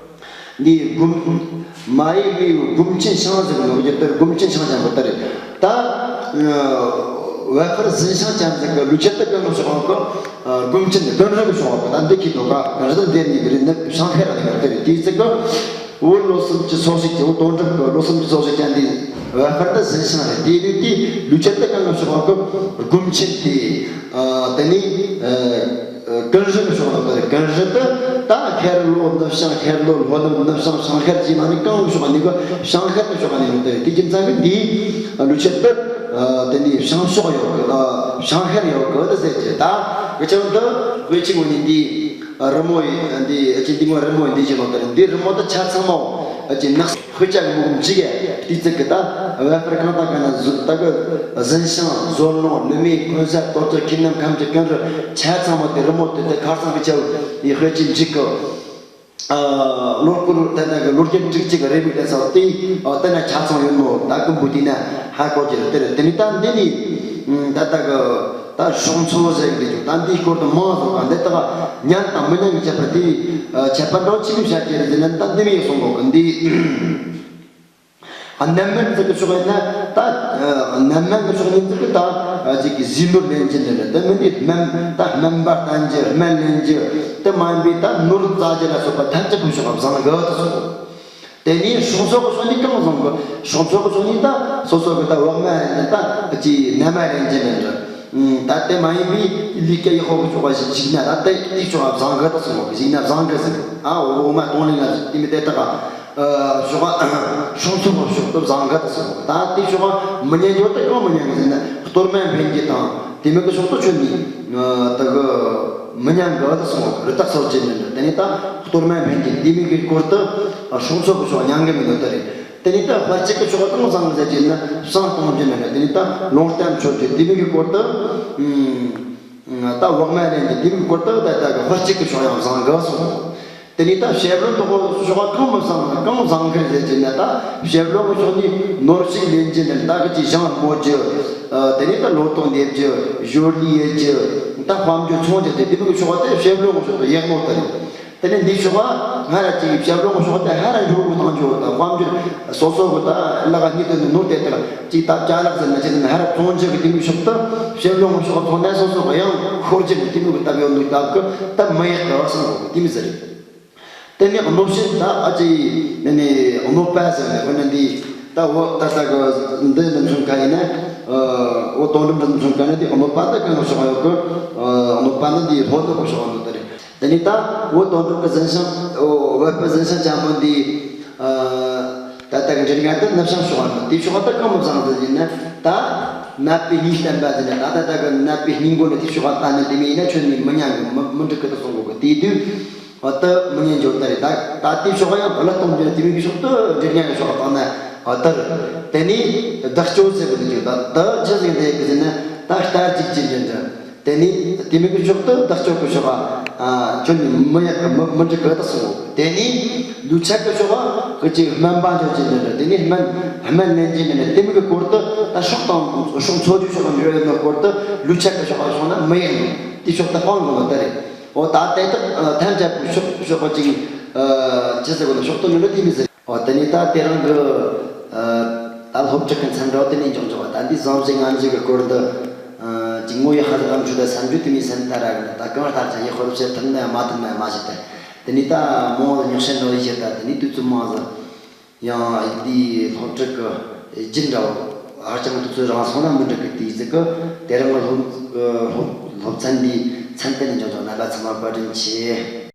འདི་སྒོམ་མ་ཡི་མེ་ཡི་སྒོམ་ཆེན་ཤིང་ཟེར་གི་ནོ་གི་ད་སྒོམ་ཆེན་ཤིང་ཅན་གོ་ད་རེད། ད་བལ་པར་ཟིན་ཤིང་ཅན་ཟེར་གི་ལུས་ཆེན་དུ་གང་བྱུང་གི་སྒོམ་ཆེན་ཀུན་རི་གི་བྱུང་བ་ད་འདི་ཁྱི་དོ་ག་ག་རི་དུ་འདིར་ནི་གི་རི་ནི་ཤིང་ཁེར་ར་ནི་གི་དེ་རེད། དེའི་ཚིག་གི་འོ་བློ་སེམས་ཀྱི་ཚོགས་ཤིག་ཅིག་འོ་དོན་གྲུབ་གི་བློ་སེམས་ཀྱི་ཚོགས་ཤིག་ཅན་འདི་བལ་པར་དུ་ཟིན་ཤིང་རེད། དེ་རེད། དེ་ལུས་ཆེན་དུ་གང་བྱུང་གི་སྒོམ་ཆེན་དེ་དེ་ནི་ཀུན་རི་གི་བྱུང་བ་དེ་རེད། ཀུན་རི་དུ་ད་ཁེར་ལོ་ནི་ཤིང་ཁེར་ལོ་ལྷོ་ནུབ་ནི་ཤིང་ཤིང་ཁེར་གྱི་ནང་ནི་གང་བྱུང་བ་ནི་གི་ཤིང་ཁེར་དུ་བྱུང་བ་ནི་དེ་རེད། དེ་རྒྱུ་མཚན་གི་འདི་ལུས་ཆེན་དུ། དེ་ནས་བྱང་ཕྱོགས་ཡོད་གི་བྱང་ཤར་ཡོད་གི་དེ་ཟེར་གི་ད་གི་ཆ་འདི་དཔེ་ཆི་མོ་ནི་འདི་རི་མོ་ཡི་འདི་ཅི་འདི་མོ་རི་མོ་འདི་ཅི་ལོ་དེ་འདི་རི་མོ་དེ་ཆ་ཚང་མ་ཅི་ནགས་ཤུ་ཅག་མུག་འཇིག་གི་དེ་ཚིག་གི་ད་བན་སྤར་གང་དང་གང་ན་བཟོ་ད་གི་གཟན་ཤིང་ཟོར་ལོང་ནུ་མའི་ཁོན་ཟ་ཏོར་ཏོར་ཁྱི་ནམ་ཁམ་གྱི་ཀུན་རུ་ཆ་ཚང་མ་དེ་རི་མོ་དེ་དེ་ཁར་ཚང་གི་ཆ་བུ་ཡི་ཧོད་ཀྱི་འཇིག་གི་ལོ་སྐོར་ད་ད་གི་ལོ་རྒྱུན་དྲུག་གཅིག་གི་རེ་བིག་ལ་སོགས་ཏེ་ད་ན་ཆ་ཚང་ཡོད་ནོ་ད་ཀུན་པོ་དེ་ན་ཧ་གོ་གི་རེད། དེ་རེད། དེ་ནི་ད་འདི་ནི་ད་ད་གི་ད་སྲོག་འཚོ་ཟེར་གི་འདུག་ད་འདིའི་སྐོར་དུ་མང་ཟོ་ག་འདི་ད་ག་ཉན་དང་མི་ཉན་གི་ཁྱད་པར་དེ་ཁྱད་པར་འདྲ་ཆི་མི་བྱ་གི་རེད་ཟེར་ན། ད་འདི་མི་ཡོད་སོང་གོ་གི་འདི། རྣམ་སྨིན་ཟེར་གི་ཕྱོགས་ཡིན་ན་ད་རྣམ་སྨིན་གི་ཕྱོགས་ཡིན་ཟེར་གི་ད་ཅིག་གི་གཟིགས་ནོར་ལེན་རྒྱུ་འདི་རེད། དེ་མིན་དེ་སྨན་ད་སྨན་པ་བསྟེན་རྒྱུ་སྨན་ལེན་རྒྱུ་དེ་མ་ཡིན་པའི་ད་ནོར་བཙལ་རྒྱུ་ལ་སོགས་པ་ཐམས་ཅད་པོའི་ཕྱོགས་བཟང་གི་ད་སོང་། དེ་ནས་སྲོག་འཚོ་གི་ཕྱོགས་ནས་གང་བཟང་གི། སྲོག་འཚོ་གི་ཕྱོགས་ནས་ད་སོ་སོ་གི་ད་འོག་མ་ཡིན་ན་ད་ཅིག་མནའ་མ་ལེན་རྒྱུ་འདི་རེད། ད་དེ་མ་ཡིན་པའི་ལུས་སྐད་ཡག་པོ་གི་ཕྱོགས་པ་ཞིག་ཞིག་ན་ད་དེ་དེའི་ཕྱོགས་བཟང་གི་ད་སོང་གི་ཞིག་ན་བཟང་གི་ཟེར། ཨ་འོག་མ་གཏོང་ལེན་ལ་དེ་མི་དེ་ད་ག་ཕྱོགས་སྲོག་འཚོ་བའི་ཕྱོགས་སུ་བཟང་གི་ད་སོང་། ད་དེའི་ཕྱོགས་མི་ཉན་རྒྱུ་དེ་གང་མི་ཉན་གི་ཟེར་ན་གཏོར་མ་འཕེན་རྒྱུ་དང་དེ་མིན་གི་ཕྱོགས་སུ་ཆོད་ནས་ད་གི་མི་ཉན་གི་ད་སོང་གི་རི་དྭགས་གསོད་རྒྱུ་ནི་འདྲ། དེ་ནས་ད་གཏོར་མ་འཕེན་རྒྱུ་དེ་མིན་གི་སྐོར་དུ་སྲོག་འཚོ་གི་ཕྱོགས་ཉན་གི་མི་འདུག་ད་རེད། དེ་ནས་ད་དཔལ་གཅིག་གི་ཕྱོགས་གང་བཟང་གི་ཟེར་རྒྱུ་ན་བསང་གཏོང་རྒྱུ་ནི་འདྲ། དེ་ནས་ད་ལོང་གཏམ་ཆོད་རྒྱུ་དེ་མིན་གི་སྐོར་དུ། ད་འོག་མ་ལེན་གྱི་དེ་མིན་སྐོར་དུ་ད་ལྟ་གི་ཧོར་གཅིག་གི་ཕྱོགས་ཡང་བཟང་གི་སོང་། དེ་ནས་ད་བཤད་ལུང་དུ་ཕྱོགས་གང་མི་བཟང་གང་བཟང་གི་ཟེར་གྱི་ན། ད་བཤད་ལུང་གི་ཕྱོགས་ནས་ནོར་ཞིག་ལེན་གྱི་ན་ད་གི་ཅིག་ཞིང་རྨོ་རྒྱུ། དེ་ནས་ད་ལོ་ཏོག་འདེབས་རྒྱུ། ཞོར་ལས་ཡེད་རྒྱུ། ད་དཔལ་འབྱོར་ཚོང་རྒྱུ་དེ་དེ་མིན་གི་ཕྱོགས་དེ་བཤད་ལུང་གི་ཕྱོགས་དུ་ཡག་མོ་ད་རེད། དེ་ནས་འདི་ཕྱོགས་ང་ར་ཅིག་བཤད་ལུང་གི་ཕྱོགས་དེ་ཧ་ར་འགྲོ་དགོས་དང་འགྱོ་དང་དཔལ་འབྱོར་སོ་སོ་གི་ད་ལག་གཉིས་དེ་ནས་ནོར་དེ་དག་ཅིག་ད་ཅ་ལག་ཟེར་ན་ཅི་ཟེར་ན་ཧ་ར་བཙོང་རྒྱུ་གི་དེ་མིན་ཕྱོགས་དུ་བཤད་ལུང་གི་ཕྱོགས་ཐོག་ནས་སོ་སོ་གི་ཡང་ཤོར་རྒྱུ་གི་དེ་མིན་གི་སྟབས་ཡོད་འདུག་སྟབས་གི་ད་མི་ཡག་གི་སོང་གི་དེ་མིན་ཟེར། དེ་ནས་གནོད་སྦྱིན་ད་ཨ་ཅེ་ནས་ནས་གནོད་པ་ཟེར་ནས་དཔེར་ན་འདི་ད་འོ་ད་ལྟ་གི་འདི་འདི་མཚོན་ཁ་ཡིན་ན། འོ་དོན་འགྲུབ་འདི་མཚོན་ཁ་ན་འདི་གནོད་པ་ད་གང་ཕྱོགས་ཡོད་གི། གནོད་པ་ནི་འདི་ལྷོ་ནུབ་ཕྱོགས་ཡོད་ནོ་དེ་རེད། དེ་ནས་ད་འོ་དོན་འགྲུབ་ཀྱི་གཟན་ཤིང་འོ་བལ་པོའི་གཟན་ཤིང་ཅན་པོ་འདི། ད་ལྟ་གི་འབྲི་རྒན་དེ་ནུབ་བྱང་ཕྱོགས་ཡོད་ནོ་དེ་ཕྱོགས་ད་གང་མི་བཟང་ཟེར་ཡིན་ན་ད་ནད་པའི་སྙིང་བསྟན་པ་ཟེར་ནས་ད་ད་ལྟ་གི་ནད་པའི་སྙིང་མགོ་ནི་དེ་ཕྱོགས་ད་ནི་དེ་མིན་ཡིན་ན་ཁྱོད་ནི་མི་ཉན་གི་མི་མི་འགྲིག་གི་ད་སོང་གི་དེ་དུས། འོ་ད་མི་ཉན་འཇོག་ད་རེད། ད་ད་དེ་ཕྱོགས་ཡང་བླ་གཏོང་རྒྱུ་དེ་མིན་གི་ཕྱོགས་ད་འབྲི་རྒན་གི་ཕྱོགས་བཏང་ན་འོ་ད་རེད། དེ་ནས་བདག་སྐྱོང་ཟེར་གི་འདུག་ད་ད་ཆི་ཟིག་འདི་གི་ཟེར་ན་ད་རྟ་རྒྱུག་ཅན་འདྲ་འདྲ། དེ་ནས་དེ་མིན་གི་ཕྱོགས་ད་བདག་སྐྱོང་གི་ཕྱོགས་ཨ་ཁྱོད་ནི་མི་ཡག་གི་མི་མི་འགྲིག་གི་ད་སོང་། དེ་ནས་ལུས་ཆག་གི་ཕྱོགས་ཨ་གི་ཅིག་སྨན་པ་འཇོག་ཅན་འདྲ་འདྲ། དེ་ནས་སྨན་སྨན་ལེན་ཅན་འདྲ་འདྲ། དེ་མིན་གི་སྐོར་ད་ད་སྲོག་དང་སྲོག་འཚོ་རྒྱུ་ཕྱོགས་འགྲོ་ཡོད་ནོ་སྐོར་ད་ལུས་ཆག་གི་ཕྱོགས་ཨ་སོང་ན་མི་ཡག་ནོ་དེ་ཕྱོགས་ད་སྤང་དགོས་ནོ་ད་རེད། འོ་ད་དེ་དག་ཐམས་ཅད་པོ་ཕྱོགས་ཕྱོགས་པ་ཅིག་ཅི་ཟེར་དགོས་ན་ཕྱོགས་སྟོན་ནི་དེ་མི་ཟེར། འོ་དེ་ནས་ད་དེ་རིང་གི་ད་སློབ་ཁྲིད་ཀྱི་མཚམས་འདྲ་དེ་ནས་འཇོག་འཇོག་པ། ད་འདི་བཟང་ཞིག་ངན་ཞིག་གི་སྐོར་འདི་ཅིག་ངོ་ཡི་ཧ་ཟ་གམ་ཆུ་ད་སེམས་རྒྱུད་དེ་མི་སེམས་ད་ར་གི་ན་ད་གང་ལྟར་ཀྱང་ཡི་ཧོར་བྱེད་ཐུབ་ན་མ་ཐུབ་ན་མ་ཞིག་ད། དེ་ནས་ད་མོ་ཉོག་བཤད་འགྲོ་ཡི་ཞེས་ད་དེ་ནས་དུས་ཚོད་མང་ཟིག་ཡང་འདིའི་སློབ་ཁྲིད་ཀྱི་རྒྱུན་འདྲ་བོ་ཧ་ཅང་དུས་ཚོད་རིང་སོང་ན་མི་འགྲིག་གི། དེའི་ཟིག་གི་དེ་རིང་གི་སློབ་སློབ་སློབ་ཚན་འདིའི་མཚམས་དེ་ནས་འཇོག་འཇོག། རྣམ་པ་ཚང་མ་བཀའ་དྲིན་ཆེ།